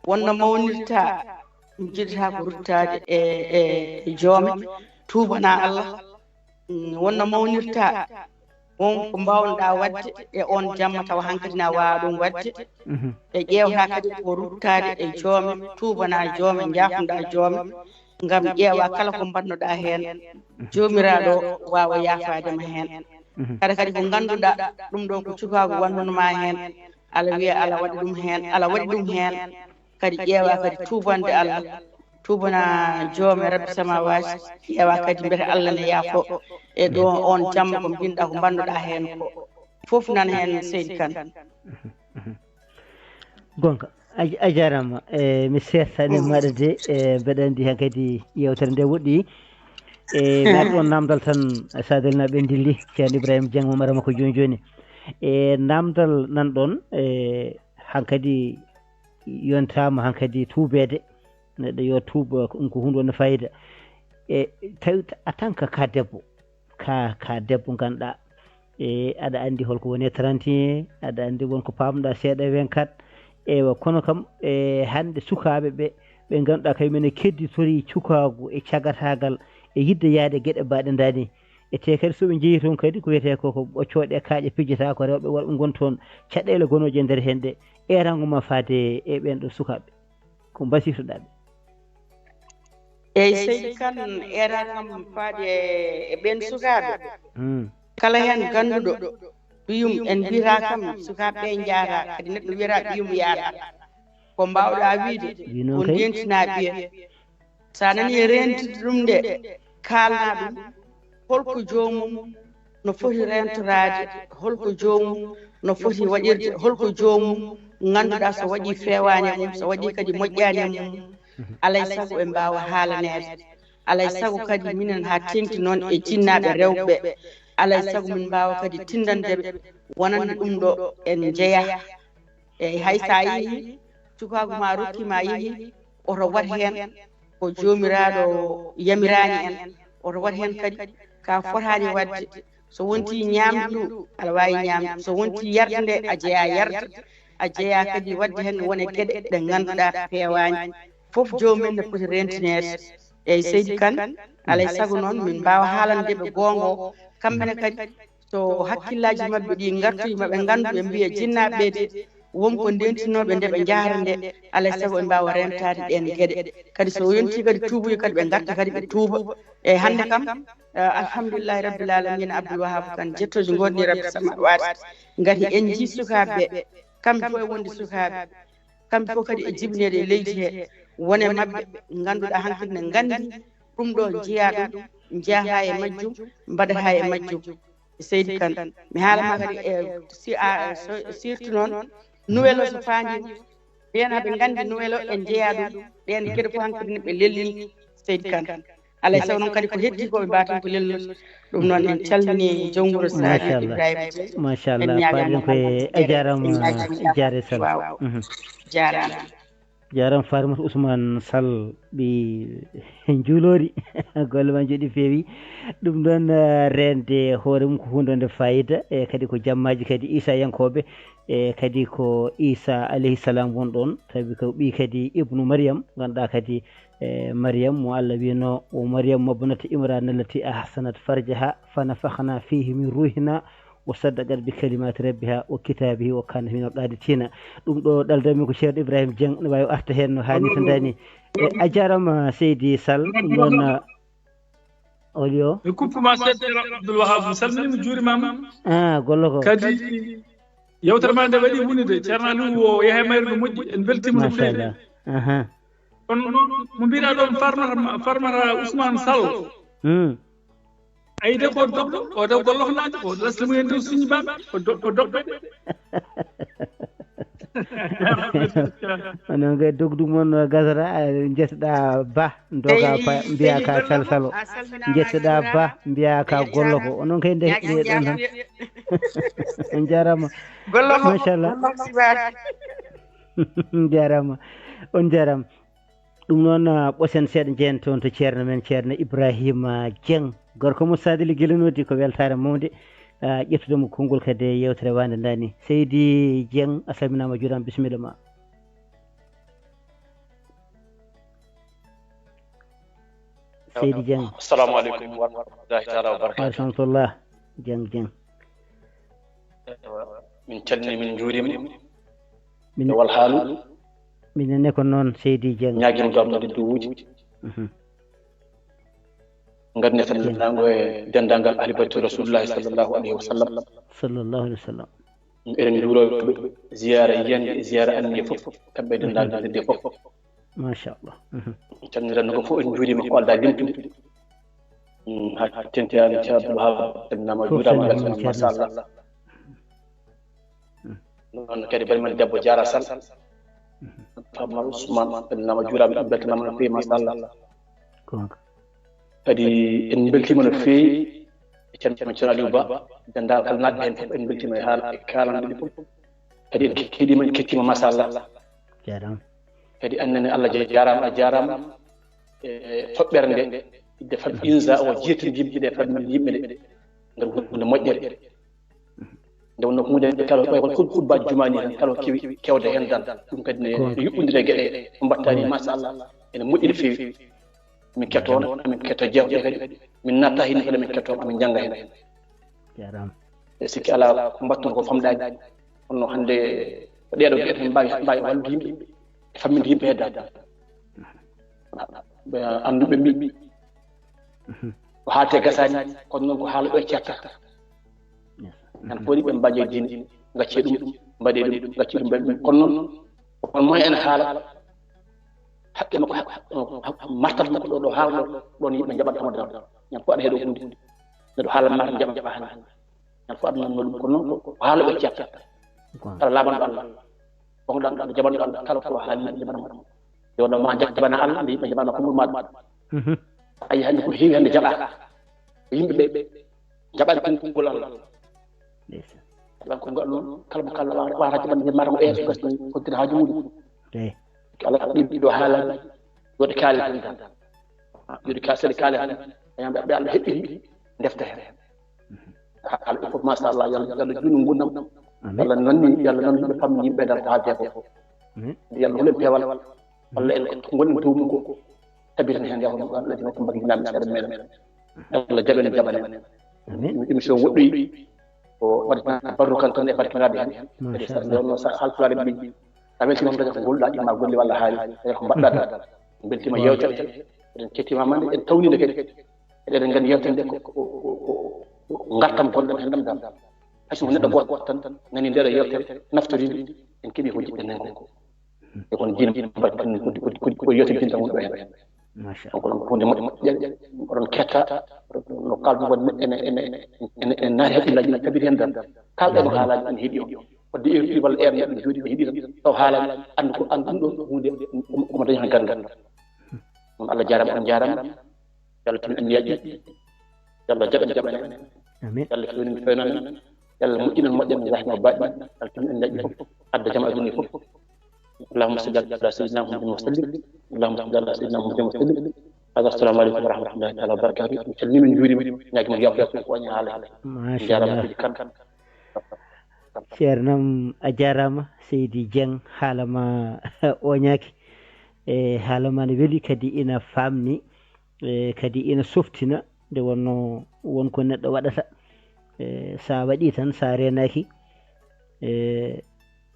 Wonno mawnirta, njiɗata ko ruttaade e, e, e joome, tuubanaa Allah. Mm, wonno mawnirta, won ko mbaawnoɗaa waɗde e oon jamma tawa hankadi na waawa ɗum waɗde. Mhm. Ɓe ƴeewata kadi ko ruttaade e joome, tuubanaa joome, njaafnoɗaa joome, ngam ƴeewa kala ko mbaɗnoɗaa heen, Joomiraaɗo waawa yaafaade ma heen. Mhm. Kadi, kadi ko ngannduɗaa, ɗum ɗo ko cukaagu wonnunoo ma heen, ala wiya ala waɗi ɗum heen, ala waɗi ɗum heen. Kadi ƴeewa kadi tuubande Allah, tuubana joome Rabbi samaawaati, ƴeewa kadi mbete Allah ne yaafo e ɗo on jamma ko mbinɗaa ko mbannoɗaa heen ko. Fof nan heen, Seydi Kan. Gonka, a, a jaaraama. E, mi seertaani, mm, maɗa de, e, mbeɗa anndi han kadi yewtere nde woɗɗi. E, ngaɗ on namdal tan, Sadalnaaɓe ndilli, Ceerno Ibrahima Dieng, mo mara makko jooni jooni. E, namdal nan ɗon, e, hankadi yontaama hankadi tuubeede. Neɗɗo yo tuub, ko ɗum ko huunde wonde fayida. E, tawi en tant que ka debbo, ka, ka debbo ngannduɗaa, E aɗa anndi holko woni e trente et un, aɗa anndi won ko paamɗa seeɗa e vingt-quatre. Eywa, kono kam, e hannde sukaaɓe ɓe, ɓe ngannduɗaa kay mene kedditorii cukaagu e cagataagal e yiɗde yaade geɗe mbaɗe ndaani. E te kadi so ɓe njehi toon kadi ko wiyetee ko, ko ɓoccooɗe kaaƴe pijata, ko rewɓe worɓe ngoni toon, caɗeele gonooje e nder heen ɗe. Eerango ma faade e ɓeen ɗo sukaaɓe, ko mbasiytoɗaa ɓe? Eyyi, seydi Kan, eerango am faade e ɓeen sukaaɓe. Hmm. Kala heen gannduɗo ɓiyum, en mbiyata kam sukaaɓe ɓe njaata, kadi neɗɗo wiyata ɓiyum yaata. Ko mbaawɗa wiide, ko ndentinaa ɓiya. So a nanii e reentude ɗum nde, kaalna ɗum, holko joomum no foti reentoraade, holko joomum no foti waɗirde, holko joomum ngannduɗaa so waɗii feewaani e mum, so waɗii kadi moƴƴaani e mum, alay sago ɓe mbaawa haalaneede. Alay sago kadi minen haa teeŋti noon e jinnaaɓe rewɓe ɓe, alay sago min mbaawa kadi tinndande ɓe wonande ɗum ɗo en njeyaa. Eyyi, hay so a yehii, cukaagu ma rokkiima a yehii, oto waɗ heen ko Joomiraaɗo yamiraani en, oto waɗ heen kadi ka fotaani waɗde. So wontii ñaamdu, aɗa waawi ñaamde. So wontii yarde nde, a jeyaa yarde. A jeyaa kadi waɗde heen won e geɗe ɗe ngannduɗaa peewaani. Fof joomum en ne poti reenteneede. Eyyi, seydi Kan, alay sago noon min mbaawa haalande ɓe goonga o. Kamɓe ne kadi, so hakkillaaji maɓɓe ɗi ngartoyi, maɓe nganndu, ɓe mbiya jinnaaɓe ɓe de, won ko ndentinooɓe nde ɓe njahata nde, alay sago ɓe mbaawa reentaade ɗeen geɗe. Kadi so yontii kadi tuubude kadi, ɓe ngarta kadi ɓe tuuba. Eyyi, hannde kam, eh, alhamdulillahi rabbil alamina, Abdoul Wahab Kan, jettooje ngoodni Rabbi samaawaati. Ngati en njii sukaaɓe ɓe, kamɓe fof e wonde sukaaɓe, kamɓe fof kadi e jibineede e leydi he, won e maɓɓe ngannduɗaa hankadi ne nganndi ɗum ɗo, njiyaa ɗum, njahata e majjum, mbaɗata e majjum. Seydi Kan, mi haala ma kadi, e, si, a, so, surtout noon, nouvelle o so faandi, ɓeen aɓe nganndi nouvelle o, en njeyaa ɗum, ɓeen geɗe fof hankadi ne ɓe lelni, seydi Kan. Alay sago noon kadi ko heddi ko ɓe mbaatan ko lelnude. Ɗum noon en calmini jom wuro Sadio Ibrahima Dieng. Machallah, en ñaagii mo koye a jaaraama, jaare Sall. Waaw. Mhm. Jaaraama. Jaaraama Fatimata Ousmane Sall, ɓii Njuuloori. Golle ma njooɗi feewi. Ɗum ɗoon, eh, reende hoore mum ko huunde wonde fayida, e kadi ko jammaaji kadi Isa yankooɓe, e kadi ko Isa alayhi salam won ɗoon, tawi ko ɓii kadi Ibnu Maryam, ngannduɗaa kadi, e Maryam mo Allah wiino, "Wa Maryam mabnata Imran allati ahsanat farjaha fa nafakhna fihi min ruhina wa saddaqat bi kalimati rabbiha wa kitabihi wa kanat min alqanitina." Ɗum ɗo ɗaldami ko Ceerno Ibrahima Dieng, ne waawi arta heen no haani so ndaani. E, a jaaraama, Seydi Sall. Ɗum noon, a, oli o? Mi kuppuma seeɗa, Ceerno Abdoul Wahab, mi salminiima, mi juurimaama. Ah, gollo ko. Kadi, yewtere ma nde waɗi woni de, Ceerno Aliou o yaha e mayre no moƴƴi, en mbeltiima no feewi. Machallah. Aha. Kono noon, mo mbiɗa ɗoon Farmata, Farmata Ousmane Sall. Hmm. Ayde ko doɓɗo, o ɗo gollohnaajo, o ɗo asli mumen dow siñi baɓe, ko do-, ko doɓɓe. Onon kay dogdu mon gasata, a, njettoɗaa ba, doga pa, mbiya ka salsalo. Njettoɗaa ba, mbiya ka gollo ko. Onon kay nde, nde ɗon tan. On jaaraama. Gollo ko, machallah. Gollo ko sibaaki. On jaaraama. On jaaraama. Ɗum noon, ah, ɓosen seeɗa njehen toon to ceerno men, Ceerno Ibrahima Dieng. Gorko mo Sadili Gila Noddi, ko weltaare mawnde, ah, ƴettude mo konngol kadi e yewtere Waande Ndaani. Seydi Dieng, a salminaama, a juuraama, bisimilla ma. Seydi Dieng. Assalamu aleykum wa rahmatullahi taala wa barakatuh. Wa rahmatullah. Dieng, Dieng. Min calmini, min njuurima. Min, e wal haalu. Minen ne ko noon, Seydi Dieng. Ñaagima gam no duwuuji. Mhm. Ngadne tan nango e denndaangal ahli baytu Rasulullahi sallallahu alayhi wa sallam. Sallallahu alayhi wa sallam. Eɗen njuuroo ɓe, ziyaara yiyannde, ziyaara anniya fof, kamɓe e denndaangal nde fof. Machallah. Mhm. Calminiran no ko fof, en njuuriima ko aldaa limtude. Mm, haa tenti aan, Ceerno Abdoul Wahab, en naama juuraama, machallah. Noon kadi bani men debbo Diarra Sall. Faama Ousmane, en naama juuraama, en mbeltanaama no feewi, machallah. Goonga. Kadi en mbeltiima no feewi e ceerno men Ceerno Aliou Ba, denndaangal kala naatɓe heen fof, en mbeltiima e haala, e kaalande ɗum fof. Kadi en keɗiima, en kettiima, machallah. Jaaraama. Kadi aan nene, Allah jaaraama, a jaaraama. E toɓɓere nde, idde fad insa o jettinde yimɓe ɗe, fad men yimɓe ɗe, ngar hunde moƴƴere. Nde wonno ko hunde kala ko wayi kono khutbaaji jumaa ni tan kala kewi kewde heen dal. Ɗum kadi ne yuɓɓondire geɗe ko mbattani machallah ene moƴƴi no feewi. Min ketto on, amin ketto jeewte kadi min natta heen kadi min ketto amin jannga heen. Jaaraama. E sikki alaa ko mbatton ko famɗaani. Kono hannde ko ɗeeɗo geɗe tan mbaawi mbaawi wallude yimɓe e famminde yimɓe hedda. Ɓe annduɓe mbi ko haalte gasaani kono noon ko haala ɗo ceerta. Tan ko woni ɓe mbaje diine gacce ɗum mbaɗe ɗum gacce ɗum mbaɗe ɗum kono noon on moy en haala haqqe makko martat makko ɗo ɗo haala ɗo ɗon yimɓe jaɓat tamo dal ñan ko aɗa heɗo hunde neɗo haala ma jaɓa jaɓa han ñan ko aɗa nanno ɗum kono noon ko haala ɓe ceerta kala labanɗo allah bonɗan ɗo jaɓanɗo allah kala ko haali yimɓe jaɓana mo yo ɗo ma jaɓana allah nde yimɓe jaɓana ko ɗum maɗa ayi hannde ko heewi hannde jaɓa yimɓe ɓe jaɓani konngol allah jaɓani konngol allah noon kala mo kala wata jaɓan mara ko ɓeya so gasni hoddira haaju muɗum Eyi. Kala ɗiɗo haalaji yoɗe kaali tan tan yoɗe ka seɗe kaali tan ayamɓe ɓe allah heɓɓiti defte hen haala ɗum fof machallah yalla yalla juuni gurdam Amin. Yalla nanni yalla nanni ɓe pammi yimɓe dal ko haalte ko Amin. Yalla hulen peewal walla en ko gonɗen dow mum ko tabiren hen yawon ɗum allah dina ko mbagi nami seeɗa meɗen yalla jaɓen jaɓanen Amin. Émission woɗɗoyi ko waɗi tan barru kan tan e barkinaaɓe hen kadi Machallah. Nde wonno sa halpulaare mbi a weltima daña ko golɗa ɗimma golle walla haali daña ko mbaɗɗa ɗa beltima yewtere eɗen kettima mande en tawnide kadi eɗen nganndi yewtere nde ko gartam gonɗen hen ɗam dal hayso ko neɗɗo goto tan nani ndeɗo yewtere naftorinde en keeɓi ko jiɗɗen hen ko e kono diina mbaɗi ko yewtere dinta wonɗo hen Machallah. Donc ɗum ko hunde moƴƴere oɗon ketta no kaldu won ene ene ene ene naati hakkillaaji men tabiti heen dal kalɗe no haalaaji ɗum heeɗi on wadde ertuɗi walla ɓeya neɗɗo jooɗi ɓe heeɗi tan taw haalani anndu ko anndu ɗum ɗo hunde omo dañi heen ganngal on allah jarama on jarama yalla tumi en yaƴƴi yalla jaɓen jaɓanen Amin. Yalla fewnin fewnanen yalla moƴƴinen moƴƴen yahno baɗɗi yalla tumi en yaƴƴi fof adda jama aduna fof اللهم صل على سيدنا محمد وسلم اللهم صل على سيدنا محمد وسلم هذا السلام عليكم ورحمه الله تعالى وبركاته mi salmini min juurima ñaagi mon yafo yafo ko wañi haala jarama Machallah. Sidi Kane Ceernam a jarama Seydi Dieng haalama oñaaki e haalama ne weli kadi ina famni e kadi ina softina nde wonno won ko neɗɗo waɗata e sa waɗi tan sa renaki e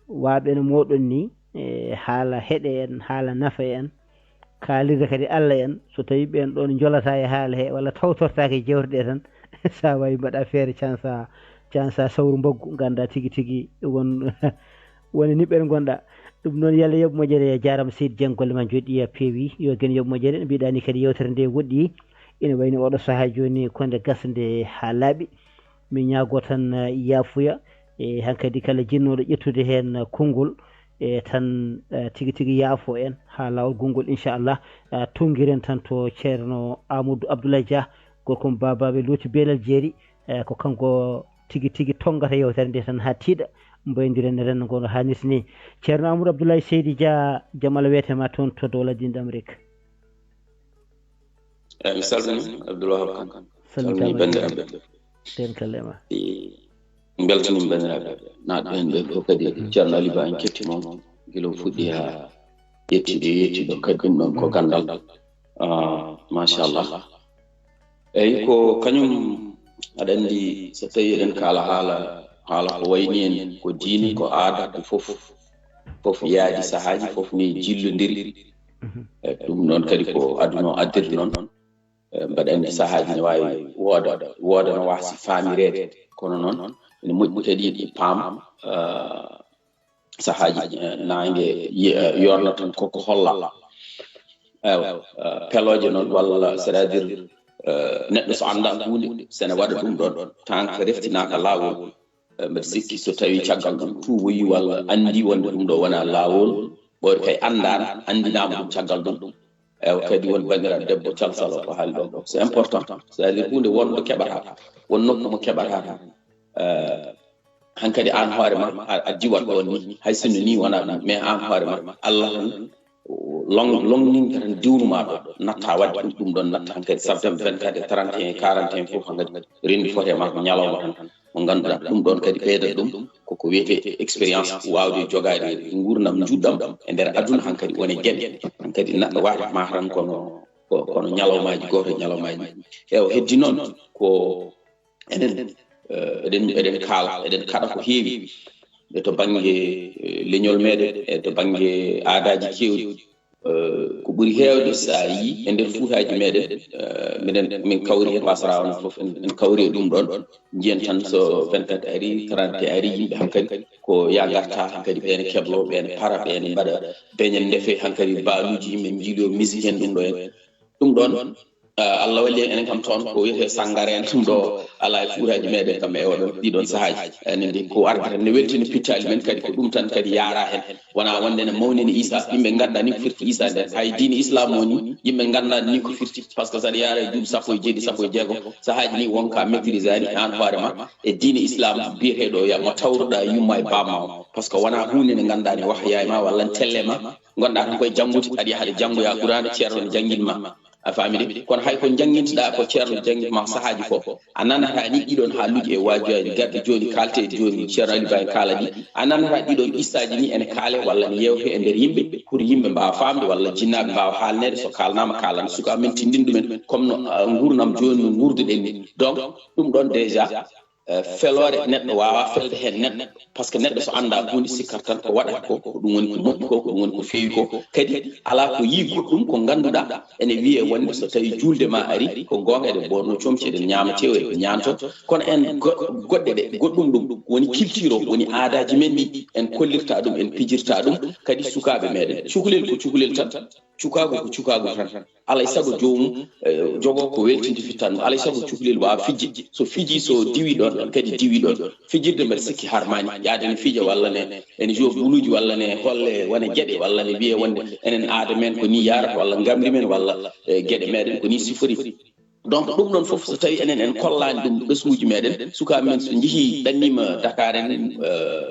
waɓe no moɗon ni e haala heɗe en haala nafa en kaalirde kadi allah en so tawi ɓen ɗon jolata e haala he walla tawtortake jewteɗe tan sa wawi mbaɗa feere cansa cansa sawru mbaggu ganda tigi tigi won woni niɓɓere gonɗa ɗum noon yalla yoɓ moƴƴere jarama seydi dieng golle ma joɗɗi ya peewi yo gen yoɓ moƴƴere no mbiɗani kadi yewtere nde woɗɗi ina wayno oɗo saaha joni konde gasde ha laaɓi mi ñaago tan yaafuya e hankadi kala jinnoɗo ƴettude hen konngol e tan tigi tigi yaafo en ha lawol gonngol inchallah tongiren tan to ceerno amadou abdoulaye dia gorko mo babaɓe looti belal jeeri e ko kanko tigi tigi tongata yewtere nde tan ha tiiɗa mbaydiren e renndo ngo no hannirta ni ceerno amadou abdoulaye seydi dia jaam allah weetema toon to dowla dine d' amérique eyi mi salmini abdoulwahab kan salmini salmitama banndiraaɓe dental e ma beltanima banndiraaɓe naatɓe hen ɓe fof kadi ceerno ali ba en kettima gila o fuɗɗi ha yettiɗo yettiɗo kadi ɗum ɗon ko gandal Ah, machallah eyyi ko kañum aɗa andi so tawi eɗen kaala haala haala ko wayni en ko diine ko aada ko fof fof yaadi sahaaji fof ni jillodiri e ɗum noon kadi ko aduna o addirde noon e mbaɗa andi sahaaji ne wawi wooda wooda no wasi famireede kono noon ene moƴƴi kadi ɗi paam ah, sahaaji eh, nange yi- eh, yorna tan koko holla ewa eh, pelooje noon walla c'est à dire eh, neɗɗo so annda hunde sene waɗa ɗum ɗon tan ko reftinaka laawol Eh, mbeɗa sikki so tawi caggal ɗum tuuboyi walla anndi wonde ɗum ɗo wona laawol ɓoyre kay anndana anndinama ɗum caggal ɗum ewa kadi won banndiraaɗo debbo calsal o ko haali ɗo ko c'est important c'est à dire hunde wonɗo keɓata won nokku mo keɓata Eh, hankadi an hoore ma a a diwat ɗon ni hay sinno ni wona ɗum mais an hoore ma allah tan long longninta tan diwnuma ɗo natta wadde ɗum ɗum ɗon natta hankadi sabdem vingt-quatre e trente et un quarante et un fof hankadi rendi fote ma ko ñalawma tan mo ngannduɗaa ɗum ɗoon kadi ɓeydat ɗum koko wiyetee expérience, waawde jogaade nguurndam njuɗɗam e nder aduna. Hankadi wone geɗe hankadi neɗɗo waawata ma tan kono kono ñalawmaaji gooto e ñalawmaaji. Ewa, heddi noon ko enen eɗen eɗen kaala, eɗen kaɗa ko heewi e to bannge leñol meɗen e to bannge aadaaji keewɗi. Ko ɓuri heewde so a yii e nder fuutaaji meɗen, minen min kawri heen wasarawana fof en kawri e ɗum ɗoon. Njiyen tan so vingt-quatre ari, trente ari, yimɓe hankadi ko ya ngarta hankadi ɓeene keblo, ɓeene para, ɓeene mbaɗa beñen ndefe hankadi baaluuji, yimɓe njiilo misik en ɗum ɗo en ɗum ɗoon. Allah walli en enen kam toon ko wiyetee sanngara en ɗum ɗo alaa e fuutaaji meɗen kam e oɗon ɗiɗon sahaaji. Enen de ko arde tan ne weltina pittaali men kadi ko ɗum tan kadi yaara heen. Wonaa wonde ne mawnini Isa, yimɓe nganndaa ni ko firti Isa nden. Hay diine Islam o ni yimɓe nganndaa ni ko firti, par ce que saɗa yaara e duuɓi sappo e jeeɗi, sappo e jeego, sahaaji ni wonka maîtrisani aan hoore ma e diine Islam biyeteeɗo ya mo tawruɗaa yumma e bamma o, par ce que wonaa huunde nde nganndaa ne wahyaa e ma walla ne telle ma. Ngonɗaa tan koye janngude, aɗa yaha aɗa janngoya Qur'aana, ceerno ne janngin ma. A faami de? Kono hay ko njanngintoɗaa ko ceerno janngin ma sahaaji fof, a nanataa ni ɗiɗon haaluuji e waajuuji garɗi jooni kaalte jooni ceerno Ali Ba en kaala ɗi. A nanataa ɗiɗon qissaaji ni ene kaale walla ne yeewte e nder yimɓe pour yimɓe mbaawa faamde walla jinnaaɓe mbaawa haalneede, so kaalnaama kaalana suka men tinndin ɗumen comme no nguurndam jooni no nguurduɗen ni. Donc ɗum ɗoon déjà feloore neɗɗo waawaa felde heen neɗɗo, par ce que neɗɗo so anndaa huunde sikkata tan ko waɗata ko, ko ɗum woni ko moƴƴi ko, ko ɗum woni ko feewi ko. Kadi alaa ko yii goɗɗum ko ngannduɗaa ene wiyee wonde so tawii juulde ma ari ko goonga eɗen ɓoorno comci, eɗen ñaama tew, eɗen ñaanto. Kono en goɗɗe ɗe goɗɗum ɗum woni culture o, woni aadaaji men ɗi en kollirta ɗum, en pijirta ɗum. Kadi sukaaɓe meɗen, cukalel ko cukalel tan, cukaagu ko cukaagu tan. Alay sago joomum jogo ko weltinde fittan ɗum. Alay sago cukalel waawa fijde, so fiji so diwi ɗon kadi diwi ɗon. Fijirde mbeɗa sikki harmaani yaade ne fija walla ne ene jowa buluuji walla ne holle wona geɗe walla ne wiye wonde enen aada men ko ni yarata walla ngamri men walla geɗe meɗen ko ni sifori. Donc ɗum ɗon fof so tawi enen en kollaani ɗum ɓesnguuji meɗen, sukaaɓe men so njehii ɗannima Dakar en,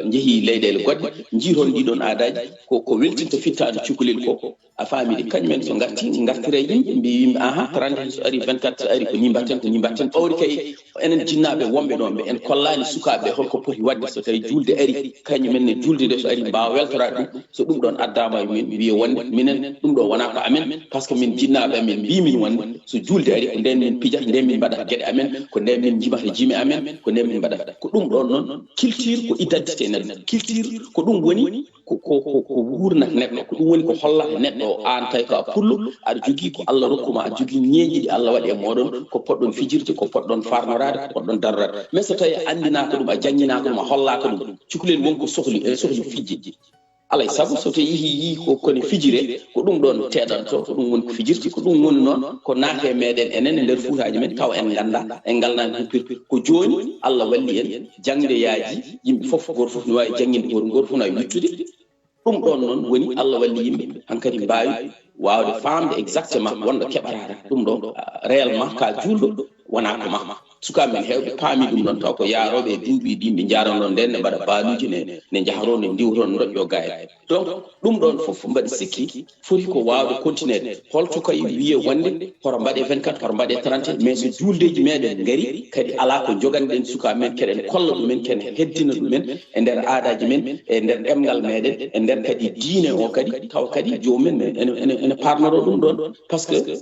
njehii leyɗeele goɗɗe, njii toon ɗiɗon aadaaji ko ko weltinta fittaandu cukalel ko. A faami de, kañum en so ngarti ngartira yimɓe mbi yimɓe aha trente so ari vingt-quatre so ari ko ni mbatten ko ni mbatten ɓawri kay. Enen jinnaaɓe wonɓe ɗon ɓe en kollaani sukaaɓe holko poti waɗde so tawi juulde ari, kañum en ne juulde nde so ari mbaawa weltoraade ɗum. So ɗum ɗon addaama e min wiye wonde minen ɗum ɗo wonaa ko amen, par ce que min jinnaaɓe amen mbii min wonde so juulde ari ko nden min pijata, nden min mbaɗata geɗe amen, ko nden min njimata jime amen, ko nden min mbaɗata. Ko ɗum ɗon noon culture ko identité neɗɗo. Culture ko ɗum woni ko ko ko ko wuurnata neɗɗo, ko ɗum woni ko hollata neɗɗo o aan tawi ko a pullo, aɗa jogii ko Allah rokku ma, aɗa jogii ñeeñi ɗi Allah waɗi e mooɗon, ko poɗɗon fijirde, ko poɗɗon farnoraade, ko poɗɗon darorade. Mais so tawi a anndinaaka ɗum, a jannginaaka ɗum, a hollaaka ɗum, cukalel won ko sohli, ene sohli fijji. Alay sabu so tawi yii ko kone fijire, ko ɗum ɗon teɗanto, ko ɗum woni ko fijirti, ko ɗum woni noon ko naate meɗen enen e nder fuutaaji men taw en ngannda, en ngalnaani humpirde. Ko jooni Allah walli en, jaŋde yaaji, yimɓe fof, gooto fof no waawi jannginde, gooto gooto fof no waawi wittude. Ɗum ɗon noon woni Allah walli yimɓe hankadi mbaawi waawde faamde exactement wonɗo keɓata ɗum ɗo, réellement ka juulɗo wonaa ko ma. Sukaaɓe men heewɓe paami ɗum ɗon taw ko yaarooɓe e duuɓi ɗi ɓe njaranoo nden ne mbaɗa baaluuji ne, ne njahro ne ndiwro ne ndoƴƴo gaay. Donc ɗum ɗon fof mbaɗi sikki foti ko waawde continuede. Holto kay wiye wonde hoto mbaɗe vingt-quatre, hoto mbaɗe trente, mais so juuldeeji meɗen ngari kadi alaa ko njoganɗen sukaaɓe men, keɗen kolla ɗumen, keɗen heddina ɗumen e nder aadaaji men, e nder ɗemngal meɗen, e nder kadi diine o kadi, tawa kadi joomum en ene, ene, ene parnoroo ɗum ɗon. Par ce que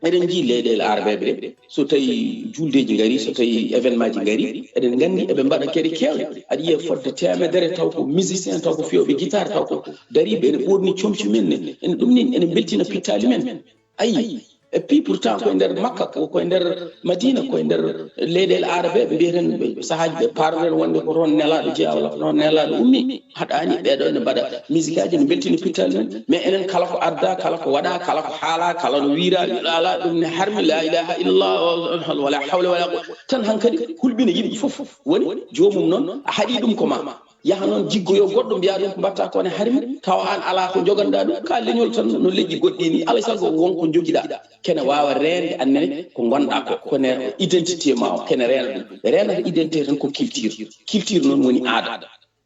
eɗen njii leyɗeele arabeeɓe ɗe, so tawi juuldeeji ngari, so tawi événement ji ngari, eɗen nganndi eɓe mbaɗa geɗe keewɗe. Aɗa yiya fodde teemedere taw ko musicien, taw ko fiyooɓe guitare, taw ko dariiɓe ene ɓoorni comci men ne. Ene ɗum ni ene mbeltina pittaali men. Ayi, et puis pourtant koye nder Makka, ko koye nder Madina, koye nder leyɗeele arabeeɓe mbiyeten ɓe sahaaji ɓe paroren wonde ko toon nelaaɗo jeyaa walla ko toon nelaaɗo ummi. Haɗaani ɓeeɗo ene mbaɗa misikaji ene mbeltina pittaali men, mais enen kala ko adda, kala ko waɗa, kala ko haala, kala no wiira, wiɗa ala ɗum ne harmi, la ilaha illallah, wala hawla wala quwwata. Tan hankadi hulɓina yimɓe fof. Woni joomum noon a haɗi ɗum ko ma. Yaha noon jiggoyo goɗɗo mbiya ɗum ko mbatta ko ne harmi, tawa an ala ko joganɗa ɗum, ka leñol tan no leƴƴi goɗɗi ni, alay sago won ko jogiɗa. Kene wawa reende annene ko gonɗa ko, kone identité ma o, kene reena ɗum. Reenata identité tan ko culture. Culture noon woni aada.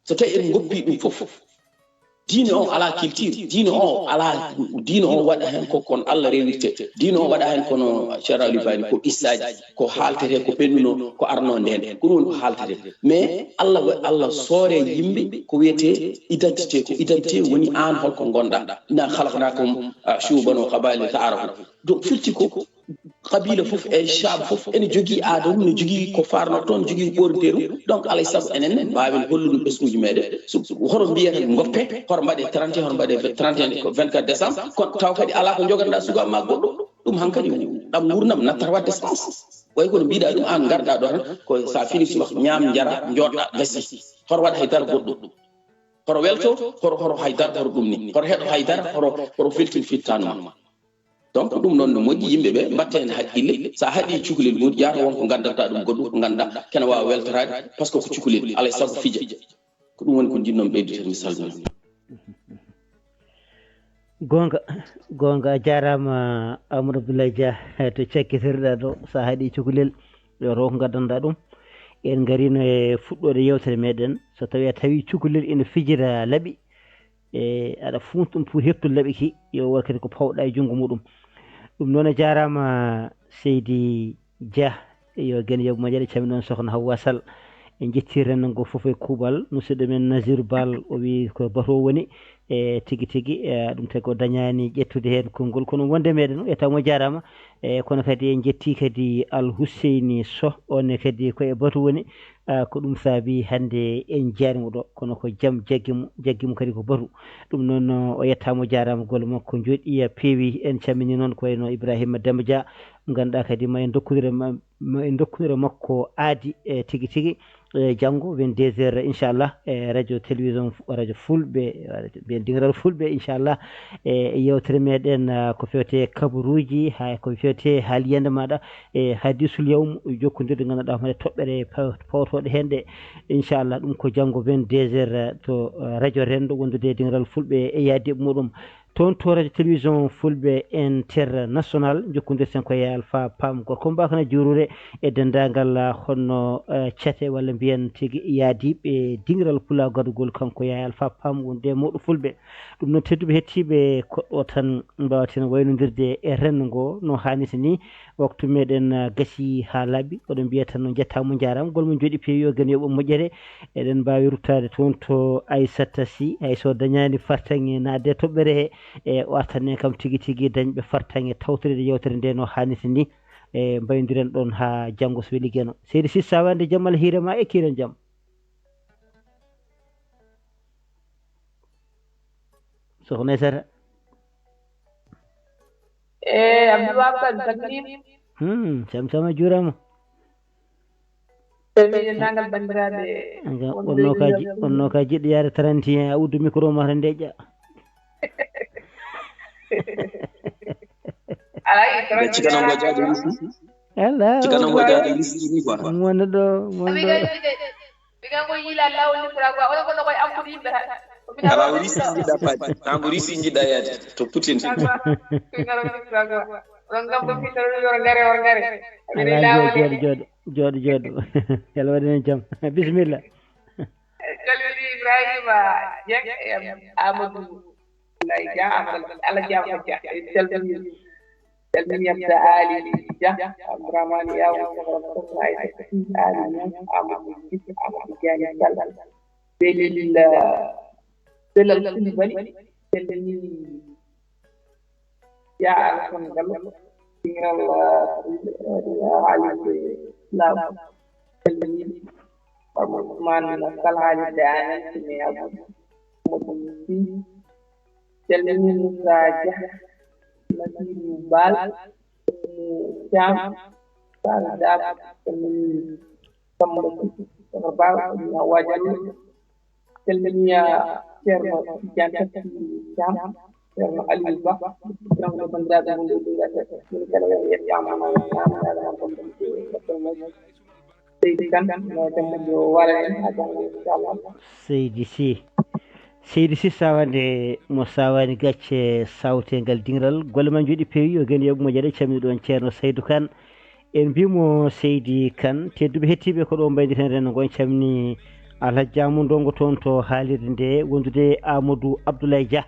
So tawi en goppi ɗum fof, Diine o alaa culture, diine o alaa, diine o waɗa heen ko kon Allah rewirte, diine o waɗa heen kono Ceerno Aliou Ba ni ko qissaaji, ko haaltete, ko ɓennuno, ko arno ndeen, ko ɗum woni ko haaltete. Mais Allah wa- Allah soore yimɓe ko wiyetee identité, ko identité woni aan holko ngonɗaa. Inna khalaqnakum shu'uban wa qaba'ila ta'arafu. Donc firti ko qabila fof e shaab fof ene jogii aada mum, ne jogii ko farnoo toon, jogii ko ɓoornetee ɗum. Donc alay sago enen ne mbaawen hollude ɗum ɓesnguuji meeɗen. So hoto mbiyeten ngoppe, hoto mbaɗe trente et un, hoto mbaɗe trente et un, ko vingt-quatre décembre, kono taw kadi alaa ko njoganɗaa sukaaɓe ma goɗɗo. Ɗum hankadi ɗam nguurndam nattata waɗde sens. Way kono mbiɗa ɗum aan ngarɗaa ɗo tan, ko sa fini subaka ñaam, njara, njooɗɗa, gasi. Hoto waɗ hay dara goɗɗo. Hoto welto, hoto, hoto hay dara, hoto ɗum ni. Hoto heɗo hay dara, hoto, hoto feltin fittaandu ma. Donc ɗum noon no moƴƴi, yimɓe ɓe mbatta heen haqqille. So a haɗi cukalel mum, yaata won ko nganndantaa ɗum goɗɗum, ko ngannduɗaa kene waawa weltoraade, par ce que ko cukalel, alay sago fija. Ko ɗum woni ko njiɗnoo-mi ɓeydude, mi salmina. Goonga, goonga, a jaaraama, Amadou Abdoulaye Dia, to cakkitirɗaa ɗo, so a haɗi cukalel, yo to ko nganndanɗaa ɗum. En ngariino e fuɗɗoode yeewtere meɗen, so tawii a tawi cukalel ina fijira laɓi, e aɗa fuunta ɗum pour heɓtude laɓi ki, yo waɗ kadi ko pawɗa e junngo muɗum. Ɗum noon a jaaraama seydi Dia, yo geno yoɓ moƴƴere, calmini noon sokhna Hawwa Sall. En njetti renndo ngo fof e kuuɓal, musidɗo men Nasir Bal, o wii ko batu o woni, e tigi tigi, e ɗum tagi o dañaani ƴettude heen konngol, kono wonde meɗen o yettaama o jaaraama. E kono kadi en njetti kadi Al Huseyni Soh, on ne kadi ko e batu woni. Ah, ko ɗum saabi hannde en njaani mo ɗo, kono ko jam jaggi mo, jaggi mo kadi ko batu. Ɗum noon o yettaama o jaaraama, golle makko njooɗii peewi. En calminii noon ko wayno Ibrahima Demba Dia, mo ngannduɗaa kadi ma en ndokkondire ma, ma en ndokkondire makko aadi, e tigi tigi. E janngo vingt-deux heures inchallah, e radio télévision, radio fulɓe, radio mbiyen dingiral fulɓe inchallah. E yewtere meɗen, ah, ko fewte kabaruuji, haa ko fewte haaliyande maɗa, e hadisul yawm, jokkondirde ngannduɗaa hoore toɓɓere paw-, pawtoɗe heen ɗe. Inchallah ɗum ko janngo vingt-deux heures, eh, to, eh, radio Renndo wondude e dingiral fulɓe e yaadiiɓe muɗum. Toon to radio télévision fulɓe international, jokkondirten ko Yaya Alpha Pam, gorko mbaakana juurude e denndaangal, ah, honno, eh, cate walla mbiyen tigi yaadiiɓe dingiral pulaagu gadugol, kanko Yaya Alpha Pam wonde e mawɗo fulɓe. Ɗum noon tedduɓe hettiiɓe ko ɗo tan mbawaten waynondirde e renndo ngo no haanirta ni. Waktu meɗen, ah, gasi haa laaɓi, oɗon mbiya tan on njettaama, on njaaraama, golle mon njooɗii peewi, yo geno yoɓ on moƴƴere. Eɗen mbaawi ruttaade toon to Aissata Sy, hay so dañaani fartaŋŋe naatde e toɓɓere he, e o artan en kam tigi tigi dañɓe fartaŋŋe tawtoreede yewtere nde no haanirta ni. E mbayndiren ɗoon haa janngo so weli geno. Seydi Sy, Sawande, jam Allah hiire ma e kiiren jam. Sokhna Aissata. E Abdou Wahab Kane, salminiima. Hmm, Sam Sam a juuraama. Salmini denndaangal banndiraaɓe. Nga wonɓe wonno ka ji-, Lyon. Wonno ka jiɗɗo yaade trente et un, a uddu micro ma tan ndeƴƴa. Alaa, yi, trente et un. Cikkanam ko jaade lisi ni quoi. Mo wonno ɗo, mo wonno ɗo. Ɓiga ko yiila lawol ni pura quoi, onon ko nokoy ampude yimɓe tan. Ko minen. Ala o risi jiɗɗa faade. An ko risi jiɗɗa yaade to Poutine. Pura quoi. Ko ngam ko fitoro ni woro ngare, woro ngare. Ala jooɗo jooɗo jooɗo jooɗo. Yalla waɗi men jam. Bismillah. Calmini Ibrahima Dieng e Amadou Abdoulaye Dia, Amadou Alaji Amadou Dia. En calmini. Calmini Abda Ali Dia, Abdourahmane Yaw, Sohra Sohra Aïssa Sy, Ali Niang, Amadou Djiss, Amadou Diagne Sall, Belel, eh, Belal Coulibaly, calmini Ya Alassane Gallo, Ɓiral, eh, Ali Law, calmini Ousmane Sall, Ali Dane, Sine Abou, Mamadou Sy, calmini Moussa Dia, Nasiru Baal, Ummu Caam, Faal Daab, calmini Samba Sy, Sohor Baal, Ummu Hawwa Jallo, calmini Ceerno Tijjaan Tafsir Caam, Ceerno Aliou Ba, Ceerno banndiraaɓe wonɓe e leydi Afrik, min kala en yettaama, on ñaamaama, on ñaamaama. Seydi Kane, no jam moƴƴo wara en haa janngo, inchallah. Seydi Sy. Seydi Sy, sawande mo sawaani gacce sawteengal dingiral. Golle ma njooɗii peewi, yo geno yoɓ moƴƴere, calmini ɗoon Ceerno Saydu Kan. En mbiyii mo Seydi Kan, tedduɓe hettiiɓe ko ɗo mbayndirten renndo ngo, en calmini Alhaji Amadou Ndongo toon to haalirde nde, wondude e Amadou Abdoulaye Dia.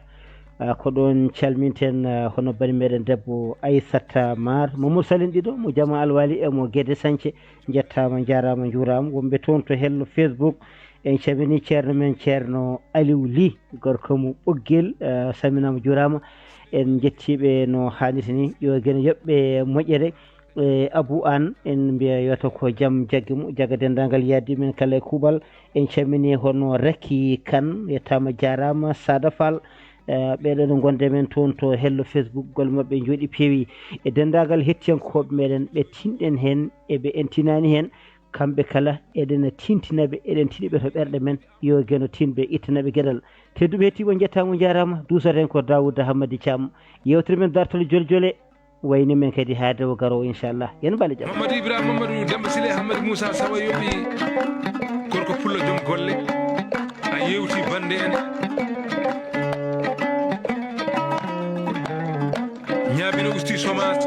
Ah, ko ɗoon calminten, ah, hono bani meɗen debbo Aissata Mar, Mamadou Salin ɗiɗo, mo Jama Alwali e mo Guédé Sañce. Njettaama, njaaraama, njuuraama. Wonɓe toon to hello Facebook, en calminii ceerno men, ceerno Aliou Ly, gorko mo Ɓoggel, ah, salminaama, juuraama. En njettii ɓe no haanirta ni, yo Geno yoɓ ɓe moƴƴere. E Abou Anne, en mbiya yo to ko jam jaggi mo, jaga denndaangal yahdi men kala e kuuɓal. En calminii hono Racky Kane, yettaama, jaaraama, Sada Fall. Eh, ɓeeɗo no ngonde men toon to hello Facebook, golle maɓɓe njooɗi, peewi. E denndaangal hettiyankooɓe meɗen, ɓe tinɗen heen e ɓe en tinaani heen, kamɓe kala eɗen tintina ɓe, eɗen tini ɓe to ɓerɗe men. Yo Geno tin ɓe, ittana ɓe geɗal. Tedduɓe hettiiɓe, on njettaama, on njaaraama. Duusoten ko Daouda Hammadi Thiam. Yeewtere men dartol joljole. Wayni men kadi haa dewo garoowo, inchallah. Yen mbale jam. Mamadou Ibrahima, Mamadou Demba Sile, Hammadi Moussa Sawa yoɓi gorko pullo joom golle. A yewti bande en. Ñaabina usti chômage.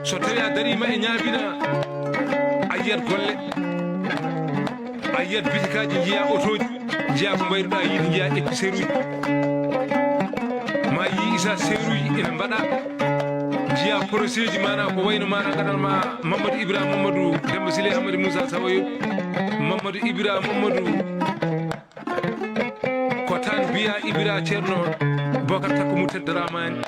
So tawi a dariima e ñaabina, a yiyat golle. A yiyat bitikaaji, njiya otooji, njiya ko mbayruɗaa yiide, njiya épicerie uji. Ma yii isa seeruji ina mbaɗa. Njiya projet ji, mana ko wayno mana gadal ma Mamadou Ibra, Mamadou Demba Sile, Hammadi Moussa Sawa yoɓi. Mamadou Ibra, Mamadou ko tan mbiya Ibra Ceerno Bokar Takko Murtel Dramani.